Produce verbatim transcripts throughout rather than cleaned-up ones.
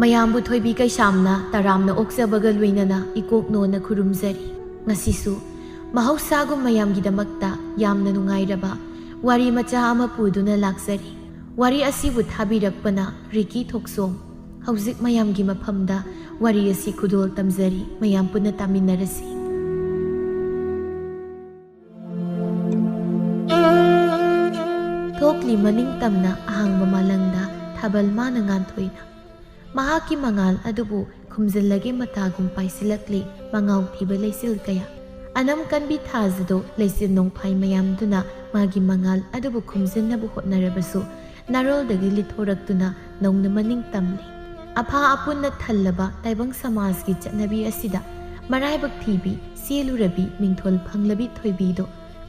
ꯃꯌꯥꯝꯕꯨ ꯊꯣꯏꯕꯤ ꯀꯩꯁꯥꯝꯅ ꯇꯔꯥꯝꯅ ꯑꯣꯛꯆꯕꯒ ꯂꯣꯏꯅꯅ ꯏꯀꯣꯛꯅꯣꯅ ꯈꯨꯔꯨꯝꯖꯔꯤ꯫ ꯉꯁꯤꯁꯨ ꯃꯍꯧꯁꯥꯒꯨꯝ ꯃꯌꯥꯝꯒꯤꯗꯃꯛꯇ ꯌꯥꯝꯅ ꯅꯨꯡꯉꯥꯏꯔꯕ ꯋꯥꯔꯤ ꯃꯆꯥ ꯑꯃ ꯄꯨꯗꯨꯅ ꯂꯥꯛꯆꯔꯤ꯫ ꯋꯥꯔꯤ ꯑꯁꯤꯕꯨ ꯊꯥꯕꯤꯔꯛꯄꯅ ꯔꯤꯀꯤ ꯊꯣꯛꯆꯣꯝ꯫ ꯍꯧꯖꯤꯛ ꯃꯌꯥꯝꯒꯤ ꯃꯐꯝꯗ ꯋꯥꯔꯤ ꯑꯁꯤ ꯈꯨꯗꯣꯜ ꯇꯝꯖꯔꯤ, ꯃꯌꯥꯝ ꯄꯨꯟꯅ ꯇꯥꯃꯤꯟꯅꯔꯁꯤ꯫ ꯊꯣꯛꯂꯤ ꯃꯅꯤꯡ ꯇꯝꯅ ꯑꯍꯥꯡꯕ ꯃꯥꯂꯪꯗ ꯊꯥꯕꯜ ꯃꯥꯅ ꯉꯥꯟꯊꯣꯏꯅ꯫ ꯃꯍꯥꯛꯀꯤ ꯃꯉꯥꯜ ꯑꯗꯨꯕꯨ ꯈꯨꯝꯖꯤꯜꯂꯒꯦ ꯃꯇꯥꯒꯨꯝ ꯄꯥꯏꯁꯤꯜꯂꯛꯂꯤ ꯃꯉꯥꯎ ꯊꯤꯕ ꯂꯩꯆꯤꯜ ꯀꯌꯥ꯫ ꯑꯅꯝ ꯀꯟꯕꯤ ꯊꯥꯖꯗꯣ ꯂꯩꯆꯤꯜ ꯅꯣꯡꯐꯥꯏ ꯃꯌꯥꯝꯗꯨꯅ ꯃꯥꯒꯤ ꯃꯉꯥꯜ ꯑꯗꯨꯕꯨ ꯈꯨꯝꯖꯤꯟꯅꯕ ꯍꯣꯠꯅꯔꯕꯁꯨ ꯅꯥꯔꯣꯜꯗꯒꯤ ꯂꯤꯠꯊꯣꯔꯛꯇꯨꯅ ꯅꯧꯅ ꯃꯅꯤꯡ ꯇꯝꯂꯤ꯫ ꯑꯐꯥ ꯑꯄꯨꯟꯅ ꯊꯜꯂꯕ ꯇꯥꯏꯕꯪ ꯁꯃꯥꯖꯒꯤ ꯆꯠꯅꯕꯤ ꯑꯁꯤꯗ ꯃꯔꯥꯏꯕꯛ ꯊꯤꯕꯤ, ꯆꯦꯜꯂꯨꯔꯕꯤ, ꯃꯤꯡꯊꯣꯜ ꯐꯪꯂꯕꯤ ꯊꯣꯏꯕꯤꯗꯣ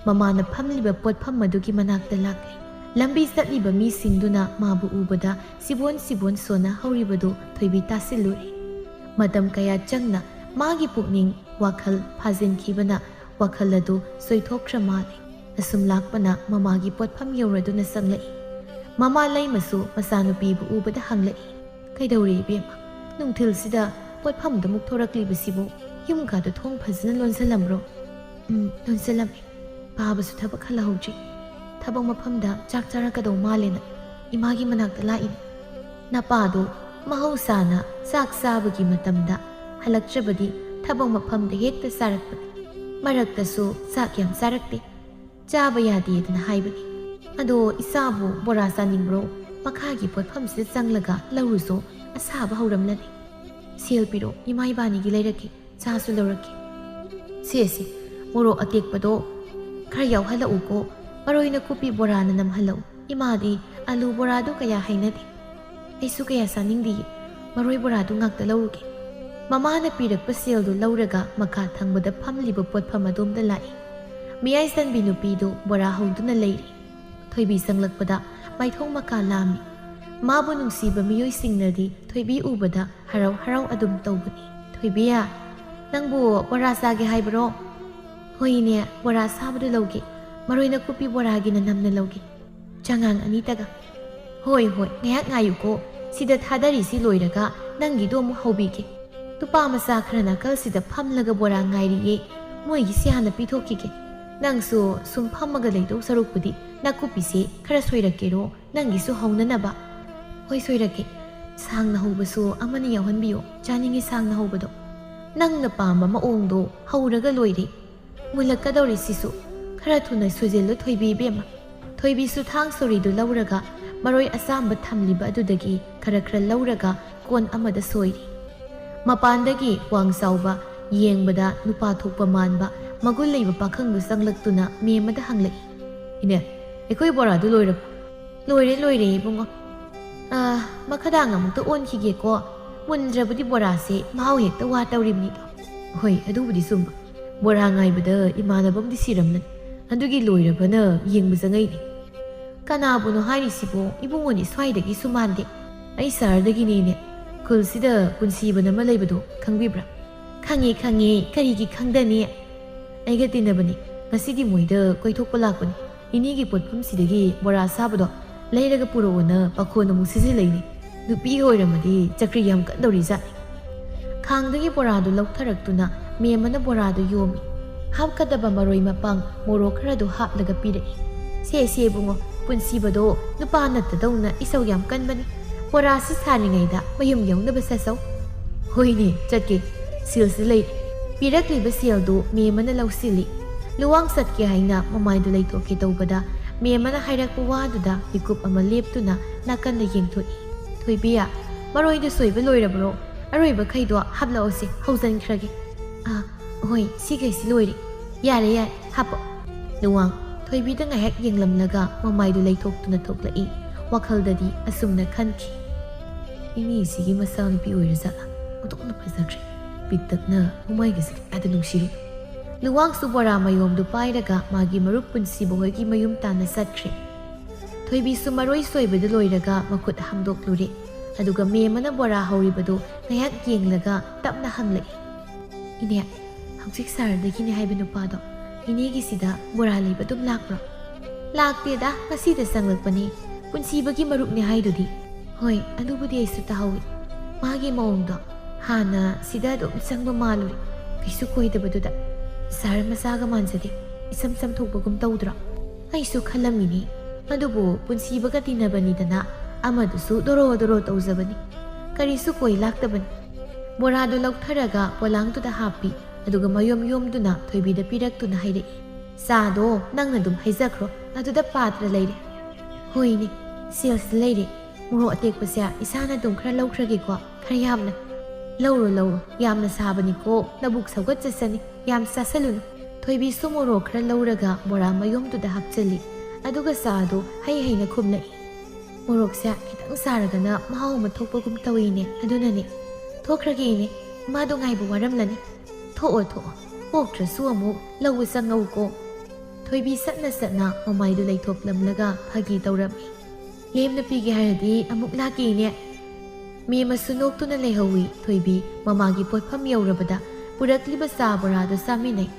ꯃꯃꯥꯅ ꯐꯝꯂꯤꯕ ꯄꯣꯠꯐꯝ ꯑꯗꯨꯒꯤ ꯃꯅꯥꯛꯇ ꯂꯥꯛꯂꯤ꯫ ꯂꯝꯕꯤ ꯆꯠꯂꯤꯕ ꯃꯤꯁꯤꯡꯗꯨꯅ ꯃꯥꯕꯨ ꯎꯕꯗ ꯁꯤꯕꯣꯟ ꯁꯤꯕꯣꯟ ꯁꯣꯟꯅ ꯍꯧꯔꯤꯕꯗꯨ ꯊꯣꯏꯕꯤ ꯇꯥꯁꯤꯜꯂꯨꯔꯦ꯫ ꯃꯇꯝ ꯀꯌꯥ ꯆꯪꯅ ꯃꯥꯒꯤ ꯄꯨꯛꯅꯤꯡ ꯋꯥꯈꯜ ꯐꯥꯖꯤꯟꯈꯤꯕꯅ ꯋꯥꯈꯜ ꯑꯗꯨ ꯁꯣꯏꯊꯣꯛꯈ꯭ꯔ ꯃꯥꯜꯂꯦ꯫ ꯑꯁꯨꯝ ꯂꯥꯛꯄꯅ ꯃꯃꯥꯒꯤ ꯄꯣꯠꯐꯝ ꯌꯧꯔꯗꯨꯅ ꯆꯪꯂꯛꯏ꯫ ꯃꯃꯥ ꯂꯩꯃꯁꯨ ꯃꯆꯥꯅꯨꯄꯤꯕꯨ ꯎꯕꯗ ꯍꯪꯂꯛꯏ, "ꯀꯩꯗꯧꯔꯦ ꯏꯕꯦꯝꯃ? ꯅꯨꯡꯊꯤꯜꯁꯤꯗ ꯄꯣꯠꯐꯝꯗ ꯑꯃꯨꯛ ꯊꯣꯔꯛꯂꯤꯕꯁꯤꯕꯨ? ꯌꯨꯝꯒꯥꯗꯨ ꯊꯣꯡ ꯐꯖꯅ ꯂꯣꯟꯁꯤꯜꯂꯝꯕ꯭ꯔꯣ?" "ꯎꯝ, ꯂꯣꯟꯁꯤꯜꯂꯝꯃꯤ꯫ ꯄꯥꯕꯁꯨ ꯊꯕꯛ ꯍꯜꯂꯍꯧꯗ꯭ꯔꯤ꯫ ꯊꯕꯛ ꯃꯐꯝꯗ ꯆꯥꯛ ꯆꯥꯔꯛꯀꯗꯧ ꯃꯥꯜꯂꯦꯅ ꯏꯃꯥꯒꯤ ꯃꯅꯥꯛꯇ ꯂꯥꯛꯏꯅꯤ꯫ ꯅꯄꯥꯗꯣ ꯃꯍꯧꯁꯥꯅ ꯆꯥꯛ ꯆꯥꯕꯒꯤ ꯃꯇꯝꯗ ꯍꯜꯂꯛꯇ꯭ꯔꯕꯗꯤ ꯊꯕꯛ ꯃꯐꯝꯗ ꯍꯦꯛꯇ ꯆꯥꯔꯛꯄꯅꯤ꯫ ꯃꯔꯛꯇꯁꯨ ꯆꯥꯛ ꯌꯥꯝ ꯆꯥꯔꯛꯇꯦ꯫ ꯆꯥꯕ ꯌꯥꯗꯦꯗꯅ ꯍꯥꯏꯕꯅꯤ꯫ ꯑꯗꯣ ꯏꯆꯥꯕꯨ ꯕꯣꯔꯥ ꯆꯥꯅꯤꯡꯕ꯭ꯔꯣ? ꯃꯈꯥꯒꯤ ꯄꯣꯠꯐꯝꯁꯤꯗ ꯆꯪꯂꯒ ꯂꯧꯔꯨꯆꯣ, ꯑꯁꯥꯕ ꯍꯧꯔꯝꯂꯅꯤ꯫ ꯁꯦꯜ ꯄꯤꯔꯣ, ꯏꯃꯥ ꯏꯕꯥꯅꯤꯒꯤ ꯂꯩꯔꯛꯀꯦ, ꯆꯥꯁꯨ ꯂꯧꯔꯛꯀꯦ꯫ ꯁꯦ, ꯁꯦ, ꯃꯣꯔꯣꯛ ꯑꯇꯦꯛꯄꯗꯣ ꯈꯔ ꯌꯥꯎꯍꯜꯂꯛꯎꯀꯣ, ꯃꯔꯣꯏ ꯅꯥꯀꯨꯞꯄꯤ ꯕꯣꯔꯥꯅ ꯅꯝꯍꯜꯂꯛꯎ꯫ ꯏꯃꯥꯗꯤ ꯑꯂꯨ ꯕꯣꯔꯥꯗꯨ ꯀꯌꯥ ꯍꯩꯅꯗꯦ꯫ ꯑꯩꯁꯨ ꯀꯌꯥ ꯆꯥꯅꯤꯡꯗꯤꯌꯦ꯫ ꯃꯔꯣꯏ ꯕꯣꯔꯥꯗꯨ ꯉꯥꯛꯇ ꯂꯧꯔꯨꯒꯦ꯫" ꯃꯃꯥꯅ ꯄꯤꯔꯛꯄ ꯁꯦꯜꯗꯨ ꯂꯧꯔꯒ ꯃꯈꯥ ꯊꯪꯕꯗ ꯐꯝꯂꯤꯕ ꯄꯣꯠꯐꯝ ꯑꯗꯣꯝꯗ ꯂꯥꯛꯏ꯫ ꯃꯤꯌꯥꯏ ꯆꯟꯕꯤ ꯅꯨꯄꯤꯗꯨ ꯕꯣꯔꯥ ꯍꯧꯗꯨꯅ ꯂꯩꯔꯤ꯫ ꯊꯣꯏꯕꯤ ꯆꯪꯂꯛꯄꯗ ꯃꯥꯏꯊꯣꯡ ꯃꯀꯥ ꯂꯥꯝꯃꯤ꯫ ꯃꯥꯕꯨ ꯅꯨꯡꯁꯤꯕ ꯃꯤꯑꯣꯏꯁꯤꯡꯅꯗꯤ ꯊꯣꯏꯕꯤ ꯎꯕꯗ ꯍꯔꯥꯎ ꯍꯔꯥꯎ ꯑꯗꯨꯝ ꯇꯧꯕꯅꯤ꯫ "ꯊꯣꯏꯕꯤ, ꯅꯪꯕꯨ ꯕꯣꯔꯥ ꯆꯥꯒꯦ ꯍꯥꯏꯕ꯭ꯔꯣ?" ꯍꯣꯏꯅꯦ, ꯕꯣꯔꯥ ꯁꯥꯕꯗꯨ ꯂꯧꯒꯦ꯫ ꯃꯔꯣꯏ ꯅꯥꯀꯨꯞꯄꯤ ꯕꯣꯔꯥꯒꯤꯅ ꯅꯝꯅ ꯂꯧꯒꯦ꯫ ꯆꯉꯥꯡ ꯑꯅꯤꯇꯒ꯫ ꯍꯣꯏ, ꯍꯣꯏ, ꯉꯥꯏꯍꯥꯛ ꯉꯥꯏꯌꯨꯀꯣ꯫ ꯁꯤꯗ ꯊꯥꯗꯔꯤꯁꯤ ꯂꯣꯏꯔꯒ ꯅꯪꯒꯤꯗꯣ ꯑꯃꯨꯛ ꯍꯧꯕꯤꯒꯦ꯫ ꯅꯨꯄꯥ ꯃꯆꯥ ꯈꯔ ꯅꯥꯀꯜꯁꯤꯗ ꯐꯝꯂꯒ ꯕꯣꯔꯥ ꯉꯥꯏꯔꯤꯌꯦ꯫ ꯃꯣꯏꯒꯤꯁꯦ ꯍꯥꯟꯅ ꯄꯤꯊꯣꯛꯈꯤꯒꯦ꯫ ꯅꯪꯁꯨ ꯁꯨꯝ ꯐꯝꯃꯒ ꯂꯩꯗꯧ ꯁꯔꯨꯛꯄꯨꯗꯤ ꯅꯥꯀꯨꯞꯄꯤꯁꯦ ꯈꯔ ꯁꯣꯏꯔꯛꯀꯦꯔꯣ? ꯅꯪꯒꯤꯁꯨ ꯍꯧꯅꯅꯕ꯫ ꯍꯣꯏ, ꯁꯣꯏꯔꯛꯀꯦ꯫ ꯁꯥꯡꯅ ꯍꯧꯕꯁꯨ ꯑꯃꯅ ꯌꯥꯎꯍꯟꯕꯤꯌꯣ꯫ ꯆꯥꯅꯤꯡꯉꯤ ꯁꯥꯡꯅ ꯍꯧꯕꯗꯣ꯫ ꯅꯪꯅ ꯄꯥꯝꯕ ꯃꯑꯣꯡꯗꯣ ꯍꯧꯔꯒ ꯂꯣꯏꯔꯦ꯫ ꯃꯨꯜꯂꯛꯀꯗꯧꯔꯦ ꯁꯤꯁꯨ꯫ ꯈꯔ ꯊꯨꯅ ꯁꯨꯖꯤꯜꯂꯨ ꯊꯣꯏꯕꯤ ꯏꯕꯦꯝꯃ꯫ ꯊꯣꯏꯕꯤꯁꯨ ꯊꯥꯡ ꯁꯣꯔꯤꯗꯨ ꯂꯧꯔꯒ ꯃꯔꯣꯏ ꯑꯁꯥꯡꯕ ꯊꯝꯂꯤꯕ ꯑꯗꯨꯗꯒꯤ ꯈꯔ ꯈꯔ ꯂꯧꯔꯒ ꯀꯣꯟ ꯑꯃꯗ ꯁꯣꯏꯔꯤ꯫ ꯃꯄꯥꯟꯗꯒꯤ ꯋꯥꯡ ꯆꯥꯎꯕ, ꯌꯦꯡꯕꯗ ꯅꯨꯄꯥ ꯊꯣꯛꯄ ꯃꯥꯟꯕ, ꯃꯒꯨꯟ ꯂꯩꯕ ꯄꯥꯈꯪꯗꯨ ꯆꯪꯂꯛꯇꯨꯅ ꯃꯦꯝꯃꯗ ꯍꯪꯂꯛꯏ, "ꯏꯅꯦ, ꯑꯩꯈꯣꯏ ꯕꯣꯔꯥꯗꯨ ꯂꯣꯏꯔꯕꯣ?" "ꯂꯣꯏꯔꯦ, ꯂꯣꯏꯔꯦ, ꯏꯕꯨꯡꯉꯣ꯫ ꯑꯥ, ꯃꯈꯥꯗꯥꯡ ꯑꯃꯨꯛꯇ ꯑꯣꯟꯈꯤꯒꯦꯀꯣ꯫ ꯃꯨꯟꯗ꯭ꯔꯕꯗꯤ ꯕꯣꯔꯥꯁꯦ ꯃꯍꯥꯎ ꯍꯦꯛꯇ ꯋꯥ ꯇꯧꯔꯤꯕꯅꯤꯗꯣ꯫" "ꯍꯣꯏ, ꯑꯗꯨꯕꯨꯗꯤ ꯆꯨꯝꯕ꯫ ꯕꯣꯔꯥ ꯉꯥꯏꯕꯗ ꯏꯃꯥꯟꯅꯕ ꯑꯃꯗꯤ ꯁꯤꯔꯝꯂꯅꯤ꯫ ꯑꯗꯨꯒꯤ ꯂꯣꯏꯔꯕꯅ ꯌꯦꯡꯕ ꯆꯪꯉꯛꯏꯅꯤ꯫" "ꯀꯅꯥꯕꯨꯅꯣ ꯍꯥꯏꯔꯤꯁꯤꯕꯣ? ꯏꯕꯨꯡꯉꯣꯅꯤ ꯁ꯭ꯋꯥꯏꯗꯒꯤꯁꯨ ꯃꯥꯟꯗꯦ꯫" "ꯑꯩ ꯁꯍꯔꯗꯒꯤꯅꯦꯅꯦ꯫ ꯈꯨꯜꯁꯤꯗ ꯄꯨꯟꯁꯤꯕꯅ ꯑꯃ ꯂꯩꯕꯗꯣ ꯈꯪꯕꯤꯕ꯭ꯔꯥ?" "ꯈꯪꯉꯦ, ꯈꯪꯉꯦ꯫ ꯀꯔꯤꯒꯤ ꯈꯪꯗꯅꯤ? ꯑꯩꯒ ꯇꯤꯟꯅꯕꯅꯤ꯫ ꯉꯁꯤꯗꯤ ꯃꯣꯏꯗ ꯀꯣꯏꯊꯣꯛꯄ ꯂꯥꯛꯄꯅꯤ꯫ ꯏꯅꯦꯒꯤ ꯄꯣꯠꯐꯝꯁꯤꯗꯒꯤ ꯕꯣꯔꯥ ꯁꯥꯕꯗꯣ ꯂꯩꯔꯒ ꯄꯨꯔꯛꯑꯣꯅ ꯄꯥꯈꯣꯟ ꯑꯃꯨꯛ ꯁꯤꯖꯤꯜꯂꯛꯏꯅꯤ꯫ ꯅꯨꯄꯤꯒ ꯑꯣꯏꯔꯝꯃꯗꯤ ꯆꯀ꯭ꯔꯤ ꯌꯥꯝ ꯀꯟꯗꯧꯔꯤꯖꯥꯠꯅꯤ꯫" ꯈꯥꯡꯗꯒꯤ ꯕꯣꯔꯥꯗꯨ ꯂꯧꯊꯔꯛꯇꯨꯅ ꯃꯦꯝꯃꯅ ꯕꯣꯔꯥꯗꯨ ꯌꯣꯝꯃꯤ꯫ ꯍꯥꯞꯀꯗꯕ ꯃꯔꯣꯏ ꯃꯄꯥꯡ, ꯃꯣꯔꯣꯛ ꯈꯔꯗꯨ ꯍꯥꯞꯂꯒ ꯄꯤꯔꯛꯏ꯫ "ꯁꯦ, ꯁꯦ, ꯏꯕꯨꯡꯉꯣ, ꯄꯨꯟꯁꯤꯕꯗꯣ ꯅꯨꯄꯥ ꯅꯠꯇꯗꯧꯅ ꯏꯁꯧ ꯌꯥꯝ ꯀꯟꯕꯅꯤ꯫ ꯕꯣꯔꯥꯁꯤ ꯁꯥꯔꯤꯉꯩꯗ ꯃꯌꯨꯝ ꯌꯧꯅꯕ ꯆꯠꯆꯧ꯫" "ꯍꯣꯏꯅꯦ, ꯆꯠꯀꯦ꯫ ꯁꯦꯜꯁꯤ ꯂꯩꯔꯦ꯫" ꯄꯤꯔꯛꯂꯤꯕ ꯁꯦꯜꯗꯨ ꯃꯦꯝꯃꯅ ꯂꯧꯁꯤꯜꯂꯤ꯫ ꯂꯨꯋꯥꯡ ꯆꯠꯀꯦ ꯍꯥꯏꯅ ꯃꯃꯥꯏꯗꯨ ꯂꯩꯊꯣꯛꯀꯦ ꯇꯧꯕꯗ ꯃꯦꯝꯃꯅ ꯍꯥꯏꯔꯛꯄ ꯋꯥꯗꯨꯗ ꯃꯤꯀꯨꯞ ꯑꯃ ꯂꯦꯞꯇꯨꯅ ꯅꯥꯀꯟꯗ ꯌꯦꯡꯊꯣꯛꯏ꯫ "ꯊꯣꯏꯕꯤ, ꯃꯔꯣꯏꯗꯨ ꯁꯣꯏꯕ ꯂꯣꯏꯔꯕ꯭ꯔꯣ? ꯑꯔꯣꯏꯕꯈꯩꯗꯣ ꯍꯥꯞꯂꯛꯑꯣꯁꯦ, ꯍꯧꯖꯤꯟꯈ꯭ꯔꯒꯦ꯫" "ꯑꯥ, ꯍꯣꯏ, ꯁꯤꯈꯩꯁꯤ ꯂꯣꯏꯔꯦ꯫" "ꯌꯥꯔꯦ, ꯌꯥꯔꯦ, ꯍꯥꯞꯄꯣ꯫" ꯂꯨꯋꯥꯡ ꯊꯣꯏꯕꯤꯗ ꯉꯥꯏꯍꯥꯛ ꯌꯦꯡꯂꯝꯂꯒ ꯃꯃꯥꯏꯗꯨ ꯂꯩꯊꯣꯛꯇꯨꯅ ꯊꯣꯛꯂꯛꯏ꯫ ꯋꯥꯈꯜꯗꯗꯤ ꯑꯁꯨꯝꯅ ꯈꯟꯈꯤ, "ꯏꯅꯦꯁꯤꯒꯤ ꯃꯆꯥꯅꯨꯄꯤ ꯑꯣꯏꯔꯖꯥꯠꯂꯥ? ꯑꯣꯟꯊꯣꯛꯅ ꯐꯖꯈ꯭ꯔꯦ꯫ ꯄꯤꯛꯇꯛꯅ ꯃꯃꯥꯏꯒꯁꯦ ꯀꯌꯥꯗ ꯅꯨꯡꯁꯤꯔꯤ꯫" ꯂꯨꯋꯥꯡꯁꯨ ꯕꯣꯔꯥ ꯃꯌꯣꯝꯗꯨ ꯄꯥꯏꯔꯒ ꯃꯥꯒꯤ ꯃꯔꯨꯞ ꯄꯨꯟꯁꯤꯕ ꯍꯣꯏꯒꯤ ꯃꯌꯨꯝ ꯇꯥꯟꯅ ꯆꯠꯈ꯭ꯔꯦ꯫ ꯊꯣꯏꯕꯤꯁꯨ ꯃꯔꯣꯏ ꯁꯣꯏꯕꯗꯨ ꯂꯣꯏꯔꯒ ꯃꯈꯨꯠ ꯍꯥꯝꯗꯣꯛꯂꯨꯔꯦ꯫ ꯑꯗꯨꯒ ꯃꯦꯝꯃꯅ ꯕꯣꯔꯥ ꯍꯧꯔꯤꯕꯗꯨ ꯉꯥꯏꯍꯥꯛ ꯌꯦꯡꯂꯒ ꯇꯞꯅ ꯍꯪꯂꯛꯏ, "ꯏꯅꯦ, ꯍꯧꯖꯤꯛ ꯁꯍꯔꯗꯒꯤꯅꯦ ꯍꯥꯏꯕ ꯅꯨꯄꯥꯗꯣ ꯏꯅꯦꯒꯤꯁꯤꯗ ꯕꯣꯔꯥ ꯂꯩꯕ ꯑꯗꯨꯝ ꯂꯥꯛꯄ꯭ꯔꯣ? ꯂꯥꯛꯇꯦꯗ, ꯉꯁꯤꯗ ꯆꯪꯂꯛꯄꯅꯤ꯫ ꯄꯨꯟꯁꯤꯕꯒꯤ ꯃꯔꯨꯞꯅꯦ ꯍꯥꯏꯗꯨꯗꯤ꯫ ꯍꯣꯏ, ꯑꯗꯨꯕꯨꯗꯤ ꯑꯩꯁꯨ ꯇꯥꯍꯧꯏ꯫ ꯃꯥꯒꯤ ꯃꯑꯣꯡꯗꯣ ꯍꯥꯟꯅ ꯁꯤꯗ ꯑꯗꯨꯝ ꯆꯪꯕ ꯃꯥꯜꯂꯨꯔꯦ꯫ ꯀꯩꯁꯨ ꯀꯣꯏꯗꯕꯗꯨꯗ꯫ ꯁꯍꯔ ꯃꯆꯥꯒ ꯃꯥꯟꯖꯗꯦ꯫ ꯏꯁꯝ ꯁꯝꯊꯣꯛꯄꯒꯨꯝ ꯇꯧꯗ꯭ꯔꯣ? ꯑꯩꯁꯨ ꯈꯜꯂꯝꯃꯤꯅꯤ꯫ ꯑꯗꯨꯕꯨ ꯄꯨꯟꯁꯤꯕꯒ ꯇꯤꯟꯅꯕꯅꯤꯗꯅ ꯑꯃꯗꯨꯁꯨ ꯗꯣꯔꯣ ꯗꯣꯔꯣ ꯇꯧꯖꯕꯅꯤ꯫ ꯀꯔꯤꯁꯨ ꯀꯣꯏ ꯂꯥꯛꯇꯕꯅꯤ꯫ ꯕꯣꯔꯥꯗꯨ ꯂꯧꯊꯔꯒ ꯄꯣꯂꯥꯡꯗꯨꯗ ꯍꯥꯞꯄꯤ꯫ ꯑꯗꯨꯒ ꯃꯌꯣꯝ ꯌꯣꯝꯗꯨꯅ ꯊꯣꯏꯕꯤꯗ ꯄꯤꯔꯛꯇꯨꯅ ꯍꯥꯏꯔꯛꯏ, "ꯆꯥꯗꯣ ꯅꯪꯅ ꯑꯗꯨꯝ ꯍꯩꯖꯈ꯭ꯔꯣ, ꯑꯗꯨꯗ ꯄꯥꯇ꯭ꯔ ꯂꯩꯔꯦ꯫" "ꯍꯣꯏꯅꯦ, ꯁꯦꯜꯁꯤ ꯂꯩꯔꯦ꯫ ꯃꯣꯔꯣꯛ ꯑꯇꯦꯛꯄꯁꯦ ꯏꯁꯥꯅ ꯑꯗꯨꯝ ꯈꯔ ꯂꯧꯈ꯭ꯔꯒꯦꯀꯣ, ꯈꯔ ꯌꯥꯝꯅ꯫" "ꯂꯧꯔꯣ, ꯂꯧꯔꯣ, ꯌꯥꯝꯅ ꯁꯥꯕꯅꯤꯀꯣ, ꯅꯕꯨꯛ ꯁꯧꯒꯠꯆꯁꯅꯤ, ꯌꯥꯝ ꯆꯥꯁꯜꯂꯨꯅꯨ꯫" ꯊꯣꯏꯕꯤꯁꯨ ꯃꯣꯔꯣꯛ ꯈꯔ ꯂꯧꯔꯒ ꯕꯣꯔꯥ ꯃꯌꯣꯝꯗꯨꯗ ꯍꯥꯞꯆꯤꯜꯂꯤ꯫ ꯑꯗꯨꯒ ꯆꯥꯗꯣ ꯍꯩ ꯍꯩꯅ ꯈꯨꯝꯂꯛꯏ꯫ "ꯃꯣꯔꯣꯛꯁꯦ ꯈꯤꯇꯪ ꯁꯥꯔꯒꯅ ꯃꯍꯥꯎ ꯑꯃ ꯊꯣꯛꯄꯒꯨꯝ ꯇꯧꯏꯅꯦ, ꯑꯗꯨꯅꯅꯦ꯫ ꯊꯣꯛꯈ꯭ꯔꯒꯦ ꯏꯅꯦ, ꯏꯃꯥꯗꯣ ꯉꯥꯏꯕ ꯋꯥꯔꯝꯂꯅꯤ꯫ ꯊꯣꯛꯑꯣ, ꯊꯣꯛꯑꯣ, ꯑꯣꯛꯇ꯭ꯔꯁꯨ ꯑꯃꯨꯛ ꯂꯧꯕ ꯆꯪꯉꯧꯀꯣ꯫" ꯊꯣꯏꯕꯤ ꯁꯠꯅ ꯁꯠꯅ ꯃꯃꯥꯏꯗꯨ ꯂꯩꯊꯣꯛꯂꯝꯂꯒ ꯐꯥꯒꯤ ꯇꯧꯔꯝꯃꯤ꯫ "ꯂꯦꯝꯅ ꯄꯤꯒꯦ ꯍꯥꯏꯔꯗꯤ ꯑꯃꯨꯛ ꯂꯥꯛꯀꯦ ꯏꯅꯦ꯫" ꯃꯦꯝꯃꯁꯨ ꯅꯣꯛꯇꯨꯅ ꯂꯩꯍꯧꯏ꯫ ꯊꯣꯏꯕꯤ ꯃꯃꯥꯒꯤ ꯄꯣꯠꯐꯝ ꯌꯧꯔꯕꯗ ꯄꯨꯔꯛꯂꯤꯕ ꯆꯥ ꯕꯣꯔꯥꯗꯨ ꯆꯥꯃꯤꯟꯅꯩ꯫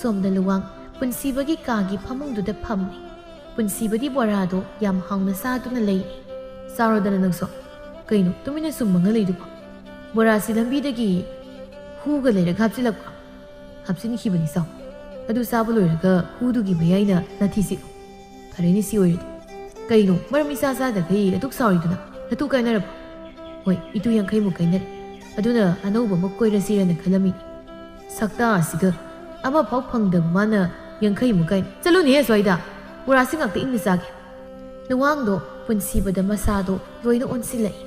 ꯁꯣꯝꯗ ꯂꯨꯋꯥꯡ ꯄꯨꯟꯁꯤꯕꯒꯤ ꯀꯥꯒꯤ ꯐꯃꯨꯡꯗꯨꯗ ꯐꯝꯃꯤ꯫ ꯄꯨꯟꯁꯤꯕꯗꯤ ꯕꯣꯔꯥꯗꯣ ꯌꯥꯝ ꯍꯥꯎꯅ ꯆꯥꯗꯨꯅ ꯂꯩꯔꯤ꯫ "ꯆꯥꯔꯣꯗꯅ ꯅꯪꯁꯨ꯫ ꯀꯩꯅꯣ ꯇꯨꯃꯤꯟꯅ ꯁꯨꯝ ꯃꯪꯉ ꯂꯩꯗꯨꯕꯣ? ꯕꯣꯔꯥꯁꯤ ꯂꯝꯕꯤꯗꯒꯤ ꯍꯨꯒ ꯂꯩꯔꯒ ꯍꯥꯞꯆꯤꯜꯂꯛꯄ꯭ꯔꯣ? ꯍꯥꯞꯆꯤꯟꯈꯤꯕꯅꯤ, ꯆꯥꯎ꯫ ꯑꯗꯨ ꯆꯥꯕ ꯂꯣꯏꯔꯒ ꯍꯨꯗꯨꯒꯤ ꯃꯌꯥꯏꯅ ꯅꯥꯊꯤ ꯆꯤꯛꯎ꯫ ꯐꯔꯦꯅꯦ, ꯁꯤ ꯑꯣꯏꯔꯗꯤ꯫ ꯀꯩꯅꯣ ꯃꯔꯝ ꯏꯆꯥ ꯆꯥꯗꯈꯩ ꯑꯗꯨꯛ ꯁꯥꯎꯔꯤꯗꯨꯅ? ꯅꯇꯨ ꯀꯥꯏꯅꯔꯕꯣ? ꯍꯣꯏ, ꯏꯇꯨ ꯌꯥꯡꯈꯩꯃꯨꯛ ꯀꯥꯏꯅꯔꯦ꯫ ꯑꯗꯨꯅ ꯑꯅꯧꯕ ꯑꯃ ꯀꯣꯏꯔꯁꯤꯔꯅ ꯈꯜꯂꯝꯃꯤ꯫" "ꯁꯛꯇꯥ ꯑꯁꯤꯒ, ꯑꯃꯐꯥꯎ ꯐꯪꯗꯕ ꯃꯥꯅ ꯌꯥꯡꯈꯩꯃꯨꯛ ꯀꯥꯏ꯫ ꯆꯠꯂꯨꯅꯦꯍꯦ ꯑꯁ꯭ꯋꯥꯏꯗ꯫ ꯕꯣꯔꯥꯁꯤ ꯉꯥꯛꯇ ꯏꯪꯅ ꯆꯥꯒꯦ꯫" ꯂꯨꯋꯥꯡꯗꯣ ꯄꯨꯟꯁꯤꯕꯗ ꯃꯁꯥꯗꯣ ꯂꯣꯏꯅ ꯑꯣꯟꯁꯤꯜꯂꯛꯏ꯫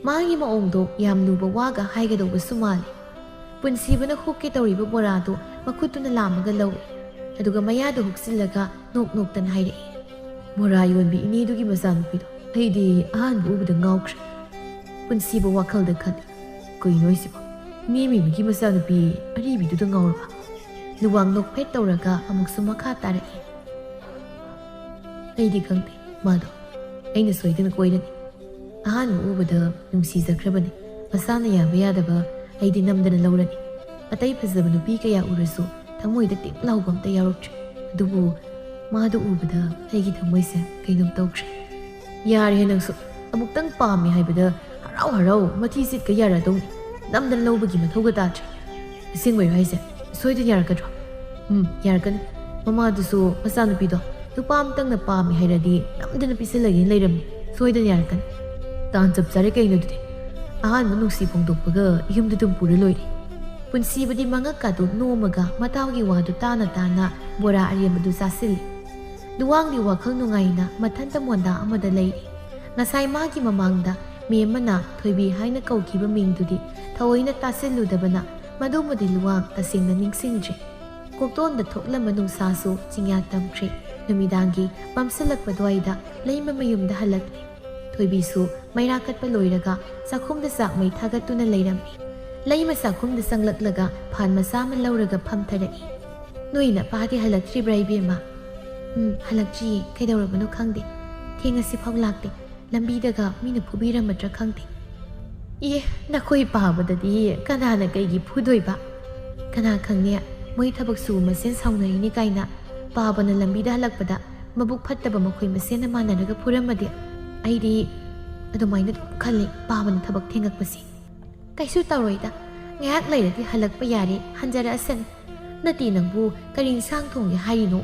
ꯃꯥꯒꯤ ꯃꯑꯣꯡꯗꯣ ꯌꯥꯝ ꯂꯨꯕ ꯋꯥꯒ ꯍꯥꯏꯒꯗꯧꯕꯁꯨ ꯃꯥꯜꯂꯤ꯫ ꯄꯨꯟꯁꯤꯕꯅ ꯍꯨꯛꯀꯦ ꯇꯧꯔꯤꯕ ꯕꯣꯔꯥꯗꯨ ꯃꯈꯨꯠꯇꯨꯅ ꯂꯥꯝꯃꯒ ꯂꯧꯏ꯫ ꯑꯗꯨꯒ ꯃꯌꯥꯗ ꯍꯨꯛꯆꯤꯜꯂꯒ ꯅꯣꯛ ꯅꯣꯛꯇꯅ ꯍꯥꯏꯔꯛꯏ, "ꯕꯣꯔꯥ ꯌꯣꯟꯕꯤ ꯏꯅꯦꯗꯨꯒꯤ ꯃꯆꯥꯅꯨꯄꯤꯗꯣ ꯑꯩꯗꯤ ꯑꯍꯥꯟꯕ ꯎꯕꯗ ꯉꯥꯎꯈ꯭ꯔꯦ꯫" ꯄꯨꯟꯁꯤꯕ ꯋꯥꯈꯜꯗ ꯈꯜꯂꯤ, "ꯀꯩꯅꯣ ꯍꯥꯏꯁꯤꯕꯣ? ꯏꯅꯦ ꯃꯦꯝꯒꯤ ꯃꯆꯥꯅꯨꯄꯤ ꯑꯔꯤꯕꯤꯗꯨꯗ ꯉꯥꯎꯔꯕ?" ꯂꯨꯋꯥꯡ ꯅꯣꯛꯐꯦꯠ ꯇꯧꯔꯒ ꯑꯃꯨꯛꯁꯨ ꯃꯈꯥ ꯇꯥꯔꯛꯏ, "ꯑꯩꯗꯤ ꯈꯪꯗꯦ꯫ ꯃꯥꯗꯣ ꯑꯩꯅ ꯁꯣꯏꯗꯅ ꯀꯣꯏꯔꯅꯤ꯫ ꯑꯍꯥꯟꯕ ꯎꯕꯗ ꯅꯨꯡꯁꯤꯖꯈ꯭ꯔꯕꯅꯤ꯫ ꯃꯁꯥꯅ ꯌꯥꯕ ꯌꯥꯗꯕ ꯑꯩꯗꯤ ꯅꯝꯗꯅ ꯂꯧꯔꯅꯤ꯫ ꯑꯇꯩ ꯐꯖꯕ ꯅꯨꯄꯤ ꯀꯌꯥ ꯎꯔꯁꯨ ꯊꯃꯣꯏꯗ ꯇꯤꯛ ꯂꯥꯎꯕ ꯑꯝꯇ ꯌꯥꯎꯔꯛꯇ꯭ꯔꯦ꯫ ꯑꯗꯨꯕꯨ ꯃꯥꯗꯨ ꯎꯕꯗ ꯑꯩꯒꯤ ꯊꯃꯣꯏꯁꯦ ꯀꯩꯅꯣꯝ ꯇꯧꯈ꯭ꯔꯦ꯫ "ꯌꯥꯔꯦ ꯅꯪꯁꯨ, ꯑꯃꯨꯛꯇꯪ ꯄꯥꯝꯃꯦ ꯍꯥꯏꯕꯗ ꯍꯔꯥꯎ ꯍꯔꯥꯎ ꯃꯊꯤ ꯁꯤꯠꯀ ꯌꯥꯔꯗꯧꯅꯤ꯫ ꯅꯝꯗꯅ ꯂꯧꯕꯒꯤ ꯃꯊꯧꯒ ꯇꯥꯗ꯭ꯔꯦ꯫ ꯑꯁꯦꯡꯕꯩꯔꯣ ꯍꯥꯏꯁꯦ? ꯁꯣꯏꯗꯅ ꯌꯥꯔꯛꯀꯗ꯭ꯔꯣ?" "ꯎꯝ, ꯌꯥꯔꯛꯀꯅꯤ꯫ ꯃꯃꯥꯗꯨꯁꯨ ꯃꯆꯥꯅꯨꯄꯤꯗꯣ ꯅꯨꯄꯥ ꯑꯃꯇꯪꯅ ꯄꯥꯝꯃꯦ ꯍꯥꯏꯔꯗꯤ ꯅꯝꯗꯅ ꯄꯤꯁꯜꯂꯒꯦꯅ ꯂꯩꯔꯝꯅꯤ꯫ ꯁꯣꯏꯗꯅ ꯌꯥꯔꯛꯀꯅꯤ꯫ ꯇꯥꯟ ꯆꯞ ꯆꯥꯔꯦ ꯀꯩꯅꯣ ꯑꯗꯨꯗꯤ꯫ ꯑꯍꯥꯟꯕ ꯅꯨꯡꯁꯤ ꯐꯣꯡꯗꯣꯛꯄꯒ ꯌꯨꯝꯗ ꯑꯗꯨꯝ ꯄꯨꯔ ꯂꯣꯏꯔꯦ꯫ ꯄꯨꯟꯁꯤꯕꯨꯗꯤ ꯃꯉꯛꯀꯥꯗꯨ ꯅꯣꯝꯃꯒ ꯃꯇꯥꯎꯒꯤ ꯋꯥꯗꯨ ꯇꯥꯅ ꯇꯥꯅ ꯕꯣꯔꯥ ꯑꯔꯦꯝꯕꯗꯨ ꯆꯥꯁꯤꯜꯂꯤ꯫ ꯂꯨꯋꯥꯡꯗꯤ ꯋꯥꯈꯜ ꯅꯨꯡꯉꯥꯏꯅ ꯃꯊꯟꯇ ꯃꯣꯟꯗꯥ ꯑꯃꯗ ꯂꯩꯔꯤ꯫ ꯉꯁꯥꯏ ꯃꯥꯒꯤ ꯃꯃꯥꯡꯗ ꯃꯦꯝ ꯑꯃꯅ ꯊꯣꯏꯕꯤ ꯍꯥꯏꯅ ꯀꯧꯈꯤꯕ ꯃꯤꯡꯗꯨꯗꯤ ꯊꯑꯣꯏꯅ ꯇꯥꯁꯤꯜꯂꯨꯗꯕꯅ ꯃꯗꯨꯃꯗꯤ ꯂꯨꯋꯥꯡ ꯇꯁꯦꯡꯅ ꯅꯤꯡꯁꯤꯡꯗ꯭ꯔꯦ꯫ ꯀꯣꯛꯇꯣꯟꯗ ꯊꯣꯛꯂꯝꯕ ꯅꯨꯡꯁꯥꯁꯨ ꯆꯤꯡꯌꯥ ꯇꯝꯈ꯭ꯔꯦ꯫ ꯅꯨꯃꯤꯗꯥꯡꯒꯤ ꯃꯝꯁꯤꯜꯂꯛꯄ ꯑꯗꯨꯋꯥꯏꯗ ꯂꯩꯃ ꯃꯌꯨꯝꯗ ꯍꯜꯂꯛꯂꯦ꯫ ꯊꯣꯏꯕꯤꯁꯨ ꯃꯩꯔꯥ ꯀꯠꯄ ꯂꯣꯏꯔꯒ ꯆꯥꯛꯈꯨꯝꯗ ꯆꯥꯛ ꯃꯩ ꯊꯥꯒꯠꯇꯨꯅ ꯂꯩꯔꯝꯃꯤ꯫ ꯂꯩꯃ ꯆꯥꯛꯈꯨꯝꯗ ꯆꯪꯂꯛꯂꯒ ꯐꯥꯟ ꯃꯆꯥ ꯑꯃ ꯂꯧꯔꯒ ꯐꯝꯊꯔꯛꯏ꯫ "ꯅꯣꯏ ꯅꯄꯥꯗꯤ ꯍꯜꯂꯛꯇ꯭ꯔꯤꯕ꯭ꯔꯥ, ꯏꯕꯦꯝꯃ?" "ꯎꯝ, ꯍꯜꯂꯛꯇ꯭ꯔꯤꯌꯦ꯫ ꯀꯩꯗꯧꯔꯕꯅꯣ ꯈꯪꯗꯦ꯫ ꯊꯦꯡꯉꯁꯤꯐꯥꯎ ꯂꯥꯛꯇꯦ꯫ ꯂꯝꯕꯤꯗꯒ ꯃꯤꯅ ꯐꯨꯕꯤꯔꯝꯃꯗ꯭ꯔꯥ ꯈꯪꯗꯦ꯫" "ꯑꯦ, ꯅꯈꯣꯏ ꯄꯥꯕꯗꯗꯤ ꯀꯅꯥꯅ ꯀꯩꯒꯤ ꯐꯨꯗꯣꯏꯕ? ꯀꯅꯥ ꯈꯪꯅꯤ, ꯃꯣꯏ ꯊꯕꯛ ꯁꯨꯕ ꯃꯁꯦꯟ ꯁꯥꯎꯅꯔꯤꯅꯤ ꯀꯥꯏꯅ ꯄꯥꯕꯅ ꯂꯝꯕꯤꯗ ꯍꯜꯂꯛꯄꯗ ꯃꯕꯨꯛ ꯐꯠꯇꯕ ꯃꯈꯣꯏ ꯃꯁꯦꯟꯅ ꯃꯥꯟꯅꯔꯒ ꯐꯨꯔꯝꯃꯗꯤ?" ꯑꯩꯗꯤ ꯑꯗꯨꯃꯥꯏꯅ ꯑꯗꯨꯝ ꯈꯜꯂꯤ, ꯄꯥꯕꯅ ꯊꯕꯛ ꯊꯦꯡꯉꯛꯄꯁꯤ꯫ "ꯀꯩꯁꯨ ꯇꯧꯔꯣꯏꯗ, ꯉꯥꯏꯍꯥꯛ ꯂꯩꯔꯗꯤ ꯍꯜꯂꯛꯄ ꯌꯥꯔꯦ, ꯍꯟꯖꯔꯛꯑꯁꯅꯤ꯫ ꯅꯠꯇꯦ, ꯅꯪꯕꯨ ꯀꯔꯤ ꯏꯟꯁꯥꯡ ꯊꯣꯡꯒꯦ ꯍꯥꯏꯔꯤꯅꯣ?"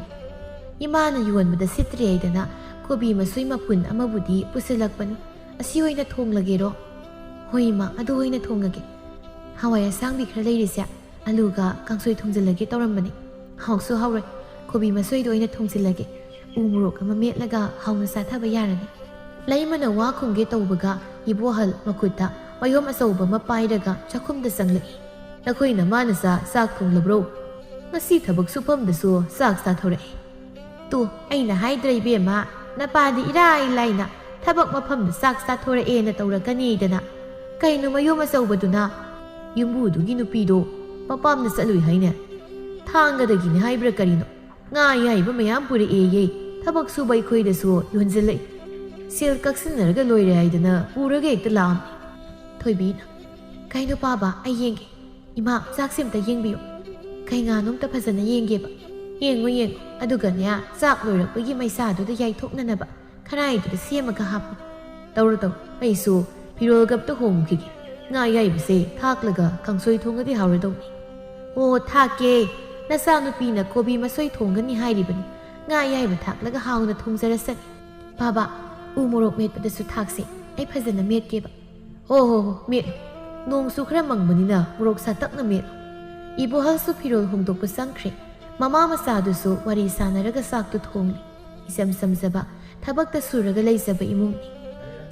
"ꯏꯃꯥꯅ ꯌꯣꯟꯕꯗ ꯁꯤꯠꯇ꯭ꯔꯦ ꯍꯥꯏꯗꯅ ꯀꯣꯕꯤ ꯃꯁꯣꯏ ꯃꯄꯨꯟ ꯑꯃꯕꯨꯗꯤ ꯄꯨꯁꯤꯜꯂꯛꯄꯅꯤ꯫ ꯑꯁꯤ ꯑꯣꯏꯅ ꯊꯣꯡꯂꯒꯦꯔꯣ?" "ꯍꯣꯏ ꯏꯃꯥ, ꯑꯗꯨ ꯑꯣꯏꯅ ꯊꯣꯡꯉꯒꯦ꯫ ꯍꯋꯥꯏ ꯑꯁꯥꯡꯕꯤ ꯈꯔ ꯂꯩꯔꯤꯁꯦ, ꯑꯂꯨꯒ ꯀꯥꯡꯁꯣꯏ ꯊꯣꯡꯖꯤꯜꯂꯒꯦ ꯇꯧꯔꯝꯕꯅꯤ꯫ ꯍꯥꯎꯁꯨ ꯍꯥꯎꯔꯣꯏ, ꯀꯣꯕꯤ ꯃꯁꯣꯏꯗꯣ ꯑꯣꯏꯅ ꯊꯣꯡꯖꯤꯜꯂꯒꯦ꯫ ꯎ ꯃꯣꯔꯣꯛ ꯑꯃ ꯃꯦꯠꯂꯒ ꯍꯥꯎꯅ ꯆꯥꯊꯕ ꯌꯥꯔꯅꯤ꯫" ꯂꯩꯃꯅ ꯋꯥ ꯈꯨꯝꯒꯦ ꯇꯧꯕꯒ ꯏꯕꯣꯍꯜ ꯃꯈꯨꯠꯇ ꯃꯌꯣꯝ ꯑꯆꯧꯕ ꯑꯃ ꯄꯥꯏꯔꯒ ꯆꯥꯛꯈꯨꯝꯗ ꯆꯪꯂꯛꯏ꯫ "ꯅꯈꯣꯏ ꯅꯃꯥ ꯅꯆꯥ ꯆꯥꯛ ꯊꯣꯡꯂꯕ꯭ꯔꯣ? ꯉꯁꯤ ꯊꯕꯛ ꯁꯨꯐꯝꯗꯁꯨ ꯆꯥꯛ ꯆꯥꯊꯣꯔꯛꯑꯦ꯫" "ꯇꯨ, ꯑꯩꯅ ꯍꯥꯏꯗ꯭ꯔꯥ ꯏꯕꯦꯝꯃ, ꯅꯄꯥꯗꯤ ꯏꯔꯥꯏ ꯂꯥꯏꯅ ꯊꯕꯛ ꯃꯐꯝꯗ ꯆꯥꯛ ꯆꯥꯊꯣꯔꯛꯑꯦꯅ ꯇꯧꯔꯛꯀꯅꯤꯗꯅ꯫ ꯀꯩꯅꯣ ꯃꯌꯣꯝ ꯑꯆꯧꯕꯗꯨꯅ?" "ꯌꯨꯝꯕꯨꯗꯨꯒꯤ ꯅꯨꯄꯤꯗꯣ ꯃꯄꯥꯝꯗ ꯆꯠꯂꯨꯏ ꯍꯥꯏꯅꯦ꯫ ꯊꯥꯡꯒꯗꯒꯤꯅꯤ ꯍꯥꯏꯕ꯭ꯔꯥ ꯀꯔꯤꯅꯣ, ꯉꯥ ꯑꯌꯥꯏꯕ ꯃꯌꯥꯝ ꯄꯨꯔꯛꯑꯦꯌꯦ꯫ ꯊꯕꯛ ꯁꯨꯕ ꯑꯩꯈꯣꯏꯗꯁꯨ ꯌꯣꯟꯁꯤꯜꯂꯛꯏ꯫ ꯁꯦꯜ ꯀꯛꯁꯤꯟꯅꯔꯒ ꯂꯣꯏꯔꯦ ꯍꯥꯏꯗꯅ ꯄꯨꯔꯒ ꯍꯦꯛꯇ ꯂꯥꯛꯑꯝꯃꯤ꯫" ꯊꯣꯏꯕꯤꯅ, "ꯀꯩꯅꯣ ꯄꯥꯕ, ꯑꯩ ꯌꯦꯡꯒꯦ꯫ "ꯏꯃꯥ, ꯆꯥꯛꯁꯦ ꯑꯝꯇ ꯌꯦꯡꯕꯤꯌꯨ꯫ ꯀꯩ ꯉꯥꯅꯣ ꯑꯝꯇ ꯐꯖꯅ ꯌꯦꯡꯒꯦꯕ꯫ ꯌꯦꯡꯉꯨ, ꯌꯦꯡꯉꯨ꯫ ꯑꯗꯨꯒꯅꯦ, ꯆꯥꯛ ꯂꯣꯏꯔꯛꯄꯒꯤ ꯃꯩꯁꯥꯗꯨꯗ ꯌꯥꯏꯊꯣꯛꯅꯅꯕ ꯈꯔꯥꯏꯗꯨꯗ ꯁꯦꯝꯃꯒ ꯍꯥꯞꯄꯨ꯫ ꯇꯧꯔꯣ, ꯇꯧꯔꯣ꯫ ꯑꯩꯁꯨ ꯐꯤꯔꯣꯜꯒ ꯑꯝꯇ ꯍꯣꯡꯈꯤꯒꯦ꯫ ꯉꯥ ꯑꯌꯥꯏꯕꯁꯦ ꯊꯥꯛꯂꯒ ꯀꯥꯡꯁꯣꯏ ꯊꯣꯡꯉꯗꯤ ꯍꯥꯎꯔꯗꯧꯅꯤ꯫" "ꯑꯣ, ꯊꯥꯛꯀꯦ꯫ ꯅꯆꯥꯅꯨꯄꯤꯅ ꯀꯣꯕꯤ ꯃꯁꯣꯏ ꯊꯣꯡꯒꯅꯤ ꯍꯥꯏꯔꯤꯕꯅꯤ꯫ ꯉꯥ ꯑꯌꯥꯏꯕ ꯊꯥꯛꯂꯒ ꯍꯥꯎꯅ ꯊꯣꯡꯖꯔꯁꯅꯤ꯫ ꯕꯥꯕꯥ, ꯎ ꯃꯣꯔꯣꯛ ꯃꯦꯠꯄꯗꯁꯨ ꯊꯥꯛꯁꯤ꯫ ꯑꯩ ꯐꯖꯅ ꯃꯦꯠꯀꯦꯕ꯫" "ꯍꯣ, ꯍꯣ, ꯍꯣ, ꯃꯦꯠꯂꯨ꯫ ꯅꯣꯡꯁꯨ ꯈꯔ ꯃꯪꯕꯅꯤꯅ ꯃꯣꯔꯣꯛ ꯁꯥꯇꯛꯅ ꯃꯦꯠꯂꯨ꯫" ꯏꯕꯣꯍꯜꯁꯨ ꯐꯤꯔꯣꯜ ꯍꯣꯡꯗꯣꯛꯄ ꯆꯪꯈ꯭ꯔꯦ꯫ ꯃꯃꯥ ꯃꯆꯥꯗꯨꯁꯨ ꯋꯥꯔꯤ ꯁꯥꯟꯅꯔꯒ ꯆꯥꯛꯇꯨ ꯊꯣꯡꯂꯤ꯫ ꯏꯆꯝ ꯆꯝꯖꯕ, ꯊꯕꯛꯇ ꯁꯨꯔꯒ ꯂꯩꯖꯕ ꯏꯃꯨꯡꯅꯤ꯫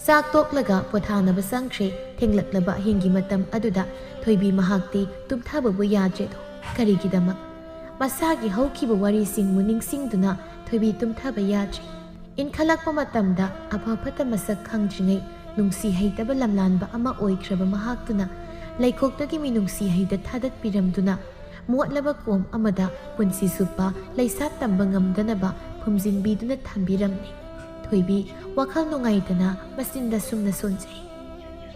ꯆꯥꯛ ꯇꯣꯛꯂꯒ ꯄꯣꯊꯥꯅꯕ ꯆꯪꯈ꯭ꯔꯦ꯫ ꯊꯦꯡꯂꯛꯂꯕ ꯑꯍꯤꯡꯒꯤ ꯃꯇꯝ ꯑꯗꯨꯗ ꯊꯣꯏꯕꯤ ꯃꯍꯥꯛꯇꯤ ꯇꯨꯝꯊꯕꯕꯨ ꯌꯥꯗ꯭ꯔꯦꯗꯣ꯫ ꯀꯔꯤꯒꯤꯗꯃꯛ? ꯃꯁꯥꯒꯤ ꯍꯧꯈꯤꯕ ꯋꯥꯔꯤꯁꯤꯡꯕꯨ ꯅꯤꯡꯁꯤꯡꯗꯨꯅ ꯊꯣꯏꯕꯤ ꯇꯨꯝꯊꯕ ꯌꯥꯗ꯭ꯔꯦ꯫ ꯏꯟꯈꯠꯂꯛꯄ ꯃꯇꯝꯗ ꯑꯐ ꯐꯠꯇ ꯃꯁꯛ ꯈꯪꯗ꯭ꯔꯤꯉꯩ ꯅꯨꯡꯁꯤ ꯍꯩꯇꯕ ꯂꯝꯂꯥꯟꯕ ꯑꯃ ꯑꯣꯏꯈ꯭ꯔꯕ ꯃꯍꯥꯛꯇꯨꯅ ꯂꯩꯈꯣꯛꯇꯒꯤ ꯃꯤꯅꯨꯡꯁꯤ ꯍꯩꯗ ꯊꯥꯗꯠꯄꯤꯔꯝꯗꯨꯅ ꯃꯣꯠꯂꯕ ꯀꯣꯝ ꯑꯃꯗ ꯄꯨꯟꯁꯤ ꯆꯨꯞꯄ ꯂꯩꯁꯥ ꯇꯝꯕ ꯉꯝꯗꯅꯕ ꯐꯨꯝꯖꯤꯟꯕꯤꯗꯨꯅ ꯊꯝꯕꯤꯔꯝꯃꯤ꯫ ꯊꯣꯏꯕꯤ ꯋꯥꯈꯜ ꯅꯨꯡꯉꯥꯏꯇꯅ ꯃꯆꯤꯟꯗ ꯁꯨꯝꯅ ꯁꯣꯟꯖꯩ꯫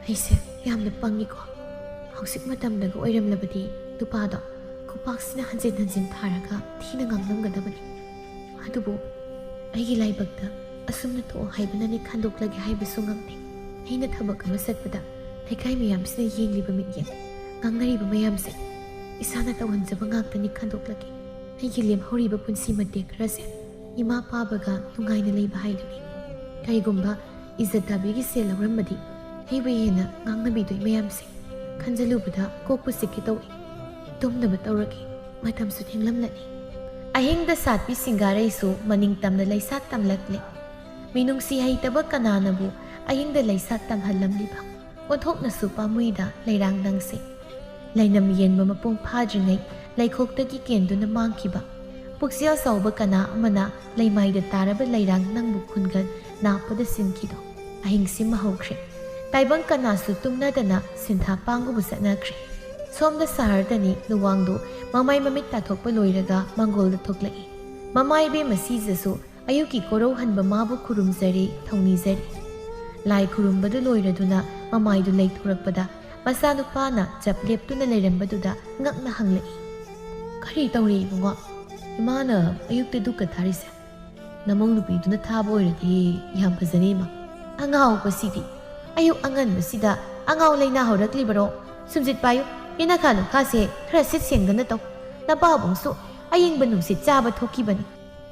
"ꯑꯩꯁꯦ ꯌꯥꯝꯅ ꯄꯪꯉꯤꯀꯣ꯫ ꯍꯧꯖꯤꯛ ꯃꯇꯝꯗꯒ ꯑꯣꯏꯔꯝꯂꯕꯗꯤ ꯅꯨꯄꯥꯗꯣ ꯈꯨꯄꯥꯛꯁꯤꯅ ꯍꯟꯖꯤꯟ ꯍꯟꯖꯤꯟ ꯊꯥꯔꯒ ꯊꯤꯅ ꯉꯥꯡꯂꯝꯒꯗꯕꯅꯤ꯫ ꯑꯗꯨꯕꯨ ꯑꯩꯒꯤ ꯂꯥꯏꯕꯛꯇ ꯑꯁꯨꯝꯅ ꯊꯣꯛꯑꯣ ꯍꯥꯏꯕꯅꯅꯦ ꯈꯟꯗꯣꯛꯂꯒꯦ ꯍꯥꯏꯕꯁꯨ ꯉꯝꯗꯦ꯫ ꯑꯩꯅ ꯊꯕꯛ ꯑꯃ ꯆꯠꯄꯗ ꯂꯩꯀꯥꯏ ꯃꯌꯥꯝꯁꯤꯅ ꯌꯦꯡꯂꯤꯕ ꯃꯤꯠꯌꯦꯡ, ꯉꯥꯡꯅꯔꯤꯕ ꯃꯌꯥꯝꯁꯦ ꯏꯁꯥꯅ ꯇꯧꯍꯟꯖꯕ ꯉꯥꯛꯇꯅꯤ ꯈꯟꯗꯣꯛꯂꯒꯦ꯫ ꯑꯩꯒꯤ ꯂꯦꯝꯍꯧꯔꯤꯕ ꯄꯨꯟꯁꯤ ꯃꯇꯦꯛ ꯈꯔꯁꯦ ꯏꯃꯥ ꯄꯥꯕꯒ ꯅꯨꯡꯉꯥꯏꯅ ꯂꯩꯕ ꯍꯥꯏꯗꯨꯅꯤ꯫ ꯀꯔꯤꯒꯨꯝꯕ ꯏꯖꯠ ꯗꯥꯕꯤꯒꯤ ꯁꯦꯜ ꯂꯧꯔꯝꯃꯗꯤ ꯑꯩꯕꯨ ꯍꯦꯟꯅ ꯉꯥꯡꯅꯕꯤꯗꯣꯏ ꯃꯌꯥꯝꯁꯦ ꯈꯟꯖꯜꯂꯨꯕꯗ ꯀꯣꯛꯄꯨ ꯆꯤꯛꯀꯦ ꯇꯧꯏ꯫ ꯇꯨꯝꯅꯕ ꯇꯧꯔꯒꯦ, ꯃꯇꯝꯁꯨ ꯊꯦꯡꯂꯝꯂꯅꯤ꯫" ꯑꯍꯤꯡꯗ ꯁꯥꯠꯄꯤ ꯁꯤꯡꯒꯥꯔꯩꯁꯨ ꯃꯅꯤꯡ ꯇꯝꯅ ꯂꯩꯁꯥ ꯇꯝꯂꯛꯂꯦ꯫ ꯃꯤꯅꯨꯡꯁꯤ ꯍꯩꯇꯕ ꯀꯅꯥꯅꯕꯨ ꯑꯍꯤꯡꯗ ꯂꯩꯁꯥ ꯇꯝꯍꯜꯂꯝꯂꯤꯕ? ꯑꯣꯟꯊꯣꯛꯅꯁꯨ ꯄꯥꯝꯃꯨꯏꯗ ꯂꯩꯔꯥꯡ ꯅꯪꯁꯦ꯫ ꯂꯩꯅꯝ ꯌꯦꯟꯕ ꯃꯄꯨꯡ ꯐꯥꯗ꯭ꯔꯤꯉꯩ ꯂꯩꯈꯣꯛꯇꯒꯤ ꯀꯦꯟꯗꯨꯅ ꯃꯥꯡꯈꯤꯕ꯫ ꯄꯨꯛꯆꯦꯜ ꯆꯥꯎꯕ ꯀꯅꯥ ꯑꯃꯅ ꯂꯩꯃꯥꯏꯗ ꯇꯥꯔꯕ ꯂꯩꯔꯥꯡ ꯅꯪꯕꯨ ꯈꯨꯟꯒ ꯅꯥꯞꯄꯗ ꯁꯤꯟꯈꯤꯗꯣ꯫ ꯑꯍꯤꯡ ꯁꯤꯃ ꯍꯧꯈ꯭ꯔꯦ꯫ ꯇꯥꯏꯕꯪ ꯀꯅꯥꯁꯨ ꯇꯨꯝꯅꯗꯅ ꯁꯤꯟꯊꯥ ꯄꯥꯡꯕꯕꯨ ꯆꯠꯅꯈ꯭ꯔꯦ꯫ ꯁꯣꯝꯗ ꯁꯍꯔꯗꯅꯤ ꯂꯨꯋꯥꯡꯗꯣ ꯃꯃꯥꯏ ꯃꯃꯤꯠ ꯇꯥꯊꯣꯛꯄ ꯂꯣꯏꯔꯒ ꯃꯪꯒꯣꯜꯗ ꯊꯣꯛꯂꯛꯏ꯫ ꯃꯃꯥ ꯏꯕꯦꯝꯃ ꯁꯤꯖꯁꯨ ꯑꯌꯨꯛꯀꯤ ꯀꯣꯔꯧꯍꯟꯕ ꯃꯥꯕꯨ ꯈꯨꯔꯨꯝꯖꯔꯤ, ꯊꯧꯅꯤꯖꯔꯤ꯫ ꯂꯥꯏ ꯈꯨꯔꯨꯝꯕꯗꯨ ꯂꯣꯏꯔꯗꯨꯅ ꯃꯃꯥꯏꯗꯨ ꯂꯩꯊꯣꯔꯛꯄꯗ ꯃꯆꯥꯅꯨꯄꯥꯅ ꯆꯞ ꯂꯦꯞꯇꯨꯅ ꯂꯩꯔꯝꯕꯗꯨꯗ ꯉꯛꯅ ꯍꯪꯂꯛꯏ꯫ "ꯀꯔꯤ ꯇꯧꯔꯦ ꯏꯕꯨꯡꯉꯣ? ꯏꯃꯥꯅ ꯑꯌꯨꯛꯇ ꯙꯨꯛꯀ ꯊꯥꯔꯤꯁꯦ ꯅꯃꯧ ꯅꯨꯄꯤꯗꯨꯅ ꯊꯥꯕ ꯑꯣꯏꯔꯗꯤ ꯌꯥꯝ ꯐꯖꯅꯤ ꯏꯃꯥ꯫ ꯑꯉꯥꯎꯕꯁꯤꯗꯤ! ꯑꯌꯨꯛ ꯑꯉꯟꯕꯁꯤꯗ ꯑꯉꯥꯎ ꯂꯩꯅꯥ ꯍꯧꯔꯛꯂꯤꯕꯔꯣ? ꯁꯨꯝꯖꯤꯠ ꯄꯥꯏꯌꯨ, ꯌꯦꯅꯈꯥ ꯂꯨꯈꯥꯁꯦ ꯈꯔ ꯁꯤꯠ ꯁꯦꯡꯗꯅ ꯇꯧ꯫ ꯅꯄꯥꯕꯨꯡꯁꯨ ꯑꯌꯤꯡꯕ ꯅꯨꯡꯁꯤꯠ ꯆꯥꯕ ꯊꯣꯛꯈꯤꯕꯅꯤ꯫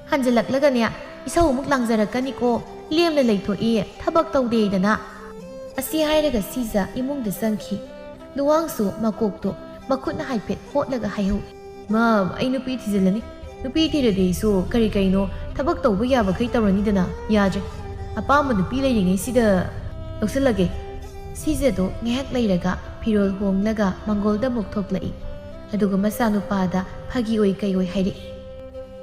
ꯍꯟꯖꯤꯜꯂꯛꯂꯒꯅꯦ, ꯏꯁꯧ ꯑꯃꯨꯛ ꯂꯥꯡꯖꯔꯛꯀꯅꯤꯀꯣ, ꯂꯦꯝꯅ ꯂꯩꯊꯣꯛꯏ, ꯊꯕꯛ ꯇꯧꯗꯦꯗꯅ"꯫ ꯑꯁꯤ ꯍꯥꯏꯔꯒ ꯁꯤꯖ ꯏꯃꯨꯡꯗ ꯆꯪꯈꯤ꯫ ꯂꯨꯋꯥꯡꯁꯨ ꯃꯀꯣꯛꯇꯣ ꯃꯈꯨꯠꯅ ꯍꯥꯏꯐꯦꯠ ꯍꯣꯠꯂꯒ ꯍꯥꯏꯍꯧꯏ꯫ "ꯃꯥ, ꯑꯩ ꯅꯨꯄꯤ ꯊꯤꯖꯤꯜꯂꯅꯤ꯫ ꯅꯨꯄꯤ ꯊꯤꯔꯗꯤ ꯑꯩꯁꯨ ꯀꯔꯤ ꯀꯔꯤꯅꯣ ꯊꯕꯛ ꯇꯧꯕ ꯌꯥꯕꯈꯩ ꯇꯧꯔꯅꯤꯗꯅ꯫ ꯌꯥꯗ꯭ꯔꯦ꯫ ꯑꯄꯥꯝꯕ ꯅꯨꯄꯤ ꯂꯩꯔꯤꯉꯩꯁꯤꯗ ꯂꯧꯁꯤꯜꯂꯒꯦ"꯫ ꯁꯤꯖꯗꯣ ꯉꯥꯏꯍꯥꯛ ꯂꯩꯔꯒ ꯐꯤꯔꯣꯜ ꯍꯣꯡꯂꯒ ꯃꯪꯒꯣꯜꯗ ꯑꯃꯨꯛ ꯊꯣꯛꯂꯛꯏ꯫ ꯑꯗꯨꯒ ꯃꯆꯥꯅꯨꯄꯥꯗ ꯐꯥꯒꯤ ꯑꯣꯏ ꯀꯩ ꯑꯣꯏ ꯍꯥꯏꯔꯛꯏ꯫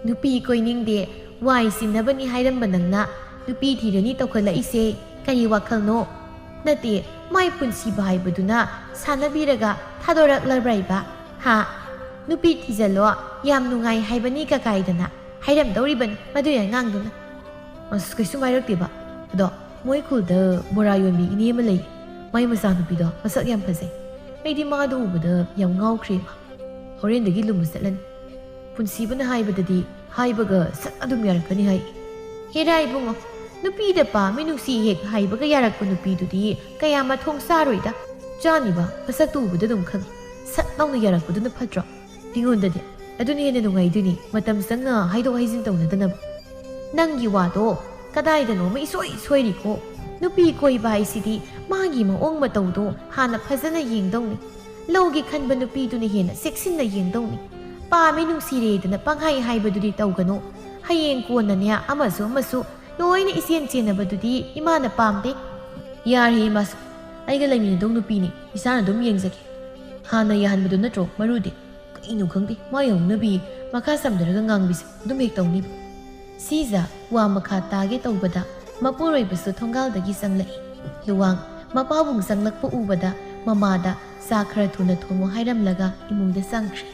"ꯅꯨꯄꯤ ꯀꯣꯏꯅꯤꯡꯗꯦ, ꯋꯥꯏ ꯆꯤꯟꯅꯕꯅꯤ ꯍꯥꯏꯔꯝꯕ ꯅꯪꯅ ꯅꯨꯄꯤ ꯊꯤꯔꯅꯤ ꯇꯧꯈꯠꯂꯛꯏꯁꯦ ꯀꯔꯤ ꯋꯥꯈꯜꯅꯣ? ꯅꯠꯇꯦ, ꯃꯥꯏ ꯄꯨꯟꯁꯤꯕ ꯍꯥꯏꯕꯗꯨꯅ ꯁꯥꯟꯅꯕꯤꯔꯒ ꯊꯥꯗꯣꯔꯛꯂꯕ꯭ꯔꯥꯏꯕ? ꯍꯥ? ꯅꯨꯄꯤ ꯊꯤꯖꯜꯂꯣ, ꯌꯥꯝ ꯅꯨꯡꯉꯥꯏ ꯍꯥꯏꯕꯅꯤ ꯀꯀꯥꯏꯗꯅ ꯍꯥꯏꯔꯝꯗꯧꯔꯤꯕꯅꯤ ꯃꯗꯨꯏ ꯑꯉꯥꯡꯗꯨꯅ"꯫ ꯑꯁ, ꯀꯩꯁꯨꯝ ꯍꯥꯏꯔꯛꯇꯦꯕ꯫ ꯑꯗꯣ ꯃꯣꯏ ꯈꯨꯜꯗ ꯕꯣꯔꯥ ꯌꯣꯟꯕꯤ ꯏꯅꯦ ꯑꯃ ꯂꯩ꯫ ꯃꯥꯏ ꯃꯆꯥꯅꯨꯄꯤꯗꯣ ꯃꯁꯛ ꯌꯥꯝ ꯐꯖꯩ꯫ ꯑꯩꯗꯤ ꯃꯥꯗꯣ ꯎꯕꯗ ꯌꯥꯝ ꯉꯥꯎꯈ꯭ꯔꯦꯕ꯫ ꯍꯣꯔꯦꯟꯗꯒꯤ ꯂꯨꯝꯕ ꯆꯠꯂꯅꯤ꯫ ꯄꯨꯟꯁꯤꯕꯅ ꯍꯥꯏꯕꯗꯗꯤ ꯍꯥꯏꯕꯒ ꯁꯠ ꯑꯗꯨꯝ ꯌꯥꯔꯛꯀꯅꯤ ꯍꯥꯏ꯫ ꯍꯦꯔꯥ ꯏꯕꯨꯡꯉꯣ, ꯅꯨꯄꯤꯗ ꯄꯥꯝꯃꯤ ꯅꯨꯡꯁꯤ ꯍꯦꯛ ꯍꯥꯏꯕꯒ ꯌꯥꯔꯛꯄ ꯅꯨꯄꯤꯗꯨꯗꯤ ꯀꯌꯥ ꯃꯊꯣꯡ ꯆꯥꯔꯣꯏꯗ꯫ ꯆꯥꯅꯤꯕ, ꯃꯁꯛꯇꯨ ꯎꯕꯗ ꯑꯗꯨꯝ ꯈꯪꯉꯤ꯫ ꯁꯠ ꯂꯥꯎꯅ ꯌꯥꯔꯛꯄꯗꯨꯅ ꯐꯠꯇ꯭ꯔꯣ? ꯑꯩꯉꯣꯟꯗꯗꯤ ꯑꯗꯨꯅ ꯍꯦꯟꯅ ꯅꯨꯡꯉꯥꯏꯗꯣꯏꯅꯤ, ꯃꯇꯝ ꯆꯪꯅ ꯍꯥꯏꯗꯣꯛ ꯍꯥꯏꯖꯤꯟ ꯇꯧꯅꯗꯅꯕ꯫ ꯅꯪꯒꯤ ꯋꯥꯗꯣ ꯀꯗꯥꯏꯗꯅꯣꯃ ꯏꯁꯣꯏ ꯁꯣꯏꯔꯤꯀꯣ꯫ ꯅꯨꯄꯤ ꯀꯣꯏꯕ ꯍꯥꯏꯁꯤꯗꯤ ꯃꯥꯒꯤ ꯃꯑꯣꯡ ꯃꯇꯧꯗꯣ ꯍꯥꯟꯅ ꯐꯖꯅ ꯌꯦꯡꯗꯧꯅꯤ꯫ ꯂꯧꯒꯦ ꯈꯟꯕ ꯅꯨꯄꯤꯗꯨꯅ ꯍꯦꯟꯅ ꯆꯦꯛꯁꯤꯟꯅ ꯌꯦꯡꯗꯧꯅꯤ꯫ ꯄꯥꯝꯃꯦ ꯅꯨꯡꯁꯤꯔꯦꯗꯅ ꯄꯪꯍꯥꯏ ꯍꯥꯏꯕꯗꯨꯗꯤ ꯇꯧꯒꯅꯨ꯫ ꯍꯌꯦꯡ ꯀꯣꯟꯅꯅꯦ ꯑꯃꯁꯨ ꯑꯃꯁꯨ ꯂꯣꯏꯅ ꯏꯆꯦꯟ ꯆꯦꯟꯅꯕꯗꯨꯗꯤ ꯏꯃꯥꯅ ꯄꯥꯝꯗꯦ꯫ ꯌꯥꯔꯦ ꯏꯃꯥꯁꯨ, ꯑꯩꯒ ꯂꯩꯃꯤꯟꯅꯗꯧ ꯅꯨꯄꯤꯅꯤ, ꯏꯁꯥꯅ ꯑꯗꯨꯝ ꯌꯦꯡꯖꯒꯦ꯫ ꯍꯥꯟꯅ ꯌꯥꯍꯟꯕꯗꯨ ꯅꯠꯇ꯭ꯔꯣ ꯃꯔꯨꯗꯤ? ꯀꯩꯅꯣ ꯈꯪꯗꯦ, ꯃꯥꯏ ꯍꯧꯅꯕꯤ ꯃꯈꯥ ꯁꯝꯊꯔꯒ ꯉꯥꯡꯕꯤꯁꯦ ꯑꯗꯨꯝ ꯍꯦꯛ ꯇꯧꯅꯤꯕ꯫ ꯁꯤꯖ ꯋꯥ ꯃꯈꯥ ꯇꯥꯒꯦ ꯇꯧꯕꯗ ꯃꯄꯨꯔꯣꯏꯕꯁꯨ ꯊꯣꯡꯒꯥꯜꯗꯒꯤ ꯆꯪꯂꯛꯏ꯫ ꯂꯨꯋꯥꯡ ꯃꯄꯥꯕꯨꯡ ꯆꯪꯂꯛꯄ ꯎꯕꯗ ꯃꯃꯥꯗ ꯆꯥ ꯈꯔ ꯊꯨꯅ ꯊꯣꯡꯉꯨ ꯍꯥꯏꯔꯝꯂꯒ ꯏꯃꯨꯡꯗ ꯆꯪꯈ꯭ꯔꯦ꯫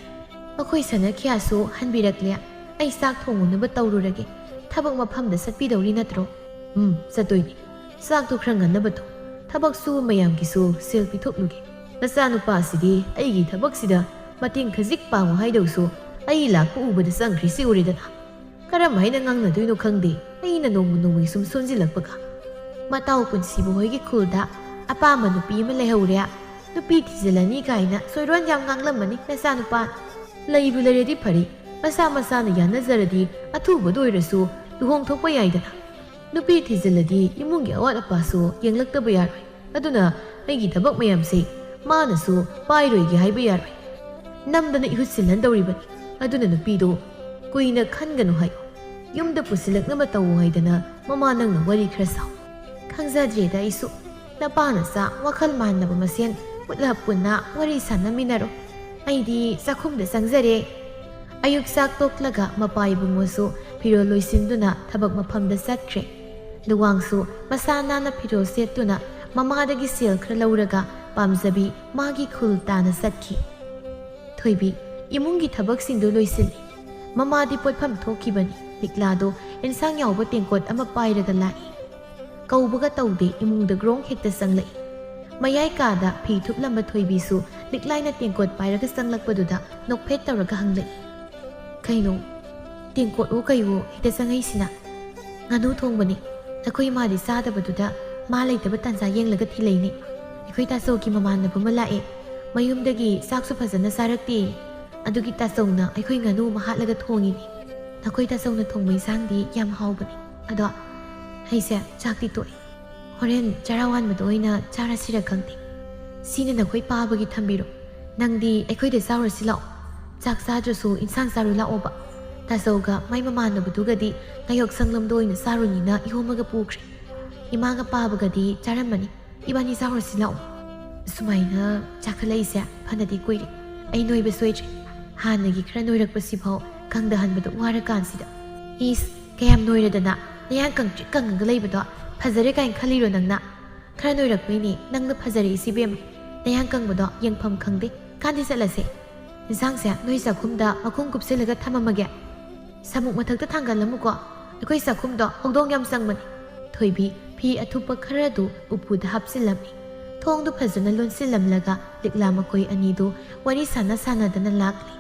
ꯑꯩꯈꯣꯏ ꯁꯅꯈꯤꯌꯥꯁꯨ ꯍꯟꯕꯤꯔꯛꯂꯦ꯫ ꯑꯩ ꯆꯥꯛ ꯊꯣꯡꯉꯨꯅꯕ ꯇꯧꯔꯨꯔꯒꯦ꯫ ꯊꯕꯛ ꯃꯐꯝꯗ ꯆꯠꯄꯤꯗꯧꯔꯤ ꯅꯠꯇ꯭ꯔꯣ? ꯎꯝ, ꯆꯠꯇꯣꯏꯅꯤ꯫ ꯆꯥꯛꯇꯣ ꯈꯔ ꯉꯟꯅꯕ ꯊꯣꯡ꯫ ꯊꯕꯛ ꯁꯨꯕ ꯃꯌꯥꯝꯒꯤꯁꯨ ꯁꯦꯜ ꯄꯤꯊꯣꯛꯂꯨꯒꯦ꯫ "ꯅꯆꯥꯅꯨꯄꯥꯁꯤꯗꯤ ꯑꯩꯒꯤ ꯊꯕꯛꯁꯤꯗ ꯃꯇꯦꯡ ꯈꯖꯤꯛ ꯄꯥꯡꯉꯨ ꯍꯥꯏꯗꯧꯁꯨ ꯑꯩ ꯂꯥꯛꯄ ꯎꯕꯗ ꯆꯪꯈ꯭ꯔꯤꯁꯤ ꯎꯔꯦꯗꯅ꯫ ꯀꯔꯝ ꯍꯥꯏꯅ ꯉꯥꯡꯅꯗꯣꯏꯅꯣ ꯈꯪꯗꯦ, ꯑꯩꯅ ꯅꯣꯡꯃ ꯅꯣꯡꯃꯒꯤ ꯁꯨꯝ ꯁꯣꯟꯖꯤꯜꯂꯛꯄꯒ꯫ ꯃꯇꯥꯎ ꯄꯨꯟꯁꯤꯕ ꯍꯣꯏꯒꯤ ꯈꯨꯜꯗ ꯑꯄꯥꯝꯕ ꯅꯨꯄꯤ ꯑꯃ ꯂꯩꯍꯧꯔꯦ, ꯅꯨꯄꯤ ꯊꯤꯖꯤꯜꯂꯅꯤ ꯀꯥꯏꯅ ꯁꯣꯏꯔꯣꯟ ꯌꯥꯝ ꯉꯥꯡꯂꯝꯃꯅꯤ ꯅꯆꯥꯅꯨꯄꯥ꯫ ꯂꯩꯕꯨ ꯂꯩꯔꯗꯤ ꯐꯔꯤ, ꯃꯁꯥ ꯃꯁꯥꯅ ꯌꯥꯅꯖꯔꯗꯤ ꯑꯊꯨꯕꯗ ꯑꯣꯏꯔꯁꯨ ꯂꯨꯍꯣꯡꯊꯣꯛꯄ ꯌꯥꯏꯗꯅ꯫ ꯅꯨꯄꯤ ꯊꯤꯖꯤꯜꯂꯗꯤ ꯏꯃꯨꯡꯒꯤ ꯑꯋꯥꯠ ꯑꯄꯥꯁꯨ ꯌꯦꯡꯂꯛꯇꯕ ꯌꯥꯔꯣꯏ꯫ ꯑꯗꯨꯅ ꯑꯩꯒꯤ ꯊꯕꯛ ꯃꯌꯥꯝꯁꯦ ꯃꯥꯅꯁꯨ ꯄꯥꯏꯔꯣꯏꯒꯦ ꯍꯥꯏꯕ ꯌꯥꯔꯣꯏ꯫ ꯅꯝꯗꯅ ꯏꯍꯨꯠ ꯁꯤꯜꯍꯟꯗꯧꯔꯤꯕꯅꯤ꯫ ꯑꯗꯨꯅ ꯅꯨꯄꯤꯗꯣ ꯀꯨꯏꯅ ꯈꯟꯒꯅꯨ ꯍꯥꯏ꯫ ꯌꯨꯝꯗ ꯄꯨꯁꯤꯜꯂꯛꯅꯕ ꯇꯧꯋꯣ ꯍꯥꯏꯗꯅ ꯃꯃꯥ ꯅꯪꯅ ꯋꯥꯔꯤ ꯈꯔ ꯁꯥꯎ꯫" "ꯈꯪꯖꯗ꯭ꯔꯦꯗ ꯑꯩꯁꯨ꯫ ꯅꯄꯥ ꯅꯆꯥ ꯋꯥꯈꯜ ꯃꯥꯟꯅꯕ ꯃꯁꯦꯟ ꯄꯨꯠꯂ ꯄꯨꯟꯅ ꯋꯥꯔꯤ ꯁꯥꯟꯅꯃꯤꯟꯅꯔꯣ꯫ ꯑꯩꯗꯤ ꯆꯥꯛꯈꯨꯝꯗ ꯆꯪꯖꯔꯦ꯫" ꯑꯌꯨꯛ ꯆꯥꯛ ꯇꯣꯛꯂꯒ ꯃꯄꯥ ꯏꯕꯨꯡꯉꯣꯁꯨ ꯐꯤꯔꯣꯜ ꯂꯣꯏꯁꯤꯟꯗꯨꯅ ꯊꯕꯛ ꯃꯐꯝꯗ ꯆꯠꯈ꯭ꯔꯦ꯫ ꯂꯨꯋꯥꯡꯁꯨ ꯃꯁꯥ ꯅꯥꯟꯅ ꯐꯤꯔꯣꯜ ꯁꯦꯠꯇꯨꯅ ꯃꯃꯥꯗꯒꯤ ꯁꯦꯜ ꯈꯔ ꯂꯧꯔꯒ ꯄꯥꯝꯖꯕꯤ ꯃꯥꯒꯤ ꯈꯨꯜ ꯇꯥꯅ ꯆꯠꯈꯤ꯫ ꯊꯣꯏꯕꯤ ꯏꯃꯨꯡꯒꯤ ꯊꯕꯛꯁꯤꯡꯗꯨ ꯂꯣꯏꯁꯤꯜꯂꯤ꯫ ꯃꯃꯥꯗꯤ ꯄꯣꯠꯐꯝ ꯊꯣꯛꯈꯤꯕꯅꯤ꯫ ꯂꯤꯛꯂꯥꯗꯣ ꯏꯟꯁꯥꯡ ꯌꯥꯎꯕ ꯇꯦꯡꯀꯣꯠ ꯑꯃ ꯄꯥꯏꯔꯒ ꯂꯥꯛꯏ꯫ ꯀꯧꯕꯒ ꯇꯧꯗꯦ, ꯏꯃꯨꯡꯗ ꯒ꯭ꯔꯣꯡ ꯍꯦꯛꯇ ꯆꯪꯂꯛꯏ꯫ ꯃꯌꯥꯏ ꯀꯥꯗ ꯐꯤ ꯊꯨꯞꯂꯝꯕ ꯊꯣꯏꯕꯤꯁꯨ ꯂꯤꯛꯂꯥꯏꯅ ꯇꯦꯡꯀꯣꯠ ꯄꯥꯏꯔꯒ ꯆꯪꯂꯛꯄꯗꯨꯗ ꯅꯣꯛꯐꯦꯠ ꯇꯧꯔꯒ ꯍꯪꯂꯛꯏ, "ꯀꯩꯅꯣ, ꯇꯦꯡꯀꯣꯠꯋꯣ ꯀꯩꯋꯣ ꯍꯦꯛꯇ ꯆꯪꯉꯛꯏꯁꯤꯅ?" "ꯉꯥꯅꯨ ꯊꯣꯡꯕꯅꯤ꯫ ꯅꯈꯣꯏ ꯏꯃꯥꯗꯤ ꯆꯥꯗꯕꯗꯨꯗ ꯃꯥ ꯂꯩꯇꯕ ꯇꯥꯟꯖꯥ ꯌꯦꯡꯂꯒ ꯊꯤꯜꯂꯛꯏꯅꯦ꯫ ꯑꯩꯈꯣꯏ ꯇꯥꯆꯧꯒꯤ ꯃꯃꯥꯟꯅꯕ ꯑꯃ ꯂꯥꯛꯑꯦ꯫ ꯃꯌꯨꯝꯗꯒꯤ ꯆꯥꯛꯁꯨ ꯐꯖꯅ ꯆꯥꯔꯛꯇꯦ꯫ ꯑꯗꯨꯒꯤ ꯇꯥꯆꯧꯅ ꯑꯩꯈꯣꯏ ꯉꯥꯅꯨ ꯑꯃ ꯍꯥꯠꯂꯒ ꯊꯣꯡꯉꯤꯅꯦ꯫ ꯅꯈꯣꯏ ꯇꯥꯆꯧꯅ ꯊꯣꯡꯕ ꯏꯟꯁꯥꯡꯗꯤ ꯌꯥꯝ ꯍꯥꯎꯕꯅꯦ꯫ ꯑꯗꯣ ꯑꯩꯁꯦ ꯆꯥꯛꯇꯤ ꯇꯣꯛꯑꯦ꯫ ꯍꯣꯔꯦꯟ ꯆꯔꯥ ꯋꯥꯟꯕꯗ ꯑꯣꯏꯅ ꯆꯥꯔꯁꯤꯔ ꯈꯪꯗꯦ꯫ ꯁꯤꯅ ꯅꯈꯣꯏ ꯄꯥꯕꯒꯤ ꯊꯝꯕꯤꯔꯣ꯫ ꯅꯪꯗꯤ ꯑꯩꯈꯣꯏꯗ ꯆꯥꯎꯔꯁꯤ ꯂꯥꯛꯑꯣ꯫ ꯆꯥꯛ ꯆꯥꯗ꯭ꯔꯁꯨ ꯏꯟꯁꯥꯡ ꯆꯥꯔꯨ ꯂꯥꯛꯑꯣꯕ꯫ ꯇꯥꯆꯧꯒ ꯃꯥꯏ ꯃꯃꯥꯟꯅꯕꯗꯨꯒꯗꯤ ꯉꯥꯌꯣꯛ ꯁꯪꯂꯝꯗ ꯑꯣꯏꯅ ꯆꯥꯔꯨꯅꯤꯅ ꯏꯍꯣꯝꯃꯒ ꯄꯨꯈ꯭ꯔꯦ꯫ ꯏꯃꯥꯒ ꯄꯥꯕꯒꯗꯤ ꯆꯥꯔꯝꯃꯅꯤ꯫ ꯏꯕꯥꯅꯤ ꯆꯥꯎꯔꯁꯤ ꯂꯥꯛꯑꯣ꯫" ꯁꯨꯃꯥꯏꯅ ꯆꯥꯈꯠꯂꯛꯏꯁꯦ ꯐꯅꯗꯤ ꯀꯨꯏꯔꯦ꯫ ꯑꯩ ꯅꯣꯏꯕ ꯁꯣꯏꯗ꯭ꯔꯦ꯫ ꯍꯥꯟꯅꯒꯤ ꯈꯔ ꯅꯣꯏꯔꯛꯄꯁꯤꯐꯥꯎ ꯈꯪꯗꯍꯟꯕꯗꯣ ꯋꯥꯔꯀꯥꯟꯁꯤꯗ꯫ ꯏꯁ, ꯀꯌꯥꯝ ꯅꯣꯏꯔꯗꯅ ꯅꯌꯥꯡ ꯀꯪꯇ꯭ꯔꯤꯛ ꯀꯪꯉꯒ ꯂꯩꯕꯗꯣ ꯐꯖꯔꯦ ꯀꯥꯏꯅ ꯈꯜꯂꯤꯔꯣ ꯅꯪꯅ? ꯈꯔ ꯅꯣꯏꯔꯛꯄꯩꯅꯦ ꯅꯪꯅ ꯐꯖꯔꯛꯏꯁꯤ ꯏꯕꯦꯝꯃ꯫ ꯅꯌꯥꯡ ꯀꯪꯕꯗꯣ ꯌꯦꯡꯐꯝ ꯈꯪꯗꯦ꯫ ꯀꯥꯟꯗꯤ ꯆꯠꯂꯁꯦ꯫ ꯏꯟꯁꯥꯡꯁꯦ ꯅꯣꯏ ꯆꯥꯛꯈꯨꯝꯗ ꯃꯈꯨꯝ ꯀꯨꯞꯁꯤꯜꯂꯒ ꯊꯝꯃꯝꯃꯒꯦ꯫ ꯁꯥꯃꯨꯛ ꯃꯊꯛꯇ ꯊꯥꯡꯒꯠꯂꯝꯃꯨꯀꯣ꯫ ꯑꯩꯈꯣꯏ ꯆꯥꯛꯈꯨꯝꯗꯣ ꯍꯧꯗꯣꯡ ꯌꯥꯝ ꯆꯪꯕꯅꯤ꯫ ꯊꯣꯏꯕꯤ ꯐꯤ ꯑꯊꯨꯞꯄ ꯈꯔꯗꯨ ꯎꯄꯨꯗ ꯍꯥꯞꯆꯤꯜꯂꯝꯃꯤ꯫ ꯊꯣꯡꯗꯨ ꯐꯖꯅ ꯂꯣꯟꯁꯤꯜꯂꯝꯂꯒ ꯂꯤꯛꯂꯥ ꯃꯈꯣꯏ ꯑꯅꯤꯗꯨ ꯋꯥꯔꯤ ꯁꯥꯟꯅ ꯁꯥꯟꯅꯗꯅ ꯂꯥꯛꯂꯤ꯫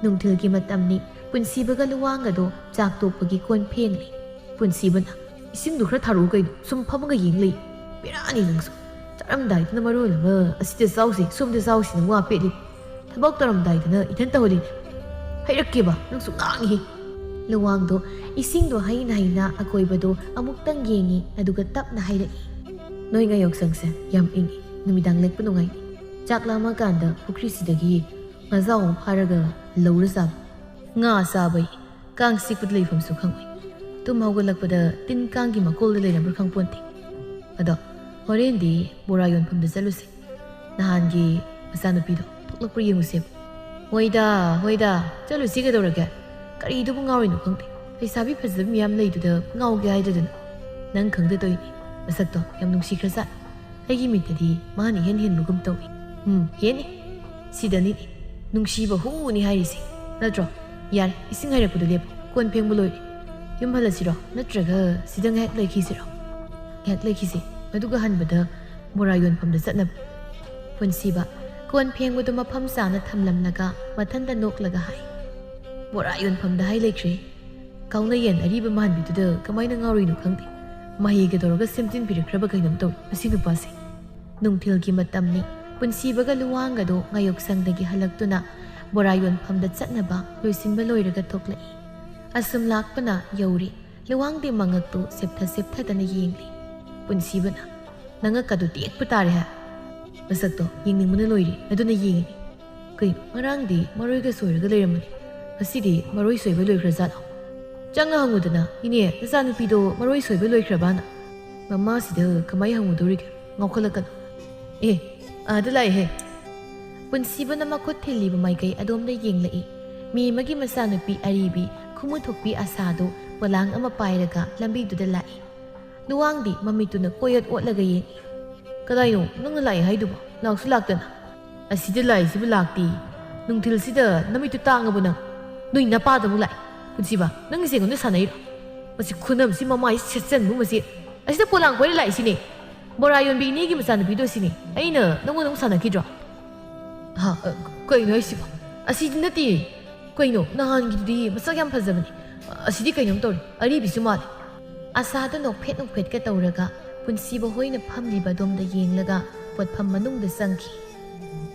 ꯅꯨꯡꯊꯤꯜꯒꯤ ꯃꯇꯝꯅꯤ꯫ ꯄꯨꯟꯁꯤꯕꯒ ꯂꯨꯋꯥꯡꯒꯗꯣ ꯆꯥꯛ ꯇꯣꯛꯄꯒꯤ ꯀꯣꯟ ꯐꯦꯡꯂꯤ꯫ ꯄꯨꯟꯁꯤꯕꯅ, "ꯏꯁꯤꯡꯗꯨ ꯈꯔ ꯊꯥꯔꯛꯎ ꯀꯩꯅꯣ, ꯁꯨꯝ ꯐꯝꯃꯒ ꯌꯦꯡ ꯂꯩ꯫ ꯕꯦꯔꯥꯅꯤ ꯅꯪꯁꯨ꯫ ꯆꯥꯔꯝꯗꯥꯏꯗꯅ ꯃꯔꯣꯜ ꯑꯃ ꯑꯁꯤꯗ ꯆꯥꯎꯁꯤ, ꯁꯣꯝꯗ ꯆꯥꯎꯁꯤꯅ ꯋꯥ ꯄꯦꯠꯂꯤ꯫ ꯊꯕꯛ ꯇꯧꯔꯝꯗꯥꯏꯗꯅ ꯏꯊꯟ ꯇꯧꯍꯜꯂꯤꯅꯦ꯫ ꯍꯩꯔꯛꯀꯦꯕ, ꯅꯪꯁꯨ ꯉꯥꯡꯉꯤ꯫" ꯂꯨꯋꯥꯡꯗꯣ ꯏꯁꯤꯡꯗꯣ ꯍꯩꯅ ꯍꯩꯅ ꯑꯀꯣꯏꯕꯗꯣ ꯑꯃꯨꯛꯇꯪ ꯌꯦꯡꯉꯤ, ꯑꯗꯨꯒ ꯇꯞꯅ ꯍꯥꯏꯔꯛꯏ, "ꯅꯣꯏ ꯉꯥꯌꯣꯛꯁꯪꯁꯦ ꯌꯥꯝ ꯏꯪꯉꯤ, ꯅꯨꯃꯤꯗꯥꯡ ꯂꯦꯛꯄ ꯅꯨꯡꯉꯥꯏꯅꯤ꯫ ꯆꯥꯛ ꯂꯥꯝꯃꯀꯥꯟꯗ ꯄꯨꯈ꯭ꯔꯤꯁꯤꯗꯒꯤ ꯉꯥꯖꯥꯎ ꯑꯃ ꯐꯥꯔꯒ ꯂꯧꯔ ꯆꯥꯕ꯫ ꯉꯥ ꯆꯥꯕꯩ ꯀꯥꯡ ꯆꯤꯛꯄꯗ ꯂꯩꯐꯝꯁꯨ ꯈꯪꯉꯣꯏ꯫ ꯇꯨꯝ ꯍꯧꯒꯠꯂꯛꯄꯗ ꯇꯤꯟ ꯀꯥꯡꯒꯤ ꯃꯀꯣꯜꯗ ꯂꯩꯔꯝꯕ꯭ꯔꯥ ꯈꯪꯄꯣꯟꯇꯦ꯫ ꯑꯗꯣ ꯍꯣꯔꯦꯟꯗꯤ ꯕꯣꯔꯥ ꯌꯣꯟꯐꯝꯗ ꯆꯠꯂꯨꯁꯦ꯫ ꯅꯍꯥꯟꯒꯤ ꯃꯆꯥꯅꯨꯄꯤꯗꯣ ꯊꯣꯛꯂꯛꯄ꯭ꯔꯥ ꯌꯦꯡꯉꯨꯁꯦꯕ꯫" "ꯍꯣꯏꯗ, ꯍꯣꯏꯗ, ꯆꯠꯂꯨꯁꯤ ꯀꯩꯗꯧꯔꯒꯦ? ꯀꯔꯤꯗꯨꯕꯨ ꯉꯥꯎꯔꯤꯅꯣ ꯈꯪꯗꯦ꯫ ꯂꯩꯁꯥꯕꯤ ꯐꯖꯕ ꯃꯌꯥꯝ ꯂꯩꯗꯨꯗ ꯉꯥꯎꯒꯦ ꯍꯥꯏꯗꯗꯅ꯫ ꯅꯪ ꯈꯪꯗ ꯇꯧꯏꯅꯤ꯫ ꯃꯁꯛꯇꯣ ꯌꯥꯝ ꯅꯨꯡꯁꯤꯈ꯭ꯔꯖꯥꯠ꯫ ꯑꯩꯒꯤ ꯃꯤꯠꯇꯗꯤ ꯃꯥꯅ ꯏꯍꯦꯟ ꯍꯦꯟꯕꯒꯨꯝ ꯇꯧꯏ꯫" "ꯎꯝ, ꯍꯦꯟꯅꯤ꯫ ꯁꯤꯗꯅꯤꯅꯦ ꯅꯨꯡꯁꯤꯕ ꯍꯨꯅꯤ ꯍꯥꯏꯔꯤꯁꯦ꯫ ꯅꯠꯇ꯭ꯔꯣ? ꯌꯥꯔꯦ, ꯏꯁꯤꯡ ꯍꯩꯔꯛꯄꯗꯣ ꯂꯦꯞꯄꯣ꯫ ꯀꯣꯟ ꯐꯦꯡꯕ ꯂꯣꯏꯔꯦ꯫ ꯌꯨꯝ ꯍꯜꯂꯁꯤꯔꯣ? ꯅꯠꯇ꯭ꯔꯒ ꯁꯤꯗ ꯉꯥꯏꯍꯥꯛ ꯂꯩꯈꯤꯁꯤꯔꯣ?" "ꯉꯥꯏꯍꯥꯛ ꯂꯩꯈꯤꯁꯦ꯫ ꯑꯗꯨꯒ ꯍꯟꯕꯗ ꯕꯣꯔꯥ ꯌꯣꯟꯐꯝꯗ ꯆꯠꯅꯕ꯫" ꯄꯨꯟꯁꯤꯕ ꯀꯣꯟ ꯐꯦꯡꯕꯗꯨ ꯃꯐꯝ ꯆꯥꯅ ꯊꯝꯂꯝꯂꯒ ꯃꯊꯟꯇ ꯅꯣꯛꯂꯒ ꯍꯥꯏ, "ꯕꯣꯔꯥ ꯌꯣꯟꯐꯝꯗ ꯍꯥꯏ ꯂꯩꯈ꯭ꯔꯦ꯫ ꯀꯥꯎꯅ ꯌꯦꯟ ꯑꯔꯤꯕ ꯃꯥꯟꯕꯤꯗꯨꯗ ꯀꯃꯥꯏꯅ ꯉꯥꯎꯔꯤꯅꯣ ꯈꯪꯗꯦ꯫ ꯃꯍꯩꯒ ꯇꯧꯔꯒ ꯁꯦꯝꯖꯤꯟꯕꯤꯔꯛꯈ꯭ꯔꯕ ꯀꯩꯅꯣꯝ ꯇꯧꯔꯦ ꯃꯁꯤ ꯅꯨꯄꯥꯁꯦ꯫" ꯅꯨꯡꯊꯤꯜꯒꯤ ꯃꯇꯝꯅꯤ꯫ ꯄꯨꯟꯁꯤꯕꯒ ꯂꯨꯋꯥꯡꯒꯗꯣ ꯉꯥꯌꯣꯛꯁꯪꯗꯒꯤ ꯍꯜꯂꯛꯇꯨꯅ ꯕꯣꯔꯥ ꯌꯣꯟꯐꯝꯗ ꯆꯠꯅꯕ ꯂꯣꯏꯁꯤꯟꯕ ꯂꯣꯏꯔꯒ ꯊꯣꯛꯂꯛꯏ꯫ ꯑꯁꯨꯝ ꯂꯥꯛꯄꯅ ꯌꯧꯔꯤ꯫ ꯂꯨꯋꯥꯡꯗꯤ ꯃꯉꯛꯇꯨ ꯁꯦꯞꯊ ꯁꯦꯞꯊꯗꯅ ꯌꯦꯡꯂꯤ꯫ ꯄꯨꯟꯁꯤꯕꯅ, "ꯅꯉꯛꯀꯗꯨ ꯇꯦꯛꯄ ꯇꯥꯔꯦ ꯍꯥꯏ꯫ ꯃꯁꯛꯇꯣ ꯌꯦꯡꯅꯤꯡꯕꯅ ꯂꯣꯏꯔꯦ, ꯑꯗꯨꯅ ꯌꯦꯡꯉꯤꯅꯤ꯫ ꯀꯩꯅꯣ, ꯉꯔꯥꯡꯗꯤ ꯃꯔꯣꯏꯒ ꯁꯣꯏꯔꯒ ꯂꯩꯔꯝꯕꯅꯤ, ꯉꯁꯤꯗꯤ ꯃꯔꯣꯏ ꯁꯣꯏꯕ ꯂꯣꯏꯈ꯭ꯔꯖꯥꯠꯂꯣ? ꯆꯪꯉ ꯍꯪꯉꯨꯗꯅ, ꯏꯅꯦ, ꯅꯆꯥꯅꯨꯄꯤꯗꯣ ꯃꯔꯣꯏ ꯁꯣꯏꯕ ꯂꯣꯏꯈ꯭ꯔꯕꯅ?" "ꯃꯃꯥꯁꯤꯗ ꯀꯃꯥꯏ ꯍꯪꯉꯨꯗꯧꯔꯤꯒꯦ? ꯉꯥꯎꯈꯠꯂꯛꯀꯅꯨ꯫ ꯑꯦ, ꯑꯥꯗ ꯂꯥꯛꯑꯦꯍꯦ꯫" ꯄꯨꯟꯁꯤꯕꯅ ꯃꯈꯨꯠ ꯊꯤꯜꯂꯤꯕ ꯃꯥꯏꯀꯩ ꯑꯗꯣꯝꯗ ꯌꯦꯡꯂꯛꯏ꯫ ꯃꯦꯝꯃꯒꯤ ꯃꯆꯥꯅꯨꯄꯤ ꯑꯔꯤꯕꯤ ꯈꯨꯃꯨ ꯊꯣꯛꯄꯤ ꯑꯁꯥꯗꯨ ꯄꯣꯂꯥꯡ ꯑꯃ ꯄꯥꯏꯔꯒ ꯂꯝꯕꯤꯗꯨꯗ ꯂꯥꯛꯏ꯫ ꯂꯨꯋꯥꯡꯗꯤ ꯃꯃꯤꯠꯇꯨꯅ ꯀꯣꯏꯌꯠ ꯑꯣꯠꯂꯒ ꯌꯦꯡꯏ꯫ "ꯀꯗꯥꯏꯅꯣ ꯅꯪꯅ ꯂꯥꯛꯏ ꯍꯥꯏꯗꯨꯕꯣ? ꯂꯥꯛꯁꯨ ꯂꯥꯛꯇꯅ꯫" "ꯑꯁꯤꯗ ꯂꯥꯛꯏꯁꯤꯕꯨ ꯂꯥꯛꯇꯦ꯫ ꯅꯨꯡꯊꯤꯜꯁꯤꯗ ꯅꯃꯤꯠꯇꯨ ꯇꯥꯡꯉꯕꯣ ꯅꯪ? ꯅꯣꯏ ꯅꯄꯥꯗ ꯑꯃꯨꯛ ꯂꯥꯛꯏ꯫ ꯄꯨꯟꯁꯤꯕ, ꯅꯪꯒꯤꯁꯦ ꯑꯩꯉꯣꯟꯗ ꯁꯥꯟꯅꯩꯔꯣ? ꯃꯁꯤ ꯈꯨꯅꯝꯁꯤ ꯃꯃꯥꯏ ꯁꯦꯠꯆꯟꯕꯨ ꯃꯁꯤ꯫ ꯑꯁꯤꯗ ꯄꯣꯂꯥꯡ ꯀꯣꯏꯔ ꯂꯥꯛꯏꯁꯤꯅꯦ꯫ ꯕꯣꯔꯥ ꯌꯣꯟꯕꯤ ꯏꯅꯦꯒꯤ ꯃꯆꯥꯅꯨꯄꯤꯗꯣ ꯁꯤꯅꯤ꯫ ꯑꯩꯅ ꯅꯪꯉꯣꯟꯗ ꯑꯃꯨꯛ ꯁꯥꯟꯅꯈꯤꯗ꯭ꯔꯣ? ꯍꯥ, ꯑ, ꯀꯩꯅꯣ ꯍꯥꯏꯁꯤꯕꯣ? ꯑꯁꯤꯗꯤ ꯅꯠꯇꯦ꯫ ꯀꯩꯅꯣ, ꯅꯍꯥꯟꯒꯤꯗꯨꯗꯤ ꯃꯁꯛ ꯌꯥꯝ ꯐꯖꯕꯅꯤ꯫ ꯑꯁꯤꯗꯤ ꯀꯩꯅꯣꯝ ꯇꯧꯔꯦ꯫ ꯑꯔꯤꯕꯤꯁꯨ ꯃꯥꯜꯂꯦ꯫ ꯑꯁꯥꯗ ꯅꯣꯛꯐꯦꯠ ꯅꯣꯛꯐꯦꯠꯀ ꯇꯧꯔꯒ ꯄꯨꯟꯁꯤꯕ ꯍꯣꯏꯅ ꯐꯝꯂꯤꯕ ꯑꯗꯣꯝꯗ ꯌꯦꯡꯂꯒ ꯄꯣꯠꯐꯝ ꯃꯅꯨꯡꯗ ꯆꯪꯈꯤ꯫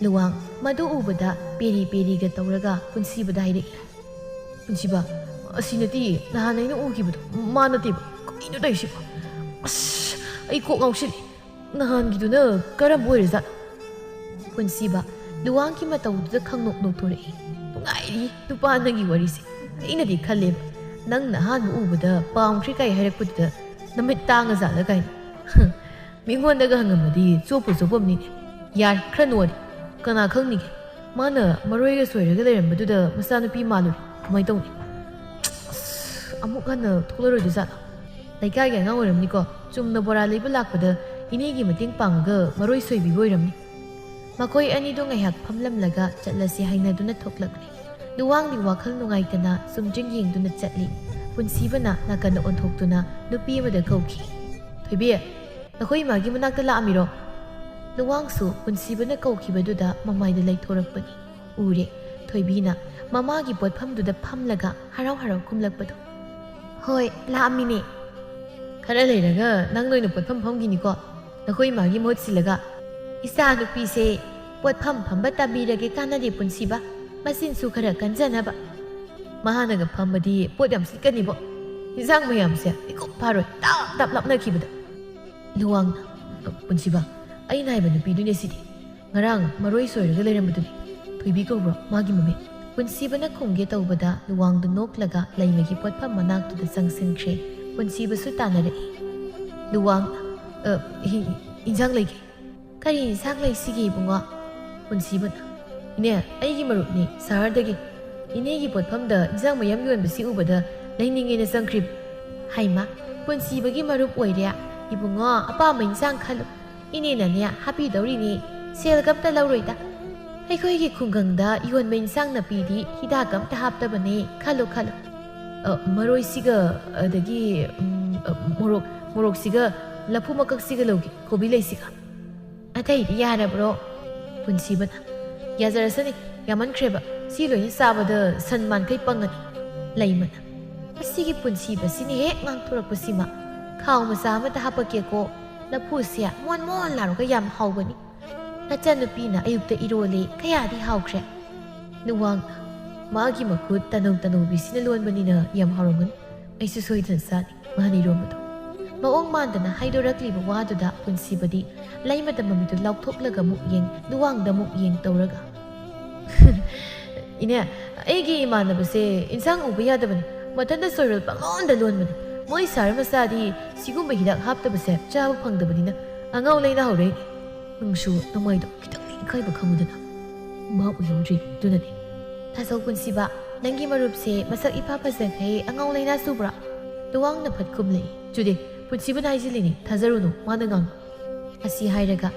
ꯂꯨꯋꯥꯡ ꯃꯗꯨ ꯎꯕꯗ ꯄꯦꯔꯤ ꯄꯦꯔꯤꯒ ꯇꯧꯔꯒ ꯄꯨꯟꯁꯤꯕꯗ ꯍꯥꯏꯔꯛꯏ꯫ ꯄꯨꯟꯁꯤꯕ, ꯑꯁꯤ ꯅꯠꯇꯦ, ꯅꯍꯥꯟ ꯑꯩꯅ ꯎꯈꯤꯕꯗꯣ ꯃꯥ ꯅꯠꯇꯦꯕ꯫ ꯀꯩꯅꯣ ꯇꯧꯔꯤꯁꯤꯕꯣ? ꯑꯁ, ꯑꯩ ꯀꯣꯛ ꯉꯥꯎꯁꯤꯜꯂꯦ꯫ ꯅꯍꯥꯟꯒꯤꯗꯨꯅ ꯀꯔꯝꯕ ꯑꯣꯏꯔꯖꯥꯠꯅꯣ? ꯄꯨꯟꯁꯤꯕ ꯂꯨꯋꯥꯡꯒꯤ ꯃꯇꯧꯗꯨꯗ ꯈꯪꯅꯣꯛ ꯅꯣꯛꯊꯣꯔꯛꯏ꯫ "ꯅꯨꯡꯉꯥꯏꯔꯤ ꯅꯨꯄꯥ ꯅꯪꯒꯤ ꯋꯥꯔꯤꯁꯦ꯫ ꯑꯩꯅꯗꯤ ꯈꯜꯂꯦꯕ, ꯅꯪꯅ ꯑꯍꯥꯟꯕ ꯎꯕꯗ ꯄꯥꯝꯈ꯭ꯔꯦ ꯀꯥꯏ ꯍꯥꯏꯔꯛꯄꯗꯨꯗ ꯅꯃꯤꯠ ꯇꯥꯡꯉꯖꯥꯠꯂ ꯀꯥꯏꯅ꯫ ꯍꯝ, ꯃꯤꯉꯣꯟꯗꯒ ꯍꯪꯉꯝꯃꯗꯤ ꯆꯣꯞꯄꯨ ꯆꯣꯞꯄꯝꯅꯤꯅꯦ꯫ ꯌꯥꯔꯦ, ꯈꯔ ꯅꯣꯛꯑꯗꯤ꯫ ꯀꯅꯥ ꯈꯪꯅꯤꯒꯦ? ꯃꯥꯅ ꯃꯔꯣꯏꯒ ꯁꯣꯏꯔꯒ ꯂꯩꯔꯝꯕꯗꯨꯗ ꯃꯆꯥꯅꯨꯄꯤ ꯃꯥꯜꯂꯨꯔꯦ꯫ ꯀꯃꯥꯏ ꯇꯧꯅꯤ? ꯑꯁ, ꯑꯃꯨꯛ ꯍꯟꯅ ꯊꯣꯛꯂꯔꯣꯏꯗꯣꯏꯖꯥꯠꯂꯣ? ꯂꯩꯀꯥꯏꯒꯤ ꯑꯉꯥꯡ ꯑꯣꯏꯔꯝꯅꯤꯀꯣ꯫ ꯆꯨꯝꯅ ꯕꯣꯔꯥ ꯂꯩꯕ ꯂꯥꯛꯄꯗ ꯏꯅꯦꯒꯤ ꯃꯇꯦꯡ ꯄꯥꯡꯉꯒ ꯃꯔꯣꯏ ꯁꯣꯏꯕꯤꯕ ꯑꯣꯏꯔꯝꯅꯤ꯫ ꯃꯈꯣꯏ ꯑꯅꯤꯗꯨ ꯉꯥꯏꯍꯥꯛ ꯐꯝꯂꯝꯂꯒ ꯆꯠꯂꯁꯤ ꯍꯥꯏꯅꯗꯨꯅ ꯊꯣꯛꯂꯛꯂꯦ꯫ ꯂꯨꯋꯥꯡꯗꯤ ꯋꯥꯈꯜ ꯅꯨꯡꯉꯥꯏꯇꯅ ꯆꯨꯝꯗ꯭ꯔꯤꯡ ꯌꯦꯡꯗꯨꯅ ꯆꯠꯂꯤ꯫ ꯄꯨꯟꯁꯤꯕꯅ ꯅꯥꯀꯟꯗ ꯑꯣꯟꯊꯣꯛꯇꯨꯅ ꯅꯨꯄꯤ ꯑꯃꯗ ꯀꯧꯈꯤ꯫ "ꯊꯣꯏꯕꯤ, ꯅꯈꯣꯏ ꯏꯃꯥꯒꯤ ꯃꯅꯥꯛꯇ ꯂꯥꯛꯑꯝꯃꯤꯔꯣ?" ꯂꯨꯋꯥꯡꯁꯨ ꯄꯨꯟꯁꯤꯕꯅ ꯀꯧꯈꯤꯕꯗꯨꯗ ꯃꯃꯥꯏꯗ ꯂꯩꯊꯣꯔꯛꯄꯅꯤ꯫ ꯎꯔꯦ, ꯊꯣꯏꯕꯤꯅ ꯃꯃꯥꯒꯤ ꯄꯣꯠꯐꯝꯗꯨꯗ ꯐꯝꯂꯒ ꯍꯔꯥꯎ ꯍꯔꯥꯎ ꯈꯨꯝꯂꯛꯄꯗꯣ꯫ "ꯍꯣꯏ, ꯂꯥꯛꯑꯝꯃꯤꯅꯦ꯫ ꯈꯔ ꯂꯩꯔꯒ ꯅꯪ ꯅꯣꯏꯅ ꯄꯣꯠꯐꯝ ꯐꯝꯈꯤꯅꯤꯀꯣ, ꯅꯈꯣꯏ ꯏꯃꯥꯒꯤ ꯃꯍꯨꯠ ꯁꯤꯜꯂꯒ꯫ ꯏꯆꯥ ꯅꯨꯄꯤꯁꯦ ꯄꯣꯠꯐꯝ ꯐꯝꯕ ꯇꯝꯕꯤꯔꯒꯦ ꯀꯥꯟꯅꯗꯦ ꯄꯨꯟꯁꯤꯕ, ꯃꯆꯤꯟꯁꯨ ꯈꯔ ꯀꯟꯖꯅꯕ꯫ ꯃꯍꯥꯛꯅꯒ ꯐꯝꯕꯗꯤ ꯄꯣꯠ ꯌꯥꯝ ꯁꯤꯠꯀꯅꯤꯕꯣ꯫ ꯏꯟꯁꯥꯡ ꯃꯌꯥꯝꯁꯦ ꯏꯀꯨꯞ ꯐꯥꯔꯣꯏ, ꯇꯞ ꯇꯞ ꯂꯥꯞꯅꯈꯤꯕꯗ꯫" ꯂꯨꯋꯥꯡꯅ, "ꯄꯨꯟꯁꯤꯕ, ꯑꯩꯅ ꯍꯥꯏꯕ ꯅꯨꯄꯤꯗꯨꯅꯦ ꯁꯤꯗꯤ꯫ ꯉꯔꯥꯡ ꯃꯔꯣꯏ ꯁꯣꯏꯔꯒ ꯂꯩꯔꯝꯕꯗꯨꯅꯤ꯫ ꯊꯣꯏꯕꯤ ꯀꯧꯕ꯭ꯔꯣ ꯃꯥꯒꯤ ꯃꯃꯤꯡ?" ꯄꯨꯟꯁꯤꯕꯅ ꯈꯨꯝꯒꯦ ꯇꯧꯕꯗ ꯂꯨꯋꯥꯡꯗꯨ ꯅꯣꯛꯂꯒ ꯂꯩꯃꯒꯤ ꯄꯣꯠꯐꯝ ꯃꯅꯥꯛꯇꯨꯗ ꯆꯪꯁꯤꯟꯈ꯭ꯔꯦ꯫ ꯄꯨꯟꯁꯤꯕꯁꯨ ꯇꯥꯟꯅꯔꯛꯏ꯫ ꯂꯨꯋꯥꯡ, "ꯑ, ꯍꯤ-, ꯏꯟꯖꯥꯡ ꯂꯩꯒꯦ꯫" "ꯀꯔꯤ ꯏꯟꯁꯥꯡ ꯂꯩꯁꯤꯒꯦ ꯏꯕꯨꯡꯉꯣ?" ꯄꯨꯟꯁꯤꯕꯅ, "ꯏꯅꯦ, ꯑꯩꯒꯤ ꯃꯔꯨꯞꯅꯤ ꯁꯍꯔꯗꯒꯤ꯫ ꯏꯅꯦꯒꯤ ꯄꯣꯠꯐꯝꯗ ꯏꯟꯁꯥꯡ ꯃꯌꯥꯝ ꯌꯣꯟꯕꯁꯤ ꯎꯕꯗ ꯂꯩꯅꯤꯡꯉꯦꯅ ꯆꯪꯈ꯭ꯔꯤꯕ꯫" "ꯍꯩꯃꯥ, ꯄꯨꯟꯁꯤꯕꯒꯤ ꯃꯔꯨꯞ ꯑꯣꯏꯔꯦ? ꯏꯕꯨꯡꯉꯣ, ꯑꯄꯥꯝꯕ ꯏꯟꯁꯥꯡ ꯈꯜꯂꯨ꯫ ꯏꯅꯦꯅꯅꯦ ꯍꯥꯞꯄꯤꯗꯧꯔꯤꯅꯤ, ꯁꯦꯜꯒ ꯑꯝꯇ ꯂꯧꯔꯣꯏꯗ꯫ ꯑꯩꯈꯣꯏꯒꯤ ꯈꯨꯡꯒꯪꯗ ꯌꯣꯟꯕ ꯏꯟꯁꯥꯡ ꯅꯥꯄꯤꯗꯤ ꯍꯤꯗꯥꯛ ꯑꯝꯇ ꯍꯥꯞꯇꯕꯅꯦ, ꯈꯜꯂꯨ, ꯈꯜꯂꯨ꯫ ꯑ, ꯃꯔꯣꯏꯁꯤꯒ, ꯑꯗꯒꯤ, ꯎꯝ, ꯑ, ꯃꯣꯔꯣꯛ, ꯃꯣꯔꯣꯛꯁꯤꯒ ꯂꯐꯨ ꯃꯀꯛꯁꯤꯒ ꯂꯧꯒꯦ, ꯀꯣꯕꯤ ꯂꯩꯁꯤꯒ꯫ ꯑꯇꯩꯗꯤ ꯌꯥꯔꯕ꯭ꯔꯣ? ꯄꯨꯟꯁꯤꯕꯅ, ꯌꯥꯖꯔꯁꯅꯤ, ꯌꯥꯝꯃꯟꯈ꯭ꯔꯦꯕ, ꯁꯤ ꯂꯣꯏꯅ ꯆꯥꯕꯗ ꯁꯟ ꯃꯥꯟꯈꯩ ꯄꯪꯉꯅꯤ꯫ ꯂꯩꯃꯅ, ꯑꯁꯤꯒꯤ ꯄꯨꯟꯁꯤꯕꯁꯤꯅ ꯍꯦꯛ ꯉꯥꯡꯊꯣꯔꯛꯄꯁꯤꯃ, ꯈꯥꯎ ꯃꯆꯥ ꯑꯃꯗ ꯍꯥꯄꯛꯀꯦꯀꯣ, ꯂꯐꯨꯁꯦ ꯃꯣꯟ ꯃꯣꯟ ꯂꯥꯎꯔꯒ ꯌꯥꯝ ꯍꯥꯎꯕꯅꯤ꯫ ꯅꯆꯟꯅꯨꯄꯤꯅ ꯑꯌꯨꯛꯇ ꯏꯔꯣꯜꯂꯤ, ꯀꯌꯥꯗꯤ ꯍꯥꯎꯈ꯭ꯔꯦ꯫ ꯂꯨꯋꯥꯡꯅ, ꯃꯥꯒꯤ ꯃꯈꯨꯠ ꯇꯅꯧ ꯇꯅꯧꯕꯤꯁꯤꯅ ꯂꯣꯟꯕꯅꯤꯅ ꯌꯥꯝ ꯍꯥꯎꯔꯝꯒꯅꯤ꯫ ꯑꯩꯁꯨ ꯁꯣꯏꯗꯅ ꯆꯥꯅꯤ ꯃꯥꯅ ꯏꯔꯣꯟꯕꯗꯣ꯫ ꯃꯑꯣꯡ ꯃꯥꯟꯗꯅ ꯍꯥꯏꯗꯣꯔꯛꯂꯤꯕ ꯋꯥꯗꯨꯗ ꯄꯨꯟꯁꯤꯕꯗꯤ ꯂꯩꯃꯗ ꯃꯃꯤꯠꯇꯨ ꯂꯥꯎꯊꯣꯛꯂꯒ ꯑꯃꯨꯛ ꯌꯦꯡ, ꯂꯨꯋꯥꯡꯗ ꯑꯃꯨꯛ ꯌꯦꯡ ꯇꯧꯔꯒ, "ꯏꯅꯦ, ꯑꯩꯒꯤ ꯏꯃꯥꯟꯅꯕꯁꯦ ꯏꯟꯁꯥꯡ ꯎꯕ ꯌꯥꯗꯕꯅꯤ, ꯃꯊꯟꯇ ꯁꯣꯏꯔꯣꯜ ꯄꯪꯂꯣꯟꯗ ꯂꯣꯟꯕꯅꯤ꯫ ꯃꯣꯏ ꯁꯍꯔ ꯃꯆꯥꯗꯤ ꯁꯤꯒꯨꯝꯕ ꯍꯤꯗꯥꯛ ꯍꯥꯞꯇꯕꯁꯦ ꯆꯥꯕ ꯐꯪꯗꯕꯅꯤꯅ ꯑꯉꯥꯎ ꯂꯩꯅꯥ ꯍꯧꯔꯛꯏꯅꯦ꯫ ꯅꯪꯁꯨ ꯅꯃꯥꯏꯗꯣ ꯈꯤꯇꯪꯗꯤ ꯏꯀꯥꯏꯕ ꯈꯪꯉꯨꯗꯅ꯫ ꯃꯥ ꯎꯍꯧꯗ꯭ꯔꯤ, ꯑꯗꯨꯅꯅꯦ꯫" "ꯊꯥꯖꯧ ꯄꯨꯟꯁꯤꯕ, ꯅꯪꯒꯤ ꯃꯔꯨꯞꯁꯦ ꯃꯁꯛ ꯏꯐ ꯐꯖꯈꯩ ꯑꯉꯥꯎ ꯂꯩꯅꯥ ꯆꯨꯕ꯭ꯔꯥ?" ꯂꯨꯋꯥꯡꯅ ꯐꯠ ꯈꯨꯝꯂꯛꯏ꯫ "ꯆꯨꯗꯦ, ꯄꯨꯟꯁꯤꯕꯅ ꯍꯥꯏꯖꯤꯜꯂꯤꯅꯤ, ꯊꯥꯖꯔꯨꯅꯨ, ꯃꯥꯅ ꯉꯥꯡ꯫" ꯑꯁꯤ ꯍꯥꯏꯔꯒ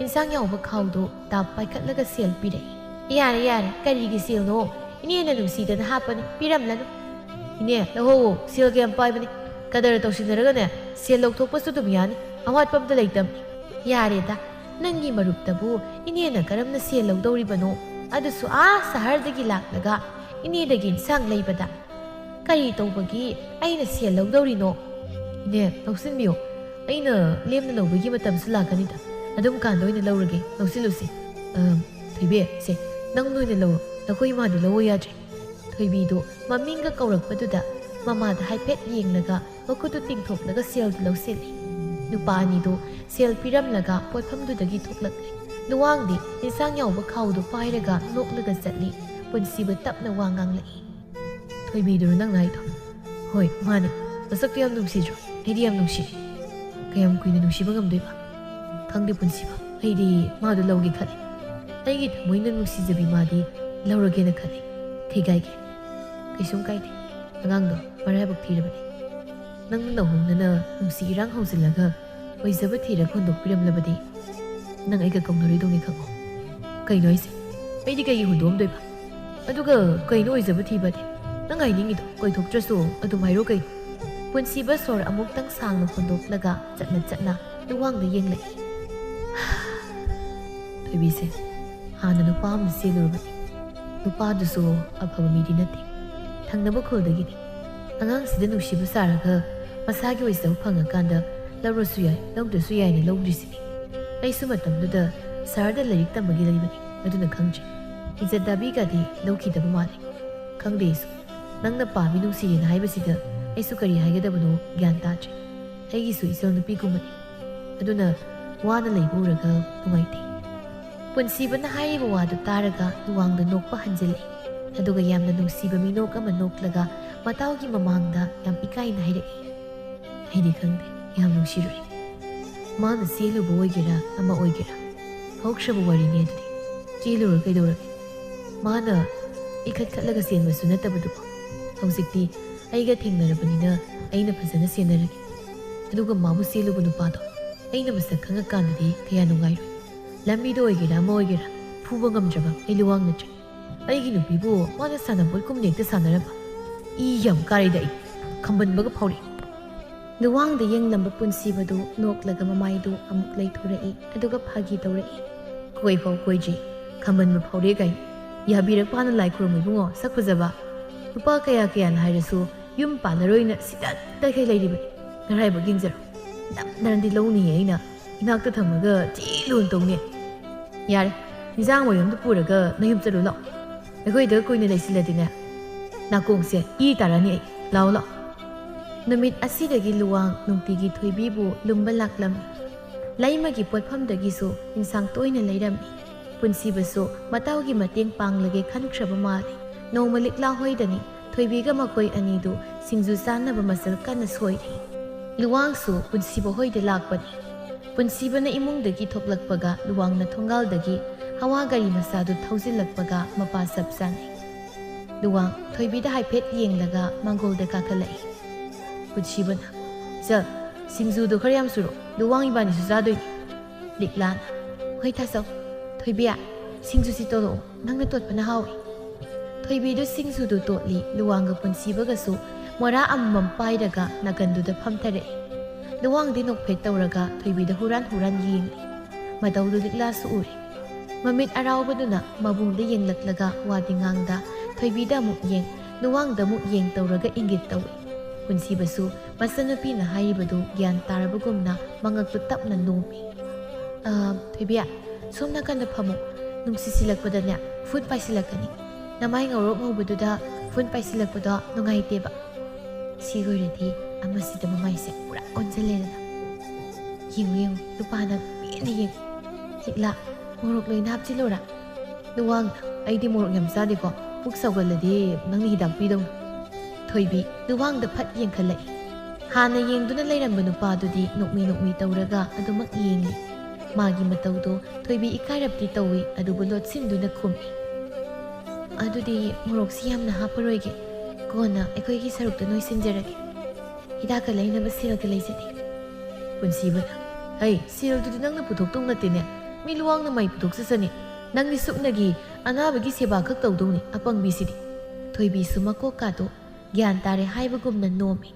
ꯏꯟꯁꯥꯡ ꯌꯥꯎꯕ ꯈꯥꯎꯗꯣ ꯇꯥꯞ ꯄꯥꯏꯈꯠꯂꯒ ꯁꯦꯜ ꯄꯤꯔꯛꯏ꯫ "ꯌꯥꯔꯦ, ꯌꯥꯔꯦ, ꯀꯔꯤꯒꯤ ꯁꯦꯜꯅꯣ? ꯏꯅꯦꯅ ꯅꯨꯡꯁꯤꯗꯅ ꯍꯥꯞꯄꯅꯤ, ꯄꯤꯔꯝꯂꯅꯨ꯫" "ꯏꯅꯦ, ꯂꯧꯍꯧꯋꯣ, ꯁꯦꯜ ꯀꯌꯥꯝ ꯄꯥꯏꯕꯅꯤ? ꯀꯗꯔ ꯇꯧꯁꯤꯟꯅꯔꯒꯅꯦ, ꯁꯦꯜ ꯂꯧꯊꯣꯛꯄꯁꯨ ꯑꯗꯨꯝ ꯌꯥꯅꯤ, ꯑꯋꯥꯠꯄ ꯑꯝꯇ ꯂꯩꯇꯝꯅꯤ꯫" "ꯌꯥꯔꯦꯗ, ꯅꯪꯒꯤ ꯃꯔꯨꯞꯇꯕꯨ ꯏꯅꯦꯅ ꯀꯔꯝꯅ ꯁꯦꯜ ꯂꯧꯗꯧꯔꯤꯕꯅꯣ? ꯑꯗꯨꯁꯨ ꯑꯥ ꯁꯍꯔꯗꯒꯤ ꯂꯥꯛꯂꯒ ꯏꯅꯦꯗꯒꯤ ꯏꯟꯁꯥꯡ ꯂꯩꯕꯗ꯫ ꯀꯔꯤ ꯇꯧꯕꯒꯤ ꯑꯩꯅ ꯁꯦꯜ ꯂꯧꯗꯧꯔꯤꯅꯣ?" "ꯏꯅꯦ, ꯂꯧꯁꯤꯟꯕꯤꯌꯨ, ꯑꯩꯅ ꯂꯦꯝꯅ ꯂꯧꯕꯒꯤ ꯃꯇꯝꯁꯨ ꯂꯥꯛꯀꯅꯤꯗ, ꯑꯗꯨꯝ ꯀꯥꯟꯗ ꯑꯣꯏꯅ ꯂꯧꯔꯒꯦ, ꯂꯧꯁꯤꯜꯂꯨꯁꯦ꯫ ꯑ, ꯊꯣꯏꯕꯤ, ꯁꯦ, ꯅꯪ ꯅꯣꯏꯅ ꯂꯧꯔꯣ, ꯅꯈꯣꯏ ꯏꯃꯥꯗꯤ ꯂꯧꯕ ꯌꯥꯗ꯭ꯔꯦ꯫" ꯊꯣꯏꯕꯤꯗꯣ ꯃꯃꯤꯡꯒ ꯀꯧꯔꯛꯄꯗꯨꯗ ꯃꯃꯥꯗ ꯍꯥꯏꯐꯦꯠ ꯌꯦꯡꯂꯒ ꯃꯈꯨꯠꯇꯨ ꯇꯤꯡꯊꯣꯛꯂꯒ ꯁꯦꯜꯗꯨ ꯂꯧꯁꯤꯜꯂꯤ꯫ ꯅꯨꯄꯥ ꯑꯅꯤꯗꯨ ꯁꯦꯜ ꯄꯤꯔꯝꯂꯒ ꯄꯣꯠꯐꯝꯗꯨꯗꯒꯤ ꯊꯣꯛꯂꯛꯂꯦ꯫ ꯂꯨꯋꯥꯡꯗꯤ ꯏꯟꯁꯥꯡ ꯌꯥꯎꯕ ꯈꯥꯎꯗꯨ ꯄꯥꯏꯔꯒ ꯅꯣꯛꯂꯒ ꯆꯠꯂꯤ꯫ ꯄꯨꯟꯁꯤꯕ ꯇꯞꯅ ꯋꯥ ꯉꯥꯡꯂꯛꯏ꯫ "ꯊꯣꯏꯕꯤꯗꯨꯔꯣ ꯅꯪꯅ ꯍꯥꯏꯗꯣ?" "ꯍꯣꯏ, ꯃꯥꯅꯦ꯫ ꯃꯁꯛꯇꯨ ꯌꯥꯝ ꯅꯨꯡꯁꯤꯗ꯭ꯔꯣ? ꯑꯩꯗꯤ ꯌꯥꯝ ꯅꯨꯡꯁꯤ꯫ ꯀꯌꯥꯝ ꯀꯨꯏꯅ ꯅꯨꯡꯁꯤꯕ ꯉꯝꯗꯣꯏꯕ? ꯈꯪꯗꯦ ꯄꯨꯟꯁꯤꯕ, ꯑꯩꯗꯤ ꯃꯥꯗꯣ ꯂꯧꯒꯦ ꯈꯜꯂꯤ꯫ ꯑꯩꯒꯤ ꯊꯃꯣꯏꯅ ꯅꯨꯡꯁꯤꯖꯕꯤ ꯃꯥꯗꯤ ꯂꯧꯔꯒꯦꯅ ꯈꯜꯂꯤ꯫ ꯊꯤꯒꯥꯏꯒꯦ꯫ ꯀꯩꯁꯨꯝ ꯀꯥꯏꯗꯦ꯫ ꯑꯉꯥꯡꯗꯣ ꯃꯔꯥꯏꯕꯛ ꯊꯤꯔꯕꯅꯤ꯫ ꯅꯪ ꯅꯧꯍꯧꯅꯅ ꯅꯨꯡꯁꯤ ꯏꯔꯥꯡ ꯍꯧꯖꯤꯜꯂꯒ ꯑꯣꯏꯖꯕ ꯊꯤꯔꯒ ꯍꯨꯟꯗꯣꯛꯄꯤꯔꯝꯂꯕꯗꯤ ꯅꯪ ꯑꯩꯒ ꯀꯧꯅꯔꯣꯏꯗꯧꯅꯤ ꯈꯪꯉꯣ꯫" "ꯀꯩꯅꯣ ꯍꯥꯏꯁꯦ? ꯑꯩꯗꯤ ꯀꯩꯒꯤ ꯍꯨꯟꯗꯣꯛꯑꯝꯗꯣꯏꯕ? ꯑꯗꯨꯒ ꯀꯩꯅꯣ ꯑꯣꯏꯖꯕ ꯊꯤꯕꯗꯤ? ꯅꯪ ꯍꯥꯏꯅꯤꯡꯉꯤꯗꯣ ꯀꯣꯏꯊꯣꯛꯇ꯭ꯔꯁꯨ ꯑꯗꯨꯝ ꯍꯥꯏꯔꯣ ꯀꯩꯅꯣ?" ꯄꯨꯟꯁꯤꯕ ꯁꯣꯔ ꯑꯃꯨꯛꯇꯪ ꯁꯥꯡꯅ ꯍꯣꯟꯗꯣꯛꯂꯒ ꯆꯠꯅ ꯆꯠꯅ ꯂꯨꯋꯥꯡꯗ ꯌꯦꯡꯂꯛꯏ꯫ ꯊꯣꯏꯕꯤꯁꯦ ꯍꯥꯟꯅ ꯅꯨꯄꯥ ꯑꯃ ꯆꯦꯜꯂꯨꯔꯕꯅꯤ꯫ ꯅꯨꯄꯥꯗꯨꯁꯨ ꯑꯐꯕ ꯃꯤꯗꯤ ꯅꯠꯇꯦ꯫ ꯊꯪꯅꯕ ꯈꯨꯜꯗꯒꯤꯅꯤ꯫ ꯑꯉꯥꯡꯁꯤꯗ ꯅꯨꯡꯁꯤꯕ ꯁꯥꯔꯒ ꯃꯁꯥꯒꯤ ꯑꯣꯏꯖꯕ ꯐꯪꯉꯀꯥꯟꯗ ꯂꯧꯔꯁꯨ ꯌꯥꯏ, ꯂꯧꯗ꯭ꯔꯁꯨ ꯌꯥꯏꯅ ꯂꯧꯗ꯭ꯔꯤꯁꯤꯅꯤ꯫ ꯑꯩꯁꯨ ꯃꯇꯝꯗꯨꯗ ꯁꯍꯔꯗ ꯂꯥꯏꯔꯤꯛ ꯇꯝꯕꯒꯤ ꯂꯩꯕꯅꯤ, ꯑꯗꯨꯅ ꯈꯪꯗ꯭ꯔꯦ꯫ ꯏꯖꯠ ꯗꯥꯕꯤꯒꯗꯤ ꯂꯧꯈꯤꯗꯕ ꯃꯥꯜꯂꯦ꯫ ꯈꯪꯗꯦ ꯑꯩꯁꯨ꯫ ꯅꯪꯅ ꯄꯥꯝꯃꯤ ꯅꯨꯡꯁꯤꯔꯦꯅ ꯍꯥꯏꯕꯁꯤꯗ ꯑꯩꯁꯨ ꯀꯔꯤ ꯍꯥꯏꯒꯗꯕꯅꯣ ꯒ꯭ꯌꯥꯟ ꯇꯥꯗ꯭ꯔꯦ꯫ ꯑꯩꯒꯤꯁꯨ ꯏꯆꯜ ꯅꯨꯄꯤꯒꯨꯝꯕꯅꯤ꯫ ꯑꯗꯨꯅ ꯋꯥꯅ ꯂꯩꯕ ꯎꯔꯒ ꯅꯨꯡꯉꯥꯏꯇꯦ꯫ ꯄꯨꯟꯁꯤꯕꯅ ꯍꯥꯏꯔꯤꯕ ꯋꯥꯗꯨ ꯇꯥꯔꯒ ꯂꯨꯋꯥꯡꯗ ꯅꯣꯛꯄ ꯍꯟꯖꯤꯜꯂꯛꯏ꯫ ꯑꯗꯨꯒ ꯌꯥꯝꯅ ꯅꯨꯡꯁꯤꯕ ꯃꯤꯅꯣꯛ ꯑꯃ ꯅꯣꯛꯂꯒ ꯃꯇꯥꯎꯒꯤ ꯃꯃꯥꯡꯗ ꯌꯥꯝ ꯏꯀꯥꯏꯅ ꯍꯥꯏꯔꯛꯏ꯫ ꯑꯩꯗꯤ ꯈꯪꯗꯦ, ꯌꯥꯝ ꯅꯨꯡꯁꯤꯔꯨꯔꯦ꯫ ꯃꯥꯅ ꯆꯦꯜꯂꯨꯕ ꯑꯣꯏꯒꯦꯔꯥ ꯑꯃ ꯑꯣꯏꯒꯦꯔꯥ, ꯍꯧꯈ꯭ꯔꯕ ꯋꯥꯔꯤꯅꯤ ꯑꯗꯨꯗꯤ꯫ ꯆꯦꯜꯂꯨꯔ ꯀꯩꯗꯧꯔꯒꯦ? ꯃꯥꯅ ꯏꯈꯠ ꯈꯠꯂꯒ ꯆꯦꯟꯕꯁꯨ ꯅꯠꯇꯕꯗꯨꯕꯨ꯫ ꯍꯧꯖꯤꯛꯇꯤ ꯑꯩꯒ ꯊꯦꯡꯅꯔꯕꯅꯤꯅ ꯑꯩꯅ ꯐꯖꯅ ꯁꯦꯟꯅꯔꯒꯦ꯫ ꯑꯗꯨꯒ ꯃꯥꯕꯨ ꯆꯦꯜꯂꯨꯕ ꯅꯨꯄꯥꯗꯣ ꯑꯩꯅ ꯃꯁꯛ ꯈꯪꯉꯀꯥꯟꯗꯗꯤ ꯀꯌꯥ ꯅꯨꯡꯉꯥꯏꯔꯣꯏ꯫ ꯂꯝꯕꯤꯗ ꯑꯣꯏꯒꯦꯔꯥ ꯑꯃ ꯑꯣꯏꯒꯦꯔꯥ ꯐꯨꯕ ꯉꯝꯗ꯭ꯔꯕ ꯑꯩ ꯂꯨꯋꯥꯡ ꯅꯠꯇ꯭ꯔꯦ꯫ ꯑꯩꯒꯤ ꯅꯨꯄꯤꯕꯨ ꯃꯥꯅ ꯁꯥꯟꯅꯄꯣꯠꯀꯨꯝꯅ ꯍꯦꯛꯇ ꯁꯥꯟꯅꯔꯕ꯫ ꯏ ꯌꯥꯝ ꯀꯥꯔꯦꯗ ꯑꯩ꯫ ꯈꯝꯕꯟꯕꯒ ꯐꯥꯎꯔꯛꯏ꯫ ꯂꯨꯋꯥꯡꯗ ꯌꯦꯡꯂꯝꯕ ꯄꯨꯟꯁꯤꯕꯗꯨ ꯅꯣꯛꯂꯒ ꯃꯃꯥꯏꯗꯨ ꯑꯃꯨꯛ ꯂꯩꯊꯣꯔꯛꯏ, ꯑꯗꯨꯒ ꯐꯥꯒꯤ ꯇꯧꯔꯛꯏ꯫ ꯀꯣꯏꯐꯥꯎ ꯀꯣꯏꯗ꯭ꯔꯤ, ꯈꯝꯕꯟꯕ ꯐꯥꯎꯔꯦ ꯀꯥꯏꯅ꯫ ꯌꯥꯕꯤꯔꯛꯄꯅ ꯂꯥꯏ ꯈꯨꯔꯨꯝꯃꯨ ꯏꯕꯨꯡꯉꯣ, ꯁꯛ ꯐꯖꯕ꯫ ꯂꯨꯄꯥ ꯀꯌꯥ ꯀꯌꯥꯅ ꯍꯥꯏꯔꯁꯨ ꯌꯨꯝ ꯄꯥꯜꯂꯔꯣꯏꯅ ꯁꯤꯗꯠꯇꯈꯩ ꯂꯩꯔꯤꯕꯅꯤ꯫ ꯅꯔꯥꯏꯕꯛ ꯌꯦꯡꯖꯔꯣ꯫ ꯅꯝꯗꯅꯗꯤ ꯂꯧꯅꯤꯌꯦ ꯑꯩꯅ꯫ ꯏꯅꯥꯛꯇ ꯊꯝꯃꯒ ꯊꯤ ꯂꯨꯅ ꯇꯧꯅꯤ꯫ ꯌꯥꯔꯦ, ꯏꯟꯖꯥꯡ ꯃꯌꯨꯝꯗ ꯄꯨꯔꯒ ꯅꯌꯨꯝ ꯆꯠꯂꯨ ꯂꯥꯛꯑꯣ꯫ ꯑꯩꯈꯣꯏꯗ ꯀꯨꯏꯅ ꯂꯩꯁꯤꯜꯂꯗꯤꯅꯦ, ꯅꯥꯀꯣꯡꯁꯦ ꯏ ꯇꯥꯔꯅꯤ ꯑꯩ꯫ ꯂꯥꯛꯑꯣ ꯂꯥꯛꯑꯣ꯫ ꯅꯨꯃꯤꯠ ꯑꯁꯤꯗꯒꯤ ꯂꯨꯋꯥꯡ ꯅꯨꯡꯇꯤꯒꯤ ꯊꯣꯏꯕꯤꯕꯨ ꯂꯨꯝꯕ ꯂꯥꯛꯂꯝꯃꯤ꯫ ꯂꯩꯃꯒꯤ ꯄꯣꯠꯐꯝꯗꯒꯤꯁꯨ ꯏꯟꯁꯥꯡ ꯇꯣꯏꯅ ꯂꯩꯔꯝꯃꯤ꯫ ꯄꯨꯟꯁꯤꯕꯁꯨ ꯃꯇꯥꯎꯒꯤ ꯃꯇꯦꯡ ꯄꯥꯡꯂꯒꯦ ꯈꯟꯈ꯭ꯔꯕ ꯃꯥꯜꯂꯤ꯫ ꯅꯣꯡꯃ ꯂꯤꯛꯂꯥ ꯍꯣꯏꯗꯅꯤ ꯊꯣꯏꯕꯤꯒ ꯃꯈꯣꯏ ꯑꯅꯤꯗꯨ ꯁꯤꯡꯖꯨ ꯆꯥꯅꯕ ꯃꯆꯜ ꯀꯟꯅ ꯁꯣꯏꯔꯤ꯫ ꯂꯨꯋꯥꯡꯁꯨ ꯄꯨꯟꯁꯤꯕ ꯍꯣꯏꯗ ꯂꯥꯛꯄꯅꯤ꯫ ꯄꯨꯟꯁꯤꯕꯅ ꯏꯃꯨꯡꯗꯒꯤ ꯊꯣꯛꯂꯛꯄꯒ ꯂꯨꯋꯥꯡꯅ ꯊꯣꯡꯒꯥꯜꯗꯒꯤ ꯍꯋꯥ ꯒꯥꯔꯤ ꯃꯆꯥꯗꯨ ꯊꯧꯖꯤꯜꯂꯛꯄꯒ ꯃꯄꯥ ꯆꯞ ꯆꯥꯅꯩ꯫ ꯂꯨꯋꯥꯡ ꯊꯣꯏꯕꯤꯗ ꯍꯥꯏꯐꯦꯠ ꯌꯦꯡꯂꯒ ꯃꯥꯡꯒꯣꯜꯗ ꯀꯥꯈꯠꯂꯛꯏ꯫ ꯄꯨꯟꯁꯤꯕꯅ, "ꯆꯜ, ꯁꯤꯡꯖꯨꯗꯣ ꯈꯔ ꯌꯥꯝ ꯁꯨꯔꯣ, ꯂꯨꯋꯥꯡ ꯏꯕꯥꯅꯤꯁꯨ ꯆꯥꯗꯣꯏꯅꯤ"꯫ ꯂꯤꯛꯂꯥꯅ, "ꯍꯣꯏ ꯇꯥꯆꯧ꯫ ꯊꯣꯏꯕꯤ, ꯁꯤꯡꯖꯨꯁꯤ ꯇꯣꯠꯂꯛꯑꯣ, ꯅꯪꯅ ꯇꯣꯠꯄꯅ ꯍꯥꯎꯏ"꯫ ꯊꯣꯏꯕꯤꯗꯨ ꯁꯤꯡꯖꯨꯗꯨ ꯇꯣꯠꯂꯤ, ꯂꯨꯋꯥꯡꯒ ꯄꯨꯟꯁꯤꯕꯒꯁꯨ ꯃꯣꯔꯥ ꯑꯃꯃꯝ ꯄꯥꯏꯔꯒ ꯅꯥꯀꯟꯗꯨꯗ ꯐꯝꯊꯔꯛꯏ꯫ ꯂꯨꯋꯥꯡꯗꯤ ꯅꯣꯛꯐꯦꯠ ꯇꯧꯔꯒ ꯊꯣꯏꯕꯤꯗ ꯍꯨꯔꯥꯟ ꯍꯨꯔꯥꯟ ꯌꯦꯡꯂꯤ꯫ ꯃꯇꯧꯗꯨ ꯂꯤꯛꯂꯥꯁꯨ ꯎꯔꯤ꯫ ꯃꯃꯤꯠ ꯑꯔꯥꯎꯕꯗꯨꯅ ꯃꯕꯨꯡꯗ ꯌꯦꯡꯂꯛꯂꯒ ꯋꯥꯗꯤ ꯉꯥꯡꯗ, ꯊꯣꯏꯕꯤꯗ ꯑꯃꯨꯛ ꯌꯦꯡ, ꯂꯨꯋꯥꯡꯗ ꯑꯃꯨꯛ ꯌꯦꯡ ꯇꯧꯔꯒ ꯏꯪꯒꯤꯠ ꯇꯧꯏ꯫ ꯄꯨꯟꯁꯤꯕꯁꯨ ꯃꯆꯟꯅꯨꯄꯤꯅ ꯍꯥꯏꯔꯤꯕꯗꯨ ꯒ꯭ꯌꯥꯟ ꯇꯥꯔꯕꯒꯨꯝꯅ ꯃꯉꯛꯇꯨ ꯇꯞꯅ ꯅꯣꯝꯃꯤ꯫ "ꯑ, ꯊꯣꯏꯕꯤ, ꯁꯣꯝ ꯅꯥꯀꯟꯗ ꯐꯝꯃꯨ꯫ ꯅꯨꯡꯁꯤꯠ ꯁꯤꯜꯂꯛꯄꯗꯅꯦ ꯐꯨꯠ ꯄꯥꯏꯁꯤꯜꯂꯛꯀꯅꯤ꯫ ꯅꯃꯥꯏ ꯉꯧꯔꯣꯛ ꯉꯧꯕꯗꯨꯗ ꯐꯨꯠ ꯄꯥꯏꯁꯤꯜꯂꯛꯄꯗꯣ ꯅꯨꯡꯉꯥꯏꯇꯦꯕ꯫ ꯁꯤ ꯑꯣꯏꯔꯗꯤ ꯑꯃꯁꯤꯗ ꯃꯃꯥꯏꯁꯦ ꯄꯨꯔꯥ ꯑꯣꯟꯁꯤꯜꯂꯦꯗꯅ꯫ ꯌꯦꯡꯉꯨ, ꯌꯦꯡꯉꯨ, ꯅꯨꯄꯥꯅ ꯄꯦꯟꯅ ꯌꯦꯡꯉꯨ꯫ ꯂꯤꯛꯂꯥ, ꯃꯣꯔꯣꯛ ꯂꯣꯏꯅ ꯍꯥꯞꯆꯤꯜꯂꯨꯔꯥ?" "ꯂꯨꯋꯥꯡ, ꯑꯩꯗꯤ ꯃꯣꯔꯣꯛ ꯌꯥꯝ ꯆꯥꯗꯦꯀꯣ꯫ ꯄꯨꯛ ꯁꯧꯒꯠꯂꯗꯤ ꯅꯪꯅ ꯍꯤꯗꯥꯛ ꯄꯤꯗꯧꯅꯤ꯫" ꯊꯣꯏꯕꯤ ꯂꯨꯋꯥꯡꯗ ꯐꯠ ꯌꯦꯡꯈꯠꯂꯛꯏ꯫ ꯍꯥꯟꯅ ꯌꯦꯡꯗꯨꯅ ꯂꯩꯔꯝꯕ ꯅꯨꯄꯥꯗꯨꯗꯤ ꯅꯣꯛꯃꯤ ꯅꯣꯛꯃꯤ ꯇꯧꯔꯒ ꯑꯗꯨꯃꯛ ꯌꯦꯡꯂꯤ꯫ ꯃꯥꯒꯤ ꯃꯇꯧꯗꯣ ꯊꯣꯏꯕꯤ ꯏꯀꯥꯏꯔꯞꯇꯤ ꯇꯧꯏ, ꯑꯗꯨꯕꯨ ꯂꯣꯠꯁꯤꯟꯗꯨꯅ ꯈꯨꯝꯃꯤ꯫ "ꯑꯗꯨꯗꯤ ꯃꯣꯔꯣꯛꯁꯤ ꯌꯥꯝꯅ ꯍꯥꯞꯄꯔꯣꯏꯒꯦ꯫ ꯀꯣꯟꯅ ꯑꯩꯈꯣꯏꯒꯤ ꯁꯔꯨꯛꯇ ꯅꯣꯏꯁꯤꯟꯖꯔꯒꯦ꯫ ꯍꯤꯗꯥꯛꯀ ꯂꯩꯅꯕ ꯁꯦꯜꯒ ꯂꯩꯖꯗꯦ꯫" ꯄꯨꯟꯁꯤꯕꯅ, "ꯍꯩ, ꯁꯦꯜꯗꯨꯗꯤ ꯅꯪꯅ ꯄꯨꯊꯣꯛꯇꯧ ꯅꯠꯇꯦꯅꯦ꯫ ꯃꯤ ꯂꯨꯋꯥꯡꯅ ꯃꯥꯏ ꯄꯨꯊꯣꯛꯆꯁꯅꯤ꯫ ꯅꯪꯒꯤ ꯁꯨꯞꯅꯒꯤ ꯑꯅꯥꯕꯒꯤ ꯁꯦꯕꯥ ꯈꯛ ꯇꯧꯗꯧꯅꯤ, ꯑꯄꯪꯕꯤꯁꯤꯗꯤ꯫" ꯊꯣꯏꯕꯤꯁꯨ ꯃꯀꯣꯛꯀꯥꯗꯣ ꯒ꯭ꯌꯥꯟ ꯇꯥꯔꯦ ꯍꯥꯏꯕꯒꯨꯝꯅ ꯅꯣꯝꯃꯤ꯫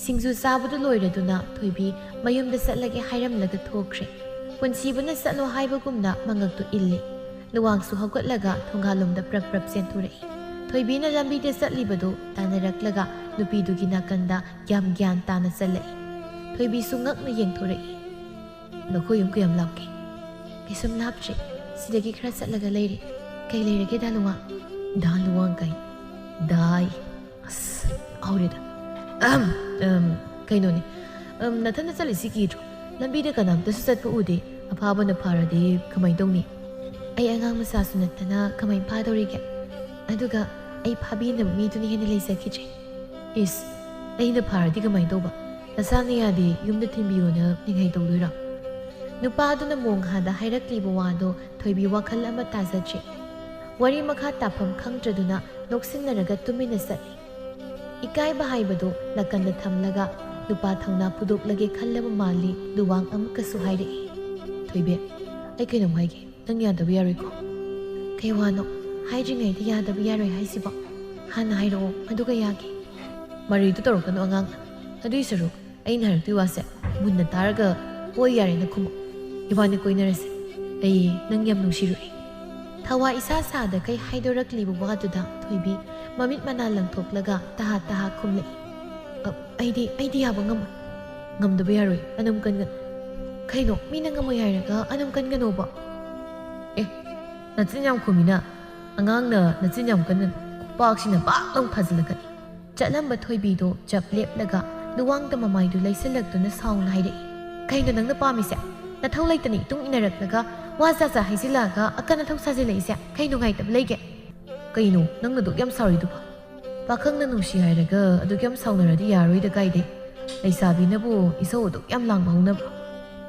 ꯁꯤꯡꯖꯨ ꯆꯥꯕꯗꯨ ꯂꯣꯏꯔꯗꯨꯅ ꯊꯣꯏꯕꯤ ꯃꯌꯨꯝꯗ ꯆꯠꯂꯒꯦ ꯍꯥꯏꯔꯝꯂꯒ ꯊꯣꯛꯈ꯭ꯔꯦ꯫ ꯄꯨꯟꯁꯤꯕꯅ ꯆꯠꯂꯣ ꯍꯥꯏꯕꯒꯨꯝꯅ ꯃꯉꯛꯇꯨ ꯏꯜꯂꯤ꯫ ꯂꯨꯋꯥꯡꯁꯨ ꯍꯧꯒꯠꯂꯒ ꯊꯣꯡꯒꯥꯜꯂꯣꯝꯗ ꯄ꯭ꯔꯞ ꯄ꯭ꯔꯞ ꯆꯦꯟꯊꯣꯔꯛꯏ꯫ ꯊꯣꯏꯕꯤꯅ ꯂꯝꯕꯤꯗ ꯆꯠꯂꯤꯕꯗꯨ ꯇꯥꯟꯅꯔꯛꯂꯒ ꯅꯨꯄꯤꯗꯨꯒꯤ ꯅꯥꯀꯟꯗ ꯌꯥꯝ ꯒ꯭ꯌꯥꯟ ꯇꯥꯅ ꯆꯠꯂꯛꯏ꯫ ꯊꯣꯏꯕꯤꯁꯨ ꯉꯛꯅ ꯌꯦꯡꯊꯣꯔꯛꯏ꯫ "ꯅꯈꯣꯏ ꯌꯨꯝ ꯀꯌꯥꯝ ꯂꯥꯞꯀꯦ?" "ꯀꯩꯁꯨꯝ ꯂꯥꯞꯇ꯭ꯔꯦ꯫ ꯁꯤꯗꯒꯤ ꯈꯔ ꯆꯠꯂꯒ ꯂꯩꯔꯦ꯫ ꯀꯩ ꯂꯩꯔꯒꯦ, ꯗꯥ ꯂꯨꯋꯥꯡ?" "ꯗꯥ ꯂꯨꯋꯥꯡ ꯀꯥꯏ? ꯗꯥꯏ꯫ ꯑꯁ, ꯍꯧꯔꯦꯗ꯫ ꯑꯍꯝ, ꯑꯝ, ꯀꯩꯅꯣꯅꯦ꯫ ꯑꯝ, ꯅꯊꯟꯗ ꯆꯠꯂꯤꯁꯤ ꯀꯤꯗ꯭ꯔꯣ? ꯂꯝꯕꯤꯗ ꯀꯅꯥꯝꯇꯁꯨ ꯆꯠꯄ ꯎꯗꯦ꯫ ꯑꯐꯥꯕꯅ ꯐꯥꯔꯗꯤ ꯀꯃꯥꯏ ꯇꯧꯅꯤ?" "ꯑꯩ ꯑꯉꯥꯡ ꯃꯆꯥꯁꯨ ꯅꯠꯇꯅ ꯀꯃꯥꯏ ꯐꯥꯗꯧꯔꯤꯒꯦ? ꯑꯗꯨꯒ ꯑꯩ ꯐꯥꯕꯤꯅꯕ ꯃꯤꯗꯨꯅ ꯍꯦꯟꯅ ꯂꯩꯖꯈꯤꯗ꯭ꯔꯦ꯫" "ꯏꯁ, ꯑꯩꯅ ꯐꯥꯔꯗꯤ ꯀꯃꯥꯏ ꯇꯧꯕ? ꯅꯆꯥꯅ ꯌꯥꯗꯦ, ꯌꯨꯝꯗ ꯊꯤꯟꯕꯤꯌꯣꯅ ꯅꯤꯡꯉꯥꯏ ꯇꯧꯗꯣꯏꯔꯣ?" ꯅꯨꯄꯥꯗꯨꯅ ꯃꯣꯡꯍꯥꯗ ꯍꯥꯏꯔꯛꯂꯤꯕ ꯋꯥꯗꯣ ꯊꯣꯏꯕꯤ ꯋꯥꯈꯜ ꯑꯃ ꯇꯥꯖꯗ꯭ꯔꯦ꯫ ꯋꯥꯔꯤ ꯃꯈꯥ ꯇꯥꯐꯝ ꯈꯪꯗ꯭ꯔꯗꯨꯅ ꯅꯣꯛꯁꯤꯟꯅꯔꯒ ꯇꯨꯃꯤꯟꯅ ꯆꯠꯂꯤ꯫ ꯏꯀꯥꯏꯕ ꯍꯥꯏꯕꯗꯨ ꯅꯥꯀꯟꯗ ꯊꯝꯂꯒ ꯅꯨꯄꯥ ꯊꯧꯅꯥ ꯐꯨꯗꯣꯛꯂꯒꯦ ꯈꯜꯂꯕ ꯃꯥꯜꯂꯤ꯫ ꯂꯨꯋꯥꯡ ꯑꯃꯨꯛꯀꯁꯨ ꯍꯥꯏꯔꯛꯏ꯫ "ꯊꯣꯏꯕꯤ, ꯑꯩ ꯀꯩꯅꯣꯝ ꯍꯥꯏꯒꯦ꯫ ꯅꯪ ꯌꯥꯗꯕ ꯌꯥꯔꯣꯏꯀꯣ꯫" "ꯀꯩ ꯋꯥꯅꯣ? ꯍꯥꯏꯗ꯭ꯔꯤꯉꯩꯗ ꯌꯥꯗꯕ ꯌꯥꯔꯣꯏ ꯍꯥꯏꯁꯤꯕꯣ? ꯍꯥꯟꯅ ꯍꯥꯏꯔꯛꯑꯣ, ꯑꯗꯨꯒ ꯌꯥꯒꯦ꯫" ꯃꯔꯩꯗꯨ ꯇꯧꯔꯛꯀꯅꯨ ꯑꯉꯥꯡ꯫ ꯑꯗꯨꯏ ꯁꯔꯨꯛ ꯑꯩꯅ ꯍꯥꯏꯔꯛꯇꯣꯏ ꯋꯥꯁꯦ ꯃꯨꯟꯅ ꯇꯥꯔꯒ ꯍꯣꯏ ꯌꯥꯔꯦꯅ ꯈꯨꯝꯃꯨ꯫ ꯏꯕꯥꯅꯤ ꯀꯣꯏꯅꯔꯁꯦ꯫ ꯑꯩ ꯅꯪ ꯌꯥꯝ ꯅꯨꯡꯁꯤꯔꯨꯔꯦ꯫ ꯊꯋꯥ ꯏꯁꯥ ꯁꯥꯗꯈꯩ ꯍꯥꯏꯗꯣꯔꯛꯂꯤꯕ ꯋꯥꯗꯨꯗ ꯊꯣꯏꯕꯤ ꯃꯃꯤꯠ ꯃꯅꯥ ꯂꯪꯊꯣꯛꯂꯒ ꯇꯍꯥ ꯇꯍꯥ ꯈꯨꯝꯂꯛꯏ꯫ "ꯑ, ꯑꯩꯗꯤ, ꯑꯩꯗꯤ ꯌꯥꯕ ꯉꯝꯃꯣꯏ꯫ ꯉꯝꯗꯕ ꯌꯥꯔꯣꯏ, ꯑꯅꯝ ꯀꯟꯒꯅꯨ꯫ ꯀꯩꯅꯣ, ꯃꯤꯅ ꯉꯝꯃꯣꯏ ꯍꯥꯏꯔꯒ ꯑꯅꯝ ꯀꯟꯒꯅꯣꯕ?" "ꯑꯦ, ꯅꯆꯤꯟ ꯌꯥꯝ ꯈꯨꯝꯃꯤꯅ꯫ ꯑꯉꯥꯡꯅ ꯅꯆꯤꯟ ꯌꯥꯝ ꯀꯟꯒꯅꯨ꯫ ꯈꯨꯄꯥꯛꯁꯤꯅ ꯄꯥꯛ ꯂꯥꯎ ꯊꯥꯖꯤꯜꯂꯛꯀꯅꯤ꯫" ꯆꯠꯂꯝꯕ ꯊꯣꯏꯕꯤꯗꯣ ꯆꯞ ꯂꯦꯞꯂꯒ ꯂꯨꯋꯥꯡꯗ ꯃꯃꯥꯏꯗꯨ ꯂꯩꯁꯤꯜꯂꯛꯇꯨꯅ ꯁꯥꯎꯅ ꯍꯥꯏꯔꯛꯏ꯫ "ꯀꯩꯅꯣ ꯅꯪꯅ ꯄꯥꯝꯃꯤꯁꯦ? ꯅꯊꯧ ꯂꯩꯇꯅ ꯏꯇꯨꯡ ꯏꯟꯅꯔꯛꯂꯒ ꯋꯥ ꯖꯥꯠ ꯖꯥꯠ ꯍꯥꯏꯖꯤꯜꯂꯛꯑꯒ ꯑꯀꯟ ꯑꯊꯧ ꯁꯥꯖꯤꯜꯂꯛꯏꯁꯦ ꯀꯩ ꯅꯨꯡꯉꯥꯏꯇꯕ ꯂꯩꯒꯦ?" "ꯀꯩꯅꯣ ꯅꯪꯅ ꯑꯗꯨꯛ ꯌꯥꯝ ꯁꯥꯎꯔꯤꯗꯨꯕꯣ? ꯄꯥꯈꯪꯅ ꯅꯨꯡꯁꯤ ꯍꯥꯏꯔꯒ ꯑꯗꯨꯛ ꯌꯥꯝ ꯁꯥꯎꯅꯔꯗꯤ ꯌꯥꯔꯣꯏꯗ ꯀꯥꯏꯗꯩ꯫ ꯂꯩꯁꯥꯕꯤꯅꯕꯨ ꯏꯁꯧ ꯑꯗꯨꯛ ꯌꯥꯝ ꯂꯥꯡꯕ ꯍꯧꯅꯕ꯭ꯔꯣ?"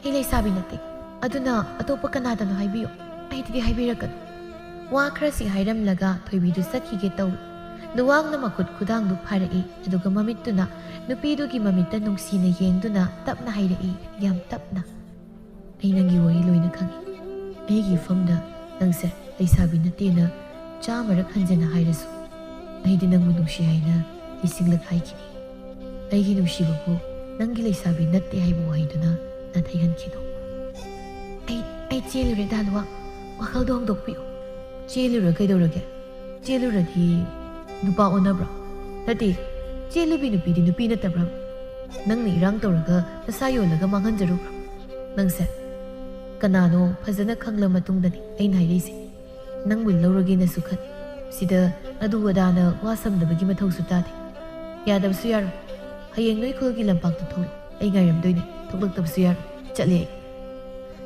"ꯑꯩ ꯂꯩꯁꯥꯕꯤ ꯅꯠꯇꯦ꯫ ꯑꯗꯨꯅ ꯑꯇꯣꯞꯄ ꯀꯅꯥꯗꯅꯣ ꯍꯥꯏꯕꯤꯌꯨ꯫ ꯑꯩꯗꯗꯤ ꯍꯥꯏꯕꯤꯔꯛꯀꯅꯨ꯫" ꯋꯥ ꯈꯔꯁꯤ ꯍꯥꯏꯔꯝꯂꯒ ꯊꯣꯏꯕꯤꯗꯨ ꯆꯠꯈꯤꯒꯦ ꯇꯧꯏ꯫ ꯂꯨꯋꯥꯡꯅ ꯃꯈꯨꯠ ꯈꯨꯗꯥꯡꯗꯨ ꯐꯥꯔꯛꯏ, ꯑꯗꯨꯒ ꯃꯃꯤꯠꯇꯨꯅ ꯅꯨꯄꯤꯗꯨꯒꯤ ꯃꯃꯤꯠꯇ ꯅꯨꯡꯁꯤꯅ ꯌꯦꯡꯗꯨꯅ ꯇꯞꯅ ꯍꯥꯏꯔꯛꯏ, ꯌꯥꯝ ꯇꯞꯅ꯫ "ꯑꯩ ꯅꯪꯒꯤ ꯋꯥꯔꯤ ꯂꯣꯏꯅ ꯈꯪꯏ꯫ ꯑꯩꯒꯤ ꯏꯐꯝꯗ ꯅꯪꯁꯦ ꯂꯩꯁꯥꯕꯤ ꯅꯠꯇꯦꯅ ꯆꯥꯝꯃꯔꯛ ꯍꯟꯖꯤꯟꯅ ꯍꯥꯏꯔꯁꯨ, ꯑꯩꯗꯤ ꯅꯪꯕꯨ ꯅꯨꯡꯁꯤ ꯍꯥꯏꯅ ꯂꯤꯁꯤꯡꯂꯛ ꯍꯥꯏꯈꯤꯅꯤ꯫ ꯑꯩꯒꯤ ꯅꯨꯡꯁꯤꯕꯕꯨ ꯅꯪꯒꯤ ꯂꯩꯁꯥꯕꯤ ꯅꯠꯇꯦ ꯍꯥꯏꯕ ꯋꯥꯍꯩꯗꯨꯅ ꯅꯥꯊꯩꯍꯟꯈꯤꯅꯨ꯫" "ꯑꯩ, ꯑꯩ ꯆꯦꯜꯂꯨꯔꯦ ꯗꯥ ꯂꯨꯋꯥꯡ꯫ ꯋꯥꯈꯜꯗꯣ ꯍꯣꯡꯗꯣꯛꯄꯤꯌꯨ꯫" "ꯆꯦꯜꯂꯨꯔ ꯀꯩꯗꯧꯔꯒꯦ? ꯆꯦꯜꯂꯨꯔꯗꯤ ꯅꯨꯄꯥ ꯑꯣꯟꯅꯕ꯭ꯔꯣ? ꯅꯠꯇꯦ, ꯆꯦꯜꯂꯨꯕꯤ ꯅꯨꯄꯤꯗꯤ ꯅꯨꯄꯤ ꯅꯠꯇꯕ꯭ꯔꯥ? ꯅꯪꯅ ꯏꯔꯥꯡ ꯇꯧꯔꯒ ꯅꯁꯥ ꯌꯣꯜꯂꯒ ꯃꯥꯡꯍꯟꯖꯔꯨꯕ꯭ꯔꯣ? ꯅꯪꯁꯦ ꯀꯅꯥꯅꯣ ꯐꯖꯅ ꯈꯪꯂ ꯃꯇꯨꯡꯗꯅꯤ ꯑꯩꯅ ꯍꯥꯏꯔꯛꯏꯁꯦ꯫ ꯅꯪꯕꯨ ꯂꯧꯔꯒꯦꯅꯁꯨ ꯈꯟ꯫ ꯁꯤꯗ ꯑꯗꯨ ꯑꯗꯥꯅ ꯋꯥ ꯁꯝꯗꯕꯒꯤ ꯃꯊꯧꯁꯨ ꯇꯥꯗꯦ꯫ ꯌꯥꯗꯕꯁꯨ ꯌꯥꯔꯣꯏ꯫ ꯍꯌꯦꯡ ꯅꯣꯏ ꯈꯨꯜꯒꯤ ꯂꯝꯄꯥꯛꯇ ꯊꯣꯛꯂꯛꯎ꯫ ꯑꯩ ꯉꯥꯏꯔꯝꯗꯣꯏꯅꯦ꯫ ꯊꯣꯛꯂꯛꯇꯕꯁꯨ ꯌꯥꯔꯣꯏ꯫ ꯆꯠꯂꯦ ꯑꯩ꯫"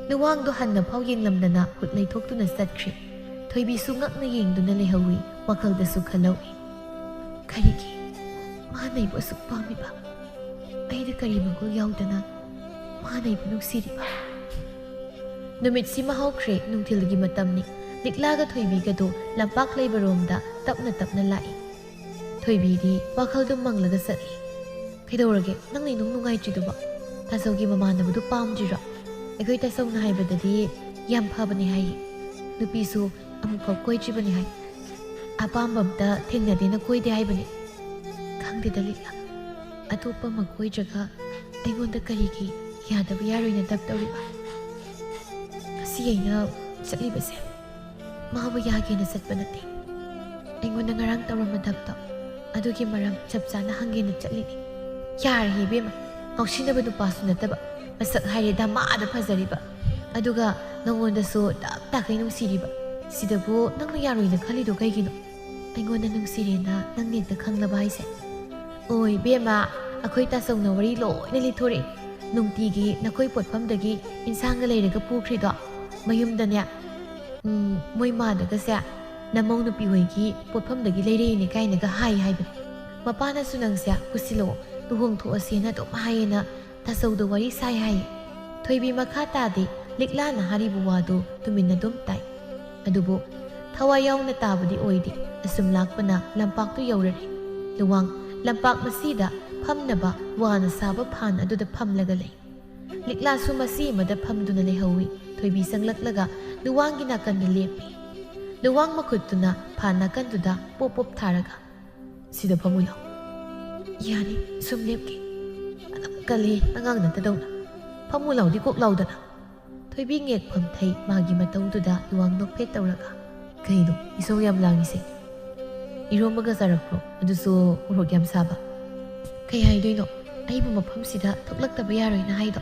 ꯂꯨꯋꯥꯡꯗꯣ ꯍꯟꯅ ꯐꯥꯎ ꯌꯦꯡꯂꯝꯗꯅ ꯈꯨꯠ ꯂꯩꯊꯣꯛꯇꯨꯅ ꯆꯠꯈ꯭ꯔꯦ꯫ ꯊꯣꯏꯕꯤꯁꯨ ꯉꯛꯅ ꯌꯦꯡꯗꯨꯅ ꯂꯩꯍꯧꯏ, ꯋꯥꯈꯜꯗꯁꯨ ꯈꯜꯍꯧꯏ꯫ "ꯀꯔꯤꯒꯤ? ꯃꯥꯅ ꯑꯩꯕꯨ ꯑꯁꯨꯛ ꯄꯥꯝꯃꯤꯕ? ꯑꯩꯅ ꯀꯔꯤ ꯃꯒꯨꯟ ꯌꯥꯎꯗꯅ ꯃꯥꯅ ꯑꯩꯕꯨ ꯅꯨꯡꯁꯤꯔꯤꯕ?" ꯅꯨꯃꯤꯠꯁꯤꯃ ꯍꯧꯈ꯭ꯔꯦ, ꯅꯨꯡꯊꯤꯜꯒꯤ ꯃꯇꯝꯅꯤ꯫ ꯂꯤꯛꯂꯥꯒ ꯊꯣꯏꯕꯤꯒꯗꯣ ꯂꯝꯄꯥꯛ ꯂꯩꯕꯔꯣꯝꯗ ꯇꯞꯅ ꯇꯞꯅ ꯂꯥꯛꯏ꯫ ꯊꯣꯏꯕꯤꯗꯤ ꯋꯥꯈꯜꯗꯨ ꯃꯪꯂꯒ ꯆꯠꯂꯤ꯫ "ꯀꯩꯗꯧꯔꯒꯦ? ꯅꯪꯅ ꯏꯅꯨꯡ ꯅꯨꯡꯉꯥꯏꯇ꯭ꯔꯤꯗꯨꯕꯣ? ꯇꯥꯆꯧꯒꯤ ꯃꯃꯥꯟꯅꯕꯗꯨ ꯄꯥꯝꯗ꯭ꯔꯤꯔꯣ? ꯑꯩꯈꯣꯏ ꯇꯥꯆꯧꯅ ꯍꯥꯏꯕꯗꯗꯤ ꯌꯥꯝ ꯐꯕꯅꯤ ꯍꯥꯏꯌꯦ꯫ ꯅꯨꯄꯤꯁꯨ ꯑꯃꯨꯛꯐꯥꯎ ꯀꯣꯏꯗ꯭ꯔꯤꯕꯅꯤ ꯍꯥꯏ꯫ ꯑꯄꯥꯝꯕ ꯑꯝꯇ ꯊꯦꯡꯅꯗꯦꯅ ꯀꯣꯏꯗꯦ ꯍꯥꯏꯕꯅꯤ꯫" ꯈꯪꯗꯦꯗ ꯂꯤꯛꯂꯥ, ꯑꯇꯣꯞꯄ ꯑꯃ ꯀꯣꯏꯗ꯭ꯔꯒ ꯑꯩꯉꯣꯟꯗ ꯀꯔꯤꯒꯤ ꯌꯥꯗꯕ ꯌꯥꯔꯣꯏꯅ ꯗꯞ ꯇꯧꯔꯤꯕ? ꯉꯁꯤ ꯑꯩꯅ ꯆꯠꯂꯤꯕꯁꯦ ꯃꯥꯕꯨ ꯌꯥꯒꯦꯅ ꯆꯠꯄ ꯅꯠꯇꯦ꯫ ꯑꯩꯉꯣꯟꯗ ꯉꯔꯥꯡ ꯇꯧꯔꯝꯕ ꯗꯞꯇꯣ ꯑꯗꯨꯒꯤ ꯃꯔꯝ ꯆꯞ ꯆꯥꯅ ꯍꯪꯒꯦꯅ ꯆꯠꯂꯤꯅꯤ꯫ ꯌꯥꯔꯦ ꯏꯕꯦꯝꯃ, ꯉꯥꯎꯁꯤꯟꯅꯕ ꯅꯨꯄꯥꯁꯨ ꯅꯠꯇꯕ, ꯃꯁꯛ ꯍꯥꯏꯔꯦ ꯗꯃꯥꯗ ꯐꯖꯔꯤꯕ, ꯑꯗꯨꯒ ꯅꯉꯣꯟꯗꯁꯨ ꯇꯞ ꯇꯥꯈꯩ ꯅꯨꯡꯁꯤꯔꯤꯕ꯫ ꯁꯤꯗꯕꯨ ꯅꯪꯅ ꯌꯥꯔꯣꯏꯅ ꯈꯜꯂꯤꯗꯣ ꯀꯩꯒꯤꯅꯣ? ꯑꯩꯉꯣꯟꯗ ꯅꯨꯡꯁꯤꯔꯦꯅ ꯅꯪ ꯍꯦꯛꯇ ꯈꯪꯂꯕ ꯍꯥꯏꯁꯦ? ꯑꯣꯏ ꯏꯕꯦꯝꯃ, ꯑꯩꯈꯣꯏ ꯇꯥꯆꯧꯅ ꯋꯥꯔꯤ ꯂꯣꯏꯅ ꯂꯤꯊꯣꯔꯛꯏ꯫ ꯅꯨꯡꯇꯤꯒꯤ ꯅꯈꯣꯏ ꯄꯣꯠꯐꯝꯗꯒꯤ ꯏꯟꯁꯥꯡꯒ ꯂꯩꯔꯒ ꯄꯨꯈ꯭ꯔꯤꯗꯣ ꯃꯌꯨꯝꯗꯅꯦ꯫ ꯎꯝ, ꯃꯣꯏ ꯃꯥꯗꯒꯁꯦ ꯅꯃꯧ ꯅꯨꯄꯤ ꯍꯣꯏꯒꯤ ꯄꯣꯠꯐꯝꯗꯒꯤ ꯂꯩꯔꯛꯏꯅꯦ ꯀꯥꯏꯅꯒ ꯍꯥꯏ ꯍꯥꯏꯕꯅꯤ꯫ ꯃꯄꯥꯅꯁꯨ ꯅꯪꯁꯦ ꯄꯨꯁꯤꯜꯂꯛꯑꯣ, ꯂꯨꯍꯣꯡꯊꯣꯛꯑꯁꯦꯅ ꯑꯗꯨꯝ ꯍꯥꯏꯌꯦꯅ ꯇꯥꯆꯧꯗ ꯋꯥꯔꯤ ꯁꯥꯏ ꯍꯥꯏꯌꯦ꯫ ꯊꯣꯏꯕꯤ ꯃꯈꯥ ꯇꯥꯗꯦ, ꯂꯤꯛꯂꯥꯅ ꯍꯥꯏꯔꯤꯕ ꯋꯥꯗꯨ ꯇꯨꯃꯤꯟꯅ ꯑꯗꯨꯝ ꯇꯥꯏ꯫ ꯑꯗꯨꯕꯨ ꯊꯋꯥꯏ ꯌꯥꯎꯅ ꯇꯥꯕꯗꯤ ꯑꯣꯏꯗꯦ꯫ ꯑꯁꯨꯝ ꯂꯥꯛꯄꯅ ꯂꯝꯄꯥꯛꯇꯨ ꯌꯧꯔꯔꯦ꯫ ꯂꯨꯋꯥꯡ ꯂꯝꯄꯥꯛ ꯃꯁꯤꯗ ꯐꯝꯅꯕ ꯋꯥꯅ ꯁꯥꯕ ꯐꯥꯟ ꯑꯗꯨꯗ ꯐꯝꯂꯒ ꯂꯩ꯫ ꯂꯤꯛꯂꯥꯁꯨ ꯃꯁꯤ ꯑꯃꯗ ꯐꯝꯗꯨꯅ ꯂꯩꯍꯧꯏ꯫ ꯊꯣꯏꯕꯤ ꯆꯪꯂꯛꯂꯒ ꯂꯨꯋꯥꯡꯒꯤ ꯅꯥꯀꯟꯗ ꯂꯦꯞꯄꯤ꯫ ꯂꯨꯋꯥꯡ ꯃꯈꯨꯠꯇꯨꯅ ꯐꯥꯟ ꯅꯥꯀꯟꯗꯨꯗ ꯄꯣꯞ ꯄꯣꯞ ꯊꯥꯔꯒ, "ꯁꯤꯗ ꯐꯝꯃꯨ ꯂꯥꯎ꯫" "ꯌꯥꯅꯤ, ꯁꯨꯝ ꯂꯦꯞꯀꯦ꯫" "ꯑꯗꯨꯝ ꯀꯜꯂꯤ, ꯑꯉꯥꯡ ꯅꯠꯇꯗꯧꯅ꯫ ꯐꯝꯃꯨ ꯂꯥꯎꯗꯤ ꯀꯣꯛ ꯂꯥꯎꯗꯅ꯫" ꯊꯣꯏꯕꯤ ꯉꯦꯛ ꯐꯝꯊꯩ ꯃꯥꯒꯤ ꯃꯇꯧꯗꯨꯗ꯫ ꯂꯨꯋꯥꯡ ꯅꯣꯛꯐꯦꯠ ꯇꯧꯔꯒ, "ꯀꯩꯅꯣ ꯏꯁꯧ ꯌꯥꯝ ꯂꯥꯡꯉꯤꯁꯦ? ꯏꯔꯣꯝꯕꯒ ꯆꯥꯔꯛꯄ꯭ꯔꯣ? ꯑꯗꯨꯁꯨ ꯃꯣꯔꯣꯛ ꯌꯥꯝ ꯁꯥꯕ꯫" "ꯀꯩ ꯍꯥꯏꯗꯣꯏꯅꯣ? ꯑꯩꯕꯨ ꯃꯐꯝꯁꯤꯗ ꯊꯣꯛꯂꯛꯇꯕ ꯌꯥꯔꯣꯏꯅ ꯍꯥꯏꯗꯣ?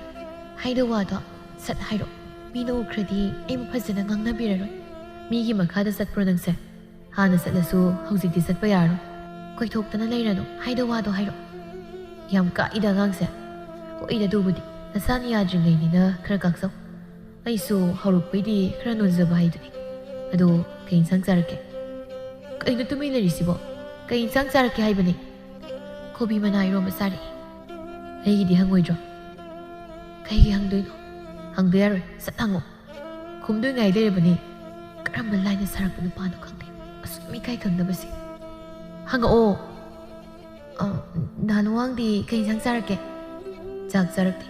ꯍꯥꯏꯗꯣ ꯋꯥꯗꯣ ꯁꯠ ꯍꯥꯏꯔꯣ꯫ ꯃꯤꯅ ꯎꯈ꯭ꯔꯗꯤ ꯑꯩꯕꯨ ꯐꯖꯅ ꯉꯥꯡꯅꯕꯤꯔꯔꯣꯏ꯫" "ꯃꯤꯒꯤ ꯃꯈꯥꯗ ꯆꯠꯄ꯭ꯔꯣ ꯅꯪꯁꯦ? ꯍꯥꯟꯅ ꯆꯠꯂꯁꯨ ꯍꯧꯖꯤꯛꯇꯤ ꯆꯠꯄ ꯌꯥꯔꯣꯏ꯫ ꯀꯣꯏꯊꯣꯛꯇꯅ ꯂꯩꯔꯅꯨ, ꯍꯥꯏꯗꯣ ꯋꯥꯗꯣ ꯍꯥꯏꯔꯣ꯫" "ꯌꯥꯝ ꯀꯥꯛꯏꯗ ꯑꯉꯥꯡꯁꯦ꯫" "ꯍꯣꯏꯗ ꯑꯗꯨꯕꯨꯗꯤ, ꯅꯁꯥꯅ ꯌꯥꯗ꯭ꯔꯤꯉꯩꯅꯤꯅ ꯈꯔ ꯀꯥꯛꯆꯧ꯫ ꯑꯩꯁꯨ ꯍꯧꯔꯛꯄꯩꯗꯤ ꯈꯔ ꯅꯣꯟꯖꯕ ꯍꯥꯏꯗꯨꯅꯤ꯫ ꯑꯗꯣ ꯀꯩ ꯏꯟꯁꯥꯡ ꯆꯥꯔꯛꯀꯦ?" "ꯀꯩꯅꯣ ꯇꯨꯃꯤꯟ ꯂꯩꯔꯤꯁꯤꯕꯣ? ꯀꯩ ꯏꯟꯁꯥꯡ ꯆꯥꯔꯛꯀꯦ ꯍꯥꯏꯕꯅꯤ?" "ꯀꯣꯕꯤ ꯃꯅꯥ ꯏꯔꯣꯝꯕ ꯆꯥꯔꯛꯑꯦ꯫" "ꯑꯩꯒꯤꯗꯤ ꯍꯪꯉꯣꯏꯗ꯭ꯔꯣ?" "ꯀꯩꯒꯤ ꯍꯪꯗꯣꯏꯅꯣ? ꯍꯪꯗ ꯌꯥꯔꯣꯏ, ꯁꯠ ꯍꯪꯉꯣ꯫" ꯈꯨꯝꯗꯣꯏꯉꯥꯏ ꯂꯩꯔꯕꯅꯤ꯫ ꯀꯔꯝꯕ ꯂꯥꯏꯅ ꯁꯥꯔꯛꯄ ꯅꯨꯄꯥꯅꯣ ꯈꯪꯗꯦ, ꯑꯁꯨꯛ ꯏꯀꯥꯏ ꯈꯪꯗꯕꯁꯦ꯫ "ꯍꯪꯉꯛꯑꯣ꯫" "ꯑ, ꯅꯍꯥꯟ ꯋꯥꯡꯗꯤ ꯀꯩ ꯏꯟꯁꯥꯡ ꯆꯥꯔꯛꯀꯦ?" "ꯆꯥꯛ ꯆꯥꯔꯛꯇꯦ꯫"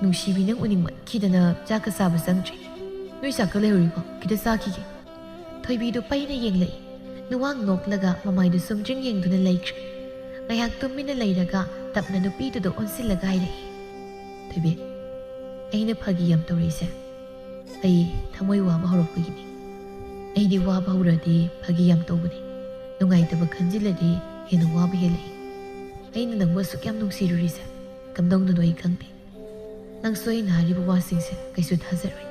"ꯅꯨꯡꯁꯤꯕꯤ, ꯅꯪ ꯎꯅꯤꯡꯃꯟꯈꯤꯗꯅ ꯆꯥꯛꯀ ꯆꯥꯕ ꯆꯪꯗ꯭ꯔꯦ꯫ ꯅꯣꯏ ꯆꯥꯛꯀ ꯂꯩꯍꯧꯔꯤꯕꯣ? ꯈꯤꯇ ꯆꯥꯈꯤꯒꯦ꯫" ꯊꯣꯏꯕꯤꯗꯨ ꯄꯩꯅ ꯌꯦꯡꯂꯛꯏ꯫ ꯂꯨꯋꯥꯡ ꯅꯣꯛꯂꯒ ꯃꯃꯥꯏꯗꯨ ꯁꯨꯝ ꯆꯤꯡ ꯌꯦꯡꯗꯨꯅ ꯂꯩꯈ꯭ꯔꯦ꯫ ꯉꯥꯏꯍꯥꯛ ꯇꯨꯃꯤꯟꯅ ꯂꯩꯔꯒ ꯇꯞꯅ ꯅꯨꯄꯤꯗꯨꯗ ꯑꯣꯟꯁꯤꯜꯂꯒ ꯍꯥꯏꯔꯛꯏ, "ꯊꯣꯏꯕꯤ, ꯑꯩꯅ ꯐꯥꯒꯤ ꯌꯥꯝ ꯇꯧꯔꯛꯏꯁꯦ ꯑꯩ ꯊꯃꯣꯏ ꯋꯥꯕ ꯍꯧꯔꯛꯄꯒꯤꯅꯤ꯫ ꯑꯩꯗꯤ ꯋꯥꯕ ꯍꯧꯔꯛꯑꯗꯤ ꯐꯥꯒꯤ ꯌꯥꯝ ꯇꯧꯕꯅꯤ꯫ ꯅꯨꯡꯉꯥꯏꯇꯕ ꯈꯟꯖꯤꯜꯂꯗꯤ ꯍꯦꯟꯅ ꯋꯥꯕ ꯍꯦꯜꯂꯛꯏ꯫ ꯑꯩꯅ ꯅꯪꯕꯨ ꯑꯁꯨꯛ ꯌꯥꯝ ꯅꯨꯡꯁꯤꯔꯨꯔꯤꯁꯦ ꯀꯝꯗꯧꯅꯅꯣ ꯑꯩ ꯈꯪꯗꯦ꯫ ꯅꯪꯁꯨ ꯑꯩꯅ ꯍꯥꯏꯔꯤꯕ ꯋꯥꯁꯤꯡꯁꯦ ꯀꯩꯁꯨ ꯊꯥꯖꯔꯣꯏ꯫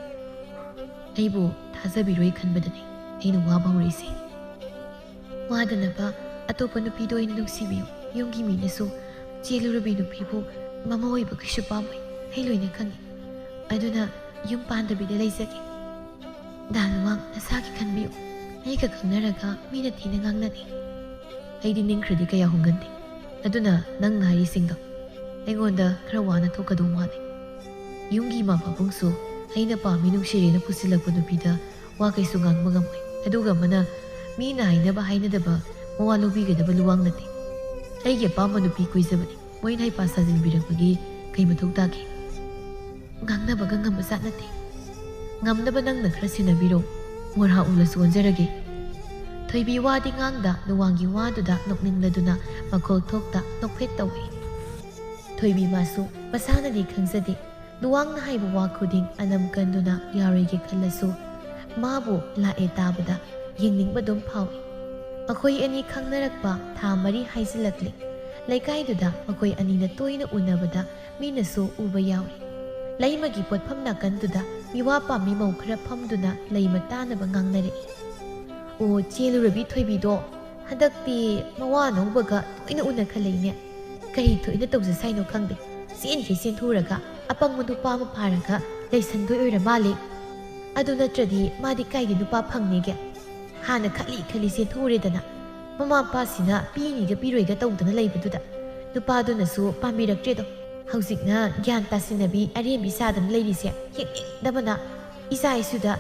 ꯑꯩꯕꯨ ꯊꯥꯖꯕꯤꯔꯣꯏ ꯈꯟꯕꯗꯅꯤ ꯑꯩꯅ ꯋꯥꯕ ꯍꯧꯔꯛꯏꯁꯦ꯫ ꯋꯥꯗꯅꯕ ꯑꯇꯣꯞꯄ ꯅꯨꯄꯤꯗ ꯑꯣꯏꯅ ꯅꯨꯡꯁꯤꯕꯤꯌꯨ꯫ ꯌꯨꯝꯒꯤ ꯃꯤꯅꯁꯨ ꯆꯦꯜꯂꯨꯔꯕꯤ ꯅꯨꯄꯤꯕꯨ ꯃꯃꯧ ꯑꯣꯏꯕ ꯀꯩꯁꯨ ꯄꯥꯝꯃꯣꯏ, ꯑꯩ ꯂꯣꯏꯅ ꯈꯪꯏ꯫ ꯑꯗꯨꯅ ꯌꯨꯝ ꯄꯥꯟꯗꯕꯤꯗ ꯂꯩꯖꯒꯦ꯫ ꯗꯥ ꯂꯨꯋꯥꯡ, ꯅꯁꯥꯒꯤ ꯈꯟꯕꯤꯌꯨ꯫ ꯑꯩꯒ ꯈꯪꯅꯔꯒ ꯃꯤꯅ ꯊꯤꯅ ꯉꯥꯡꯅꯅꯤ꯫ ꯑꯩꯗꯤ ꯅꯤꯡꯈ꯭ꯔꯗꯤ ꯀꯌꯥ ꯍꯣꯡꯒꯟꯗꯦ꯫ ꯑꯗꯨꯅ ꯅꯪꯅ ꯍꯥꯏꯔꯤꯁꯤꯡꯗꯣ ꯑꯩꯉꯣꯟꯗ ꯈꯔ ꯋꯥꯅ ꯊꯣꯛꯀꯗꯧ ꯃꯥꯜꯂꯤ꯫ ꯌꯨꯝꯒꯤ ꯏꯃꯥ ꯄꯥꯕꯨꯡꯁꯨ ꯑꯩꯅ ꯄꯥꯝꯃꯤ ꯅꯨꯡꯁꯤꯔꯦꯅ ꯄꯨꯁꯤꯜꯂꯛꯄ ꯅꯨꯄꯤꯗ ꯋꯥ ꯀꯩꯁꯨ ꯉꯥꯡꯕ ꯉꯝꯃꯣꯏ꯫ ꯑꯗꯨꯒ ꯑꯃꯅ ꯃꯤꯅ ꯍꯥꯏꯅꯕ ꯍꯥꯏꯅꯗꯕ ꯃꯋꯥ ꯂꯧꯕꯤꯒꯗꯕ ꯂꯨꯋꯥꯡ ꯅꯠꯇꯦ꯫ ꯑꯩꯒꯤ ꯑꯄꯥꯝꯕ ꯅꯨꯄꯤ ꯀꯣꯏꯖꯕꯅꯤ꯫ ꯃꯣꯏꯅ ꯍꯩꯄꯥ ꯁꯥꯖꯤꯟꯕꯤꯔꯛꯄꯒꯤ ꯀꯩ ꯃꯊꯧ ꯇꯥꯒꯦ? ꯉꯥꯡꯅꯕꯒ ꯉꯝꯕ ꯖꯥꯠ ꯅꯠꯇꯦ꯫ ꯉꯝꯅꯕ ꯅꯪꯅ ꯈꯔ ꯁꯦꯟꯅꯕꯤꯔꯣ꯫ ꯃꯣꯔꯥ ꯎꯂꯁꯨ ꯑꯣꯟꯖꯔꯒꯦ꯫ ꯊꯣꯏꯕꯤ ꯋꯥꯗꯤ ꯉꯥꯡꯗ ꯂꯨꯋꯥꯡꯒꯤ ꯋꯥꯗꯨꯗ ꯅꯣꯛꯅꯤꯡꯂꯗꯨꯅ ꯃꯈꯣꯜ ꯊꯣꯛꯇ ꯅꯣꯛꯐꯦꯠ ꯇꯧꯏ꯫ ꯊꯣꯏꯕꯤ ꯃꯥꯁꯨ ꯃꯁꯥꯅꯗꯤ ꯈꯪꯖꯗꯦ꯫ ꯂꯨꯋꯥꯡꯅ ꯍꯥꯏꯕ ꯋꯥ ꯈꯨꯗꯤꯡ ꯑꯅꯝ ꯀꯟꯗꯨꯅ ꯌꯥꯔꯣꯏꯒꯦ ꯈꯜꯂꯁꯨ ꯃꯥꯕꯨ ꯂꯥꯛꯑꯦ ꯇꯥꯕꯗ ꯌꯦꯡꯅꯤꯡꯕ ꯑꯗꯨꯝ ꯐꯥꯎꯏ꯫ ꯃꯈꯣꯏ ꯑꯅꯤ ꯈꯪꯅꯔꯛꯄ ꯊꯥ ꯃꯔꯤ ꯍꯥꯏꯖꯤꯜꯂꯛꯂꯦ꯫ ꯂꯩꯀꯥꯏꯗꯨꯗ ꯃꯈꯣꯏ ꯑꯅꯤꯅ ꯇꯣꯏꯅ ꯎꯅꯕꯗ ꯃꯤꯅꯁꯨ ꯎꯕ ꯌꯥꯎꯔꯤ꯫ ꯂꯩꯃꯒꯤ ꯄꯣꯠꯐꯝ ꯅꯥꯀꯟꯗꯨꯗ ꯃꯤꯋꯥ ꯄꯥꯝꯃꯤ ꯃꯧ ꯈꯔ ꯐꯝꯗꯨꯅ ꯂꯩꯃ ꯇꯥꯅꯕ ꯉꯥꯡꯅꯔꯛꯏ꯫ "ꯑꯣ, ꯆꯦꯜꯂꯨꯔꯕꯤ ꯊꯣꯏꯕꯤꯗꯣ ꯍꯟꯗꯛꯇꯤ ꯃꯋꯥ ꯑꯅꯧꯕꯒ ꯇꯣꯏꯅ ꯎꯅꯈꯠꯂꯛꯏꯅꯦ꯫ ꯀꯔꯤ ꯊꯣꯛꯏꯅ ꯇꯧꯖ ꯁꯥꯏꯅꯣ ꯈꯪꯗꯦ꯫ ꯆꯦꯟꯈꯩ ꯆꯦꯟꯊꯣꯛꯎꯔꯒ ꯑꯄꯪꯕ ꯅꯨꯄꯥ ꯑꯃ ꯐꯥꯔꯒ ꯂꯩꯁꯟꯗꯣꯏ ꯑꯣꯏꯔ ꯃꯥꯜꯂꯦ꯫ ꯑꯗꯨ ꯅꯠꯇ꯭ꯔꯗꯤ ꯃꯥꯗꯤ ꯀꯥꯏꯗ ꯅꯨꯄꯥ ꯐꯪꯅꯤꯒꯦ? ꯍꯥꯟꯅ ꯈꯠꯂꯤ ꯈꯠꯂꯤ ꯆꯦꯟꯊꯣꯛꯎꯔꯦꯗꯅ꯫ ꯃꯃꯥ ꯃꯄꯥꯁꯤꯅ ꯄꯤꯅꯤꯒ ꯄꯤꯔꯣꯏꯒ ꯇꯧꯗꯅ ꯂꯩꯕꯗꯨꯗ ꯅꯨꯄꯥꯗꯨꯅꯁꯨ ꯄꯥꯝꯕꯤꯔꯛꯇ꯭ꯔꯦꯗꯣ꯫ ꯍꯧꯖꯤꯛꯅ ꯒ꯭ꯌꯥꯟ ꯇꯥꯁꯤꯟꯅꯕꯤ ꯑꯔꯦꯝꯕꯤ ꯁꯥꯗꯅ ꯂꯩꯔꯤꯁꯦ ꯌꯦꯡꯅꯤꯡꯗꯕꯅ ꯏꯆꯥ ꯏꯁꯨꯗ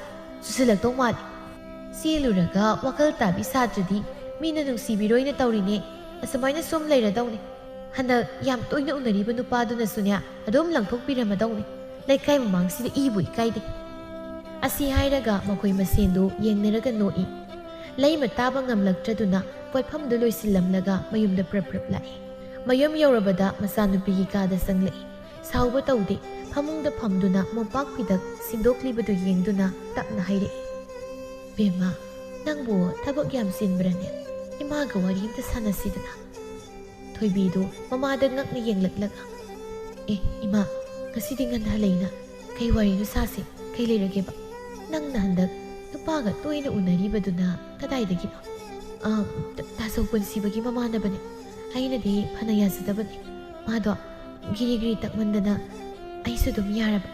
ꯆꯨꯁꯤꯜꯂꯛꯇꯧ ꯃꯥꯜꯂꯤ꯫ ꯆꯦꯜꯂꯨꯔꯒ ꯋꯥꯈꯜ ꯇꯥꯕꯤ ꯁꯥꯗ꯭ꯔꯗꯤ ꯃꯤꯅ ꯅꯨꯡꯁꯤꯕꯤꯔꯣꯏꯅ ꯇꯧꯔꯤꯅꯦ꯫ ꯑꯁꯨꯃꯥꯏꯅ ꯁꯨꯝ ꯂꯩꯔꯗꯧꯅꯤ꯫ ꯍꯟꯗꯛ ꯌꯥꯝ ꯇꯣꯏꯅ ꯎꯅꯔꯤꯕ ꯅꯨꯄꯥꯗꯨꯅꯁꯨꯅꯦ ꯑꯗꯨꯝ ꯂꯪꯊꯣꯛꯄꯤꯔꯝꯃꯗꯧꯅꯤ꯫ ꯂꯩꯀꯥꯏ ꯃꯃꯥꯡꯁꯤꯗ ꯏꯕꯨ ꯏꯀꯥꯏꯗꯦ꯫" ꯑꯁꯤ ꯍꯥꯏꯔꯒ ꯃꯈꯣꯏ ꯃꯁꯦꯟꯗꯨ ꯌꯦꯡꯅꯔꯒ ꯅꯣꯛꯏ꯫ ꯂꯩꯃ ꯇꯥꯕ ꯉꯝꯂꯛꯇ꯭ꯔꯗꯨꯅ ꯄꯣꯠꯐꯝꯗꯨ ꯂꯣꯏꯁꯤꯜꯂꯝꯂꯒ ꯃꯌꯨꯝꯗ ꯄ꯭ꯔꯞ ꯄ꯭ꯔꯞ ꯂꯥꯛꯏ꯫ ꯃꯌꯨꯝ ꯌꯧꯔꯕꯗ ꯃꯆꯥꯅꯨꯄꯤꯒꯤ ꯀꯥꯗ ꯆꯪꯂꯛꯏ꯫ ꯁꯥꯎꯕ ꯇꯧꯗꯦ, ꯐꯃꯨꯡꯗ ꯐꯝꯗꯨꯅ ꯃꯣꯝꯄꯥꯛ ꯐꯤꯗꯛ ꯁꯤꯟꯗꯣꯛꯂꯤꯕꯗꯨ ꯌꯦꯡꯗꯨꯅ ꯇꯞꯅ ꯍꯥꯏꯔꯛꯏ, "ꯕꯦꯝꯃ, ꯅꯪꯕꯨ ꯊꯕꯛ ꯌꯥꯝ ꯆꯤꯟꯕ꯭ꯔꯅꯦ? ꯏꯃꯥꯒ ꯋꯥꯔꯤ ꯑꯝꯇ ꯁꯥꯟꯅꯁꯤꯗꯅ꯫" ꯊꯣꯏꯕꯤꯗꯨ ꯃꯃꯥꯗ ꯉꯛꯅ ꯌꯦꯡꯂꯛꯂꯒ, "ꯑꯦ ꯏꯃꯥ, ꯉꯁꯤꯗꯤ ꯉꯟꯅ ꯍꯜꯂꯛꯏꯅ꯫ ꯀꯩ ꯋꯥꯔꯤꯅꯣ ꯁꯥꯁꯤ? ꯀꯩ ꯂꯩꯔꯒꯦꯕ? ꯅꯪꯅ ꯍꯟꯗꯛ ꯅꯨꯄꯥꯒ ꯇꯣꯏꯅ ꯎꯅꯔꯤꯕꯗꯨꯅ ꯀꯗꯥꯏꯗꯒꯤꯅꯣ?" "ꯑ, ꯇ-, ꯇꯥꯆꯧ ꯄꯨꯟꯁꯤꯕꯒꯤ ꯃꯃꯥꯟꯅꯕꯅꯦ꯫ ꯑꯩꯅꯗꯤ ꯐꯅ ꯌꯥꯖꯗꯕꯅꯦ꯫ ꯃꯥꯗꯣ ꯒꯤꯔꯤ ꯒꯤꯔꯤ ꯇꯛꯃꯟꯗꯅ ꯑꯩꯁꯨ ꯑꯗꯨꯝ ꯌꯥꯔꯕ꯫"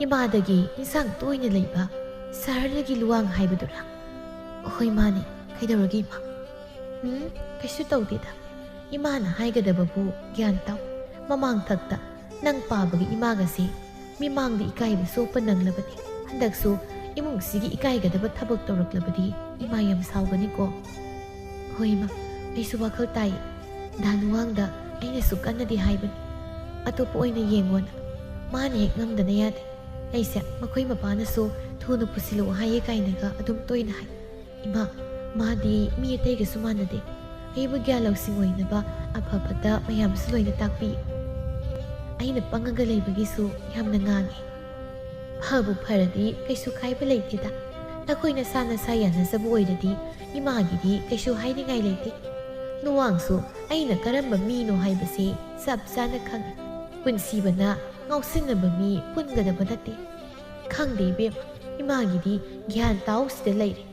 "ꯏꯃꯥꯗꯒꯤ ꯏꯟꯁꯥꯡ ꯇꯣꯏꯅ ꯂꯩꯕ ꯁꯍꯔꯗꯒꯤ ꯂꯨꯋꯥꯡ ꯍꯥꯏꯕꯗꯨꯔꯥ?" "ꯍꯣꯏ ꯃꯥꯅꯦ꯫ ꯀꯩꯗꯧꯔꯒꯦ ꯏꯃꯥ?" "ꯎꯝ, ꯀꯩꯁꯨ ꯇꯧꯗꯦꯗ꯫ ꯏꯃꯥꯅ ꯍꯥꯏꯒꯗꯕꯕꯨ ꯒ꯭ꯌꯥꯟ ꯇꯥꯎ꯫ ꯃꯃꯥꯡ ꯊꯛꯇ ꯅꯪ ꯄꯥꯕꯒꯤ ꯏꯃꯥꯒꯁꯦ ꯃꯤꯃꯥꯡꯗ ꯏꯀꯥꯏꯕ ꯆꯣꯞꯄ ꯅꯪꯂꯕꯅꯤ꯫ ꯍꯟꯗꯛꯁꯨ ꯏꯃꯨꯡꯁꯤꯒꯤ ꯏꯀꯥꯏꯒꯗꯕ ꯊꯕꯛ ꯇꯧꯔꯛꯂꯕꯗꯤ ꯏꯃꯥ ꯌꯥꯝ ꯁꯥꯎꯒꯅꯤꯀꯣ꯫" "ꯍꯣꯏ ꯏꯃꯥ, ꯑꯩꯁꯨ ꯋꯥꯈꯜ ꯇꯥꯏ꯫ ꯗꯥ ꯂꯨꯋꯥꯡꯗ ꯑꯩꯅꯁꯨ ꯀꯟꯅꯗꯤ ꯍꯥꯏꯕꯅꯤ꯫ ꯑꯇꯣꯞꯄ ꯑꯣꯏꯅ ꯌꯦꯡꯉꯣꯅ꯫ ꯃꯥꯅ ꯍꯦꯛ ꯉꯝꯗꯅ ꯌꯥꯗꯦ꯫ ꯑꯩꯁꯦ ꯃꯈꯣꯏ ꯃꯄꯥꯅꯁꯨ ꯊꯨꯅ ꯄꯨꯁꯤꯜꯂꯛꯑꯣ ꯍꯥꯏꯌꯦ ꯀꯥꯏꯅꯒ ꯑꯗꯨꯝ ꯇꯣꯏꯅ ꯍꯥꯏ꯫ ꯏꯃꯥ, ꯃꯥꯗꯤ ꯃꯤ ꯑꯇꯩꯒꯁꯨ ꯃꯥꯟꯅꯗꯦ꯫ ꯑꯩꯕꯨ ꯒ꯭ꯌꯥꯟ ꯂꯧꯁꯤꯡ ꯑꯣꯏꯅꯕ ꯑꯐ ꯐꯠꯇ ꯃꯌꯥꯝꯁꯨ ꯂꯣꯏꯅ ꯇꯥꯛꯄꯤ꯫ ꯑꯩꯅ ꯄꯪꯉꯒ ꯂꯩꯕꯒꯤꯁꯨ ꯌꯥꯝꯅ ꯉꯥꯡꯉꯤ꯫" "ꯐꯕꯨ ꯐꯔꯗꯤ ꯀꯩꯁꯨ ꯀꯥꯏꯕ ꯂꯩꯇꯦꯗ꯫ ꯅꯈꯣꯏ ꯅꯁꯥ ꯅꯁꯥ ꯌꯥꯅꯖꯕ ꯑꯣꯏꯔꯗꯤ ꯏꯃꯥꯒꯤꯗꯤ ꯀꯩꯁꯨ ꯍꯥꯏꯅꯤꯡꯉꯥꯏ ꯂꯩꯇꯦ꯫ ꯂꯨꯋꯥꯡꯁꯨ ꯑꯩꯅ ꯀꯔꯝꯕ ꯃꯤꯅꯣ ꯍꯥꯏꯕꯁꯤ ꯆꯞ ꯆꯥꯅ ꯈꯪꯉꯤ꯫ ꯄꯨꯟꯁꯤꯕꯅ ꯉꯥꯎꯁꯤꯟꯅꯕ ꯃꯤ ꯄꯨꯟꯒꯗꯕ ꯅꯠꯇꯦ꯫" "ꯈꯪꯗꯦ ꯏꯕꯦꯝꯃ, ꯏꯃꯥꯒꯤꯗꯤ ꯒ꯭ꯌꯥꯟ ꯇꯥꯎ ꯁꯤꯗ ꯂꯩꯔꯦ꯫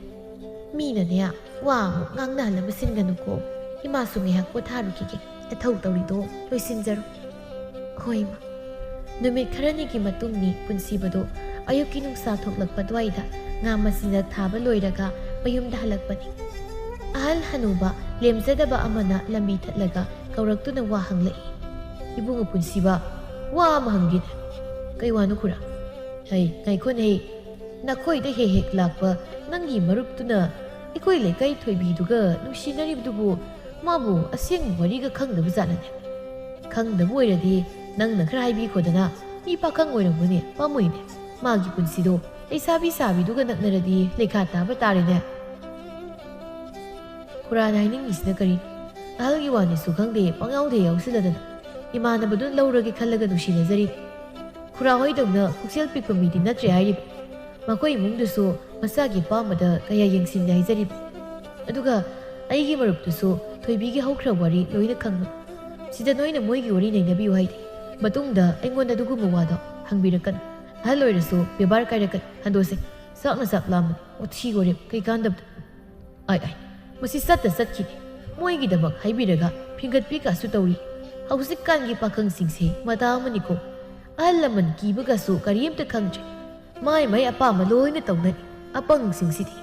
ꯃꯤꯅꯅꯦ ꯋꯥ ꯑꯃꯨꯛ ꯉꯥꯡꯅꯍꯜꯂ ꯃꯁꯤꯟꯒꯅꯨꯀꯣ꯫ ꯏꯃꯥꯁꯨ ꯉꯥꯏꯍꯥꯛ ꯄꯣꯊꯥꯔꯨꯈꯤꯒꯦ꯫ ꯅꯊꯧ ꯇꯧꯔꯤꯗꯣ ꯂꯣꯏꯁꯤꯟꯖꯔꯣ꯫" "ꯍꯣꯏ ꯏꯃꯥ꯫" ꯅꯨꯃꯤꯠ ꯈꯔꯅꯤꯒꯤ ꯃꯇꯨꯡꯅꯤ ꯄꯨꯟꯁꯤꯕꯗꯣ꯫ ꯑꯌꯨꯛꯀꯤ ꯅꯨꯡꯁꯥ ꯊꯣꯛꯂꯛꯄ ꯑꯗꯨꯋꯥꯏꯗ ꯉꯥ ꯃꯆꯤꯟꯖꯥꯛ ꯊꯥꯕ ꯂꯣꯏꯔꯒ ꯃꯌꯨꯝꯗ ꯍꯜꯂꯛꯄꯅꯤ꯫ ꯑꯍꯜ ꯍꯅꯨꯕ ꯂꯦꯝꯖꯗꯕ ꯑꯃꯅ ꯂꯝꯕꯤ ꯊꯠꯂꯒ ꯀꯧꯔꯛꯇꯨꯅ ꯋꯥ ꯍꯪꯂꯛꯏ꯫ "ꯏꯕꯨꯡꯉꯣ ꯄꯨꯟꯁꯤꯕ, ꯋꯥ ꯑꯃ ꯍꯪꯒꯦꯅꯦ꯫" "ꯀꯩ ꯋꯥꯅꯣ ꯈꯨꯔꯥ?" "ꯍꯩ, ꯉꯥꯏꯈꯣꯅꯦ, ꯅꯈꯣꯏꯗ ꯍꯦꯛ ꯍꯦꯛ ꯂꯥꯛꯄ ꯅꯪꯒꯤ ꯃꯔꯨꯞꯇꯨꯅ ꯑꯩꯈꯣꯏ ꯂꯩꯀꯥꯏ ꯊꯣꯏꯕꯤꯗꯨꯒ ꯅꯨꯡꯁꯤꯅꯔꯤꯕꯗꯨꯕꯨ ꯃꯥꯕꯨ ꯑꯁꯦꯡꯕ ꯋꯥꯔꯤꯒ ꯈꯪꯗꯕ ꯖꯥꯠꯅꯅꯦ?" "ꯈꯪꯗꯕ ꯑꯣꯏꯔꯗꯤ ꯅꯪꯅ ꯈꯔ ꯍꯥꯏꯕꯤꯈꯣꯗꯅ꯫ ꯃꯤ ꯄꯥꯈꯪ ꯑꯣꯏꯔꯝꯒꯅꯤ, ꯄꯥꯝꯃꯨꯏꯅꯦ꯫ ꯃꯥꯒꯤ ꯄꯨꯟꯁꯤꯗꯣ ꯂꯩꯁꯥꯕꯤ ꯁꯥꯕꯤꯗꯨꯒ ꯅꯛꯅꯔꯗꯤ ꯂꯩꯈꯥ ꯇꯥꯕ ꯇꯥꯔꯦꯅꯦ꯫" ꯈꯨꯔꯥꯅ ꯍꯥꯏꯅꯤꯡꯉꯤꯁꯤꯅ ꯀꯔꯤ? ꯑꯍꯜꯒꯤ ꯋꯥꯅꯤꯁꯨ ꯈꯪꯗꯦ, ꯄꯪꯌꯥꯎꯗ ꯌꯥꯎꯁꯤꯜꯂꯗꯅ꯫ ꯏꯃꯥꯟꯅꯕꯗꯨꯅ ꯂꯧꯔꯒꯦ ꯈꯜꯂꯒ ꯅꯨꯡꯁꯤꯅꯖꯔꯤ꯫ ꯈꯨꯔꯥ ꯍꯣꯏꯗꯧꯅ ꯄꯨꯛꯆꯦꯜ ꯄꯤꯛꯄ ꯃꯤꯗꯤ ꯅꯠꯇ꯭ꯔꯦ ꯍꯥꯏꯔꯤꯕ꯫ ꯃꯈꯣꯏ ꯏꯃꯨꯡꯗꯨꯁꯨ ꯃꯁꯥꯒꯤ ꯑꯄꯥꯝꯕꯗ ꯀꯌꯥ ꯌꯦꯡꯁꯤꯟꯗꯦ ꯍꯥꯏꯖꯔꯤꯕ꯫ ꯑꯗꯨꯒ ꯑꯩꯒꯤ ꯃꯔꯨꯞꯇꯨꯁꯨ ꯊꯣꯏꯕꯤꯒꯤ ꯍꯧꯈ꯭ꯔ ꯋꯥꯔꯤ ꯂꯣꯏꯅ ꯈꯪꯕ꯫ ꯁꯤꯗ ꯅꯣꯏꯅ ꯃꯣꯏꯒꯤ ꯋꯥꯔꯤ ꯅꯩꯅꯕꯤꯌꯨ ꯍꯥꯏꯗꯦ꯫ ꯃꯇꯨꯡꯗ ꯑꯩꯉꯣꯟꯗ ꯑꯗꯨꯒꯨꯝꯕ ꯋꯥꯗꯣ ꯍꯪꯕꯤꯔꯛꯀꯅꯨ꯫ ꯑꯍꯜ ꯑꯣꯏꯔꯁꯨ ꯕꯦꯕꯥꯔ ꯀꯥꯏꯔꯛꯀꯅꯤ꯫ ꯍꯟꯗꯣꯛꯁꯦ꯫ ꯆꯥꯛꯅ ꯆꯥꯛ ꯂꯥꯝꯕꯅꯤ꯫ ꯋꯥꯊꯤ ꯋꯥꯔꯦꯝ ꯀꯩ ꯀꯥꯟꯗꯕꯗ꯫ ꯑꯥꯏ ꯑꯥꯏ꯫ ꯃꯁꯤ ꯆꯠꯇ ꯆꯠꯈꯤꯅꯤ꯫ ꯃꯣꯏꯒꯤꯗꯃꯛ ꯍꯥꯏꯕꯤꯔꯒ ꯐꯤꯡꯒꯠꯄꯤ ꯀꯥꯁꯨ ꯇꯧꯔꯤ꯫ ꯍꯧꯖꯤꯛꯀꯥꯟꯒꯤ ꯄꯥꯈꯪꯁꯤꯡꯁꯦ ꯃꯇꯥ ꯑꯃꯅꯤꯀꯣ꯫ ꯑꯍꯜ ꯂꯃꯟ ꯀꯤꯕꯒꯁꯨ ꯀꯔꯤꯝꯇ ꯈꯪꯗ꯭ꯔꯦ꯫ ꯃꯥꯏ ꯃꯥꯏ ꯑꯄꯥꯝꯕ ꯂꯣꯏꯅ ꯇꯧꯅꯔꯤ꯫ ꯑꯄꯪꯁꯤꯡꯁꯤꯗꯤ꯫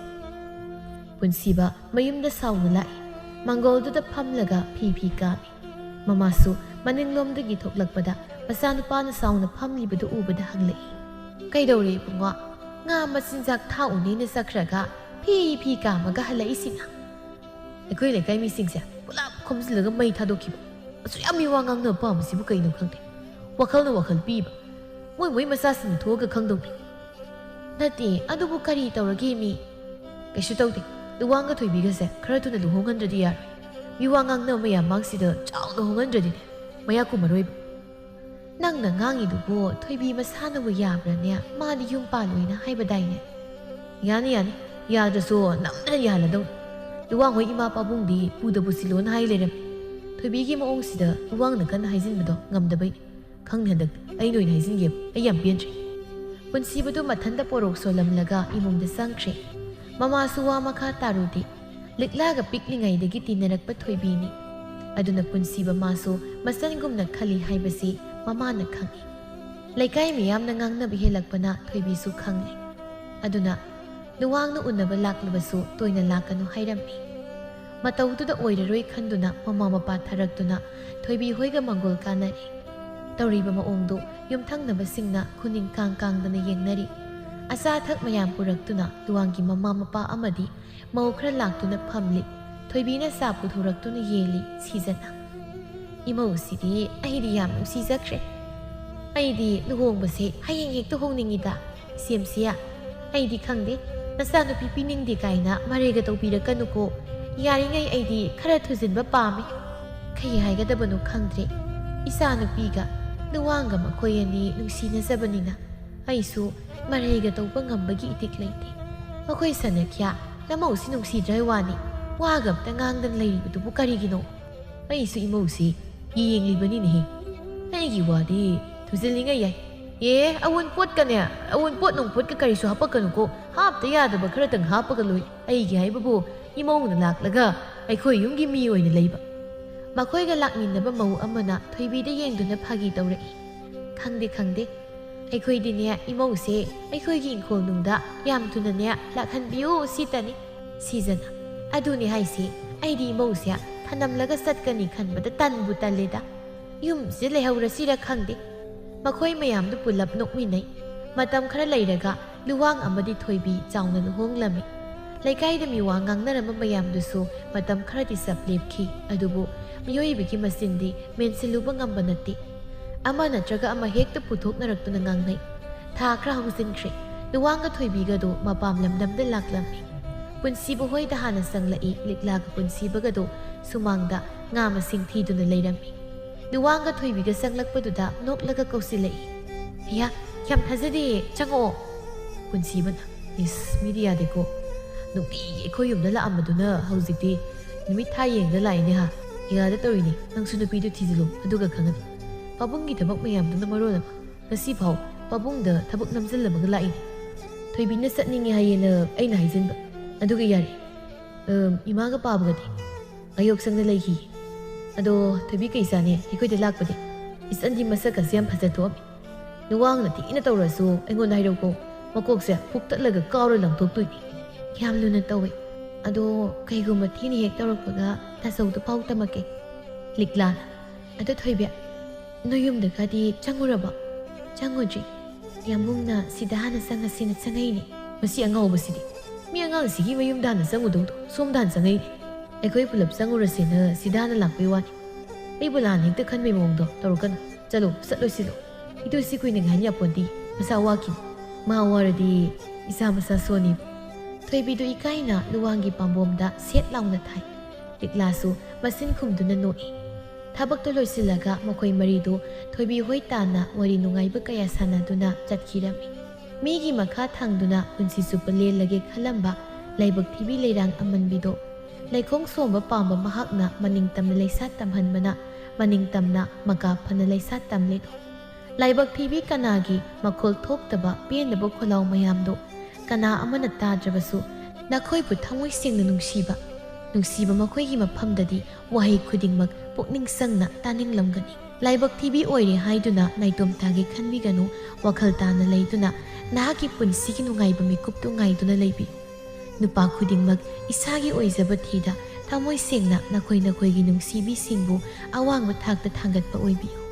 ꯄꯨꯟꯁꯤꯕ ꯃꯌꯨꯝꯗ ꯁꯥꯎꯅ ꯂꯥꯛꯏ꯫ ꯃꯥꯡꯒꯣꯜꯗꯨꯗ ꯐꯝꯂꯒ ꯐꯤ ꯐꯤ ꯀꯥꯝꯃꯤ꯫ ꯃꯃꯥꯁꯨ ꯃꯅꯤꯡꯂꯣꯝꯗꯒꯤ ꯊꯣꯛꯂꯛꯄꯗ ꯃꯆꯥꯅꯨꯄꯥꯅ ꯁꯥꯎꯅ ꯐꯝꯂꯤꯕꯗꯨ ꯎꯕꯗ ꯍꯪꯂꯛꯏ, "ꯀꯩꯗꯧꯔꯦ ꯏꯕꯨꯡꯉꯣ? ꯉꯥ ꯃꯆꯤꯟꯖꯥꯛ ꯊꯥꯛꯎꯅꯦꯅ ꯆꯠꯈ꯭ꯔꯒ ꯐꯤ ꯐꯤ ꯀꯥꯝꯃꯒ ꯍꯜꯂꯛꯏꯁꯤꯅ?" ꯑꯩꯈꯣꯏ ꯂꯩꯀꯥꯏ ꯃꯤꯁꯤꯡꯁꯦ ꯄꯨꯂꯞ ꯈꯣꯝꯖꯤꯜꯂꯒ ꯃꯩ ꯊꯥꯗꯣꯛꯈꯤꯕ꯫ ꯑꯁꯨꯛ ꯌꯥꯝ ꯃꯤꯋꯥ ꯉꯥꯡꯅꯕ ꯄꯥꯝꯕꯁꯤꯕꯨ ꯀꯩꯅꯣ ꯈꯪꯗꯦ꯫ ꯋꯥꯈꯜꯅ ꯋꯥꯈꯜ ꯄꯤꯕ꯫ ꯃꯣꯏ ꯃꯣꯏ ꯃꯆꯥꯁꯤꯡꯅ ꯊꯣꯛꯑꯒ ꯈꯪꯗꯧꯅꯤ꯫ ꯅꯠꯇꯦ, ꯑꯗꯨꯕꯨ ꯀꯔꯤ ꯇꯧꯔꯒꯦ ꯃꯤ? ꯀꯩꯁꯨ ꯇꯧꯗꯦ꯫ ꯂꯨꯋꯥꯡꯒ ꯊꯣꯏꯕꯤꯒꯁꯦ ꯈꯔ ꯊꯨꯅ ꯂꯨꯍꯣꯡꯍꯟꯗ꯭ꯔꯗꯤ ꯌꯥꯔꯣꯏ꯫ ꯃꯤꯋꯥ ꯉꯥꯡꯅꯕ ꯃꯌꯥꯝ ꯃꯥꯡꯁꯤꯗ ꯆꯥꯎꯅ ꯍꯣꯡꯍꯟꯗ꯭ꯔꯗꯤꯅꯦ ꯃꯌꯥ ꯀꯨꯝꯃꯔꯣꯏꯕ꯫ ꯅꯪꯅ ꯉꯥꯡꯉꯤꯗꯨꯕꯨ ꯊꯣꯏꯕꯤ ꯃꯁꯥꯅꯕꯨ ꯌꯥꯕ꯭ꯔꯥꯅꯦ? ꯃꯥꯗꯤ ꯌꯨꯝ ꯄꯥꯜꯂꯣꯏꯅ ꯍꯥꯏꯕꯗꯥꯏꯅꯦ? ꯌꯥꯅꯤ, ꯌꯥꯅꯤ꯫ ꯌꯥꯗ꯭ꯔꯁꯨ ꯅꯝꯗꯅ ꯌꯥꯍꯜꯂꯗꯧꯅꯤ꯫ ꯂꯨꯋꯥꯡ ꯍꯣꯏ ꯏꯃꯥ ꯄꯥꯕꯨꯡꯗꯤ ꯄꯨꯗ ꯄꯨꯁꯤꯜꯂꯣꯅ ꯍꯥꯏ ꯂꯩꯔꯝꯃꯤ꯫ ꯊꯣꯏꯕꯤꯒꯤ ꯃꯑꯣꯡꯁꯤꯗ ꯂꯨꯋꯥꯡꯅ ꯀꯟꯅ ꯍꯥꯏꯖꯤꯟꯕꯗꯣ ꯉꯝꯗꯕꯩꯅꯤ꯫ ꯈꯪꯅꯤ ꯍꯟꯗꯛꯇꯤ꯫ ꯑꯩꯅ ꯑꯣꯏꯅ ꯍꯥꯏꯖꯤꯟꯒꯦꯕ꯫ ꯑꯩ ꯌꯥꯝ ꯄꯦꯟꯗ꯭ꯔꯦ꯫ ꯄꯨꯟꯁꯤꯕꯗꯨ ꯃꯊꯟꯇ ꯄꯣꯔꯣꯛ ꯁꯣꯜꯂꯝꯂꯒ ꯏꯃꯨꯡꯗ ꯆꯪꯈ꯭ꯔꯦ꯫ ꯃꯃꯥꯁꯨ ꯋꯥ ꯃꯈꯥ ꯇꯥꯔꯨꯗꯦ꯫ ꯂꯤꯛꯂꯥꯒ ꯄꯤꯛꯂꯤꯉꯩꯗꯒꯤ ꯇꯤꯟꯅꯔꯛꯄ ꯊꯣꯏꯕꯤꯅꯤ꯫ ꯑꯗꯨꯅ ꯄꯨꯟꯁꯤꯕ ꯃꯥꯁꯨ ꯃꯆꯟꯒꯨꯝꯅ ꯈꯜꯂꯤ ꯍꯥꯏꯕꯁꯤ ꯃꯃꯥꯅ ꯈꯪꯏ꯫ ꯂꯩꯀꯥꯏ ꯃꯤꯌꯥꯝꯅ ꯉꯥꯡꯅꯕ ꯍꯦꯜꯂꯛꯄꯅ ꯊꯣꯏꯕꯤꯁꯨ ꯈꯪꯂꯦ꯫ ꯑꯗꯨꯅ ꯂꯨꯋꯥꯡꯅ ꯎꯅꯕ ꯂꯥꯛꯂꯕꯁꯨ ꯇꯣꯏꯅ ꯂꯥꯛꯀꯅꯨ ꯍꯥꯏꯔꯝꯃꯤ꯫ ꯃꯇꯧꯗꯨꯗ ꯑꯣꯏꯔꯔꯣꯏ ꯈꯟꯗꯨꯅ ꯃꯃꯥ ꯃꯄꯥ ꯊꯥꯔꯛꯇꯨꯅ ꯊꯣꯏꯕꯤ ꯍꯣꯏꯒ ꯃꯪꯒꯣꯜ ꯀꯥꯅꯔꯦ꯫ ꯇꯧꯔꯤꯕ ꯃꯑꯣꯡꯗꯨ ꯌꯨꯝꯊꯪꯅꯕꯁꯤꯡꯅ ꯈꯨꯅꯤꯡ ꯀꯥꯡ ꯀꯥꯡꯗꯅ ꯌꯦꯡꯅꯔꯤ꯫ ꯑꯆꯥ ꯑꯊꯛ ꯃꯌꯥꯝ ꯄꯨꯔꯛꯇꯨꯅ ꯂꯨꯋꯥꯡꯒꯤ ꯃꯃꯥ ꯃꯄꯥ ꯑꯃꯗꯤ ꯃꯧ ꯈꯔ ꯂꯥꯛꯇꯨꯅ ꯐꯝꯂꯤ꯫ ꯊꯣꯏꯕꯤꯅ ꯆꯥ ꯄꯨꯊꯣꯔꯛꯇꯨꯅ ꯌꯦꯜꯂꯤ ꯁꯤꯖꯟꯅ꯫ "ꯏꯃꯧꯁꯤꯗꯤ ꯑꯩꯗꯤ ꯌꯥꯝ ꯅꯨꯡꯁꯤꯖꯈ꯭ꯔꯦ꯫ ꯑꯩꯗꯤ ꯂꯨꯍꯣꯡꯕꯁꯦ ꯍꯌꯦꯡ ꯍꯦꯛꯇ ꯍꯣꯡꯅꯤꯡꯉꯤꯗ꯫ ꯁꯦꯝꯁꯤꯌꯥ, ꯑꯩꯗꯤ ꯈꯪꯗꯦ, ꯅꯆꯥꯅꯨꯄꯤ ꯄꯤꯅꯤꯡꯗꯦ ꯀꯥꯏꯅ ꯃꯔꯩꯒ ꯇꯧꯕꯤꯔꯛꯀꯅꯨꯀꯣ꯫ ꯌꯥꯔꯤꯉꯩ ꯑꯩꯗꯤ ꯈꯔ ꯊꯨꯖꯤꯟꯕ ꯄꯥꯝꯃꯤ꯫ ꯀꯩ ꯍꯥꯏꯒꯗꯕꯅꯣ ꯈꯪꯗ꯭ꯔꯦ꯫ ꯏꯆꯥꯅꯨꯄꯤꯒ ꯂꯨꯋꯥꯡꯒ ꯃꯈꯣꯏ ꯑꯅꯤ ꯅꯨꯡꯁꯤꯅꯖꯕꯅꯤꯅ ꯑꯩꯁꯨ ꯃꯔꯩꯒ ꯇꯧꯕ ꯉꯝꯕꯒꯤ ꯏꯊꯤꯛ ꯂꯩꯇꯦ꯫ ꯃꯈꯣꯏ ꯁꯅꯈ꯭ꯌꯥ ꯅꯃꯧꯁꯤ ꯅꯨꯡꯁꯤꯗ꯭ꯔ ꯋꯥꯅꯤ꯫ ꯋꯥꯒ ꯑꯝꯇ ꯉꯥꯡꯗꯅ ꯂꯩꯔꯤꯕꯗꯨꯕꯨ ꯀꯔꯤꯒꯤꯅꯣ? ꯑꯩꯁꯨ ꯏꯃꯧꯁꯤ ꯌꯦꯡꯂꯤꯕꯅꯤꯅꯦꯍꯦ꯫ ꯑꯩꯒꯤ ꯋꯥꯗꯤ ꯊꯨꯖꯤꯜꯂꯤꯉꯩ ꯌꯥꯏ꯫ ꯑꯦ, ꯑꯋꯨꯟꯄꯣꯠꯀꯅꯦ, ꯑꯋꯨꯟꯄꯣꯠ ꯅꯨꯡꯄꯣꯠꯀ ꯀꯔꯤꯁꯨ ꯍꯥꯞꯄꯛꯀꯅꯨꯀꯣ꯫ ꯍꯥꯞꯇ ꯌꯥꯗꯕ ꯈꯔꯇꯪ ꯍꯥꯞꯄꯒ ꯂꯣꯏ꯫ ꯑꯩꯒꯤ ꯍꯥꯏꯕꯕꯨ ꯏꯃꯧꯅ ꯂꯥꯛꯂꯒ ꯑꯩꯈꯣꯏ ꯌꯨꯝꯒꯤ ꯃꯤ ꯑꯣꯏꯅ ꯂꯩꯕ꯫ ꯃꯈꯣꯏꯒ ꯂꯥꯛꯃꯤꯟꯅꯕ ꯃꯧ ꯑꯃꯅ ꯊꯣꯏꯕꯤꯗ ꯌꯦꯡꯗꯨꯅ ꯐꯥꯒꯤ ꯇꯧꯔꯛꯏ꯫ ꯈꯪꯗꯦ, ꯈꯪꯗꯦ꯫ ꯑꯩꯈꯣꯏꯗꯤꯅꯦ, ꯏꯃꯧꯁꯦ ꯑꯩꯈꯣꯏꯒꯤ ꯏꯪꯈꯣꯜꯅꯨꯡꯗ ꯌꯥꯝ ꯊꯨꯅꯅꯦ ꯂꯥꯛꯍꯟꯕꯤꯌꯨ ꯁꯤꯇꯅꯤ꯫ ꯁꯤꯖꯅ꯫ ꯑꯗꯨꯅꯦ ꯍꯥꯏꯁꯦ, ꯑꯩꯗꯤ ꯏꯃꯧꯁꯦ ꯊꯅꯝꯂꯒ ꯆꯠꯀꯅꯤ ꯈꯟꯕꯗ ꯇꯟꯕꯨ ꯇꯜꯂꯦꯗ꯫ ꯌꯨꯝꯁꯤꯗ ꯂꯩꯍꯧꯔꯁꯤꯔ ꯈꯪꯗꯦ꯫ ꯃꯈꯣꯏ ꯃꯌꯥꯝꯗꯨ ꯄꯨꯂꯞ ꯅꯣꯛꯃꯤꯟꯅꯩ꯫ ꯃꯇꯝ ꯈꯔ ꯂꯩꯔꯒ ꯂꯨꯋꯥꯡ ꯑꯃꯗꯤ ꯊꯣꯏꯕꯤ ꯆꯥꯎꯅ ꯂꯨꯍꯣꯡꯂꯝꯃꯤ꯫ ꯂꯩꯀꯥꯏꯗ ꯃꯤꯋꯥ ꯉꯥꯡꯅꯔꯝꯕ ꯃꯌꯥꯝꯗꯨꯁꯨ ꯃꯇꯝ ꯈꯔꯗꯤ ꯆꯞ ꯂꯦꯞꯈꯤ꯫ ꯑꯗꯨꯕꯨ ꯃꯤꯑꯣꯏꯕꯒꯤ ꯃꯆꯤꯟꯗꯤ ꯃꯦꯟꯁꯤꯜꯂꯨꯕ ꯉꯝꯕ ꯅꯠꯇꯦ꯫ ꯑꯃ ꯅꯠꯇ꯭ꯔꯒ ꯑꯃ ꯍꯦꯛꯇ ꯄꯨꯊꯣꯛꯅꯔꯛꯇꯨꯅ ꯉꯥꯡꯅꯩ꯫ ꯊꯥ ꯈꯔ ꯍꯧꯖꯤꯟꯈ꯭ꯔꯦ꯫ ꯂꯨꯋꯥꯡꯒ ꯊꯣꯏꯕꯤꯒꯗꯣ ꯃꯄꯥꯝ ꯂꯝꯗꯝꯗ ꯂꯥꯛꯂꯝꯃꯤ꯫ ꯄꯨꯟꯁꯤꯕ ꯍꯣꯏꯗ ꯍꯥꯟꯅ ꯆꯪꯂꯛꯏ꯫ ꯂꯤꯛꯂꯥꯒ ꯄꯨꯟꯁꯤꯕꯒꯗꯣ ꯁꯨꯃꯥꯡꯗ ꯉꯥ ꯃꯁꯤꯡ ꯊꯤꯗꯨꯅ ꯂꯩꯔꯝꯃꯤ꯫ ꯂꯨꯋꯥꯡꯒ ꯊꯣꯏꯕꯤꯒ ꯆꯪꯂꯛꯄꯗꯨꯗ ꯅꯣꯛꯂꯒ ꯀꯧꯁꯤꯜꯂꯛꯏ꯫ "ꯑꯌꯥ, ꯌꯥꯝ ꯊꯥꯖꯗꯦ, ꯆꯪꯉꯛꯑꯣ꯫" ꯄꯨꯟꯁꯤꯕꯅ, "ꯏꯁ, ꯃꯤꯗꯤ ꯌꯥꯗꯦꯀꯣ꯫ ꯅꯨꯡꯇꯤꯒꯤ ꯑꯩꯈꯣꯏ ꯌꯨꯝꯗ ꯂꯥꯛꯑꯝꯕꯗꯨꯅ ꯍꯧꯖꯤꯛꯇꯤ ꯅꯨꯃꯤꯠ ꯊꯥ ꯌꯦꯡꯗ ꯂꯥꯛꯏꯅꯦ ꯍꯥ꯫ ꯌꯥꯗ ꯇꯧꯔꯤꯅꯤ, ꯅꯪꯁꯨ ꯅꯨꯄꯤꯗꯨ ꯊꯤꯖꯤꯜꯂꯨ, ꯑꯗꯨꯒ ꯈꯪꯒꯅꯤ꯫ ꯄꯥꯕꯨꯡꯒꯤ ꯊꯕꯛ ꯃꯌꯥꯝꯗꯨꯅ ꯃꯔꯣꯜ ꯑꯃ ꯉꯁꯤꯐꯥꯎ ꯄꯥꯕꯨꯡꯗ ꯊꯕꯛ ꯅꯝꯁꯤꯜꯂꯝꯃꯒ ꯂꯥꯛꯏꯅꯤ꯫ ꯊꯣꯏꯕꯤꯅ ꯆꯠꯅꯤꯡꯉꯦ ꯍꯥꯏꯌꯦꯅ ꯑꯩꯅ ꯍꯥꯏꯖꯤꯟꯕ꯫ ꯑꯗꯨꯒ ꯌꯥꯔꯦ꯫ ꯑꯝ, ꯏꯃꯥꯒ ꯄꯥꯕꯒꯗꯤ ꯉꯥꯌꯣꯛꯁꯪꯗ ꯂꯩꯈꯤ꯫ ꯑꯗꯣ ꯊꯣꯏꯕꯤ ꯀꯩ ꯆꯥꯅꯤ ꯑꯩꯈꯣꯏꯗ ꯂꯥꯛꯄꯗꯤ? ꯏꯆꯟꯗꯤ ꯃꯁꯛꯀꯁꯦ ꯌꯥꯝ ꯐꯖꯊꯣꯛꯑꯝꯃꯤ꯫ ꯂꯨꯋꯥꯡꯅ ꯊꯤꯅ ꯇꯧꯔꯁꯨ ꯑꯩꯉꯣꯟꯗ ꯍꯥꯏꯔꯧꯀꯣ꯫ ꯃꯀꯣꯛꯁꯦ ꯍꯨꯛꯇꯠꯂꯒ ꯀꯥꯎꯔ ꯂꯪꯊꯣꯛꯇꯣꯏꯅꯤ꯫ ꯌꯥꯝ ꯂꯨꯅ ꯇꯧꯋꯦ꯫ ꯑꯗꯣ ꯀꯩꯒꯨꯝꯕ ꯊꯤꯅ ꯍꯦꯛ ꯇꯧꯔꯛꯄꯒ ꯇꯥꯆꯧꯗ ꯄꯥꯎ ꯇꯝꯃꯛꯀꯦ꯫ ꯂꯤꯛꯂꯥꯅ, "ꯑꯗꯣ ꯊꯣꯏꯕꯤ, ꯅꯣꯏ ꯌꯨꯝꯗꯒꯗꯤ ꯆꯪꯉꯨꯔꯕꯣ?" "ꯆꯪꯉꯨꯗ꯭ꯔꯤ꯫ ꯌꯥꯝꯕꯨꯡꯅ ꯁꯤꯗ ꯍꯥꯟꯅ ꯆꯪꯉꯁꯤꯅ ꯆꯪꯉꯛꯏꯅꯦ꯫" "ꯃꯁꯤ ꯑꯉꯥꯎꯕꯁꯤꯗꯤ꯫ ꯃꯤ ꯑꯉꯥꯡꯁꯤꯒꯤ ꯃꯌꯨꯝꯗ ꯍꯥꯟꯅ ꯆꯪꯉꯨꯗꯧꯗꯣ ꯁꯣꯝꯗ ꯍꯥꯟꯅ ꯆꯪꯉꯛꯏꯅꯦ꯫ ꯑꯩꯈꯣꯏ ꯄꯨꯂꯞ ꯆꯪꯉꯨꯔꯁꯦꯅ ꯁꯤꯗ ꯍꯥꯟꯅ ꯂꯥꯛꯄꯩ ꯋꯥꯅꯤ꯫ ꯑꯩꯕꯨ ꯂꯥꯟ ꯍꯦꯛꯇ ꯈꯟꯕꯩ ꯃꯑꯣꯡꯗꯣ ꯇꯧꯔꯛꯀꯅꯨ꯫ ꯆꯠꯂꯣ, ꯆꯠꯂꯣ ꯁꯤꯗꯣ꯫ ꯏꯇꯨꯁꯤ ꯀꯨꯏꯅ ꯉꯥꯏꯍꯟ ꯌꯥꯄꯣꯟꯇꯦ꯫ ꯃꯁꯥ ꯋꯥꯈꯤꯅꯤ꯫ ꯃꯥ ꯋꯥꯔꯗꯤ ꯏꯆꯥ ꯃꯁꯥ ꯁꯣꯟꯅꯤ꯫" ꯊꯣꯏꯕꯤꯗꯨ ꯏꯀꯥꯏꯅ ꯂꯨꯋꯥꯡꯒꯤ ꯄꯥꯝꯕꯣꯝꯗ ꯁꯦꯠ ꯂꯥꯎꯅ ꯊꯥꯏ꯫ ꯂꯤꯛꯂꯥꯁꯨ ꯃꯆꯤꯟ ꯈꯨꯝꯗꯨꯅ ꯅꯣꯛꯏ꯫ ꯊꯕꯛꯇꯨ ꯂꯣꯏꯁꯤꯜꯂꯒ ꯃꯈꯣꯏ ꯃꯔꯤꯗꯨ ꯊꯣꯏꯕꯤ ꯍꯣꯏ ꯇꯥꯟꯅ ꯋꯥꯔꯤ ꯅꯨꯡꯉꯥꯏꯕ ꯀꯌꯥ ꯁꯥꯟꯅꯗꯨꯅ ꯆꯠꯈꯤꯔꯝꯃꯤ꯫ ꯃꯤꯒꯤ ꯃꯈꯥ ꯊꯥꯡꯗꯨꯅ ꯄꯨꯟꯁꯤ ꯆꯨꯞꯄ ꯂꯦꯜꯂꯒꯦ ꯈꯜꯂꯝꯕ ꯂꯥꯏꯕꯛ ꯊꯤꯕꯤ ꯂꯩꯔꯥꯡ ꯑꯃꯟꯕꯤꯗꯣ ꯂꯩꯈꯣꯡ ꯁꯣꯝꯕ ꯄꯥꯝꯕ ꯃꯍꯥꯛꯅ ꯃꯅꯤꯡ ꯇꯝꯅ ꯂꯩꯁꯥ ꯇꯝꯍꯟꯕꯅ ꯃꯅꯤꯡ ꯇꯝꯅ ꯃꯀꯥ ꯐꯅ ꯂꯩꯁꯥ ꯇꯝꯂꯦꯗꯣ꯫ ꯂꯥꯏꯕꯛ ꯊꯤꯕꯤ ꯀꯅꯥꯒꯤ ꯃꯈꯣꯜ ꯊꯣꯛꯇꯕ ꯄꯦꯟꯗꯕ ꯈꯣꯜꯂꯥꯎ ꯃꯌꯥꯝꯗꯣ ꯀꯅꯥ ꯑꯃꯅ ꯇꯥꯗ꯭ꯔꯕꯁꯨ ꯅꯈꯣꯏꯕꯨ ꯊꯃꯣꯏ ꯁꯦꯡꯅ ꯅꯨꯡꯁꯤꯕ, ꯅꯨꯡꯁꯤꯕ ꯃꯈꯣꯏꯒꯤ ꯃꯐꯝꯗꯗꯤ ꯋꯥꯍꯩ ꯈꯨꯗꯤꯡꯃꯛ ꯄꯨꯛꯅꯤꯡ ꯆꯪꯅ ꯇꯥꯅꯤꯡꯂꯝꯒꯅꯤ꯫ ꯂꯥꯏꯕꯛ ꯊꯤꯕꯤ ꯑꯣꯏꯔꯦ ꯍꯥꯏꯗꯨꯅ ꯅꯥꯏꯇꯣꯝ ꯇꯥꯒꯦ ꯈꯟꯕꯤꯒꯅꯨ, ꯋꯥꯈꯜ ꯇꯥꯅ ꯂꯩꯗꯨꯅ ꯅꯍꯥꯛꯀꯤ ꯄꯨꯟꯁꯤꯒꯤ ꯅꯨꯡꯉꯥꯏꯕ ꯃꯤꯀꯨꯞꯇꯨ ꯉꯥꯏꯗꯨꯅ ꯂꯩꯕꯤꯌꯨ꯫ ꯅꯨꯄꯥ ꯈꯨꯗꯤꯡꯃꯛ ꯏꯁꯥꯒꯤ ꯑꯣꯏꯖꯕ ꯊꯤꯗ ꯊꯃꯣꯏ ꯁꯦꯡꯅ ꯅꯈꯣꯏ ꯅꯈꯣꯏꯒꯤ ꯅꯨꯡꯁꯤꯕꯤꯁꯤꯡꯕꯨ ꯑꯋꯥꯡꯕ ꯊꯥꯛꯇ ꯊꯥꯡꯒꯠꯄ ꯑꯣꯏꯕꯤꯌꯨ꯫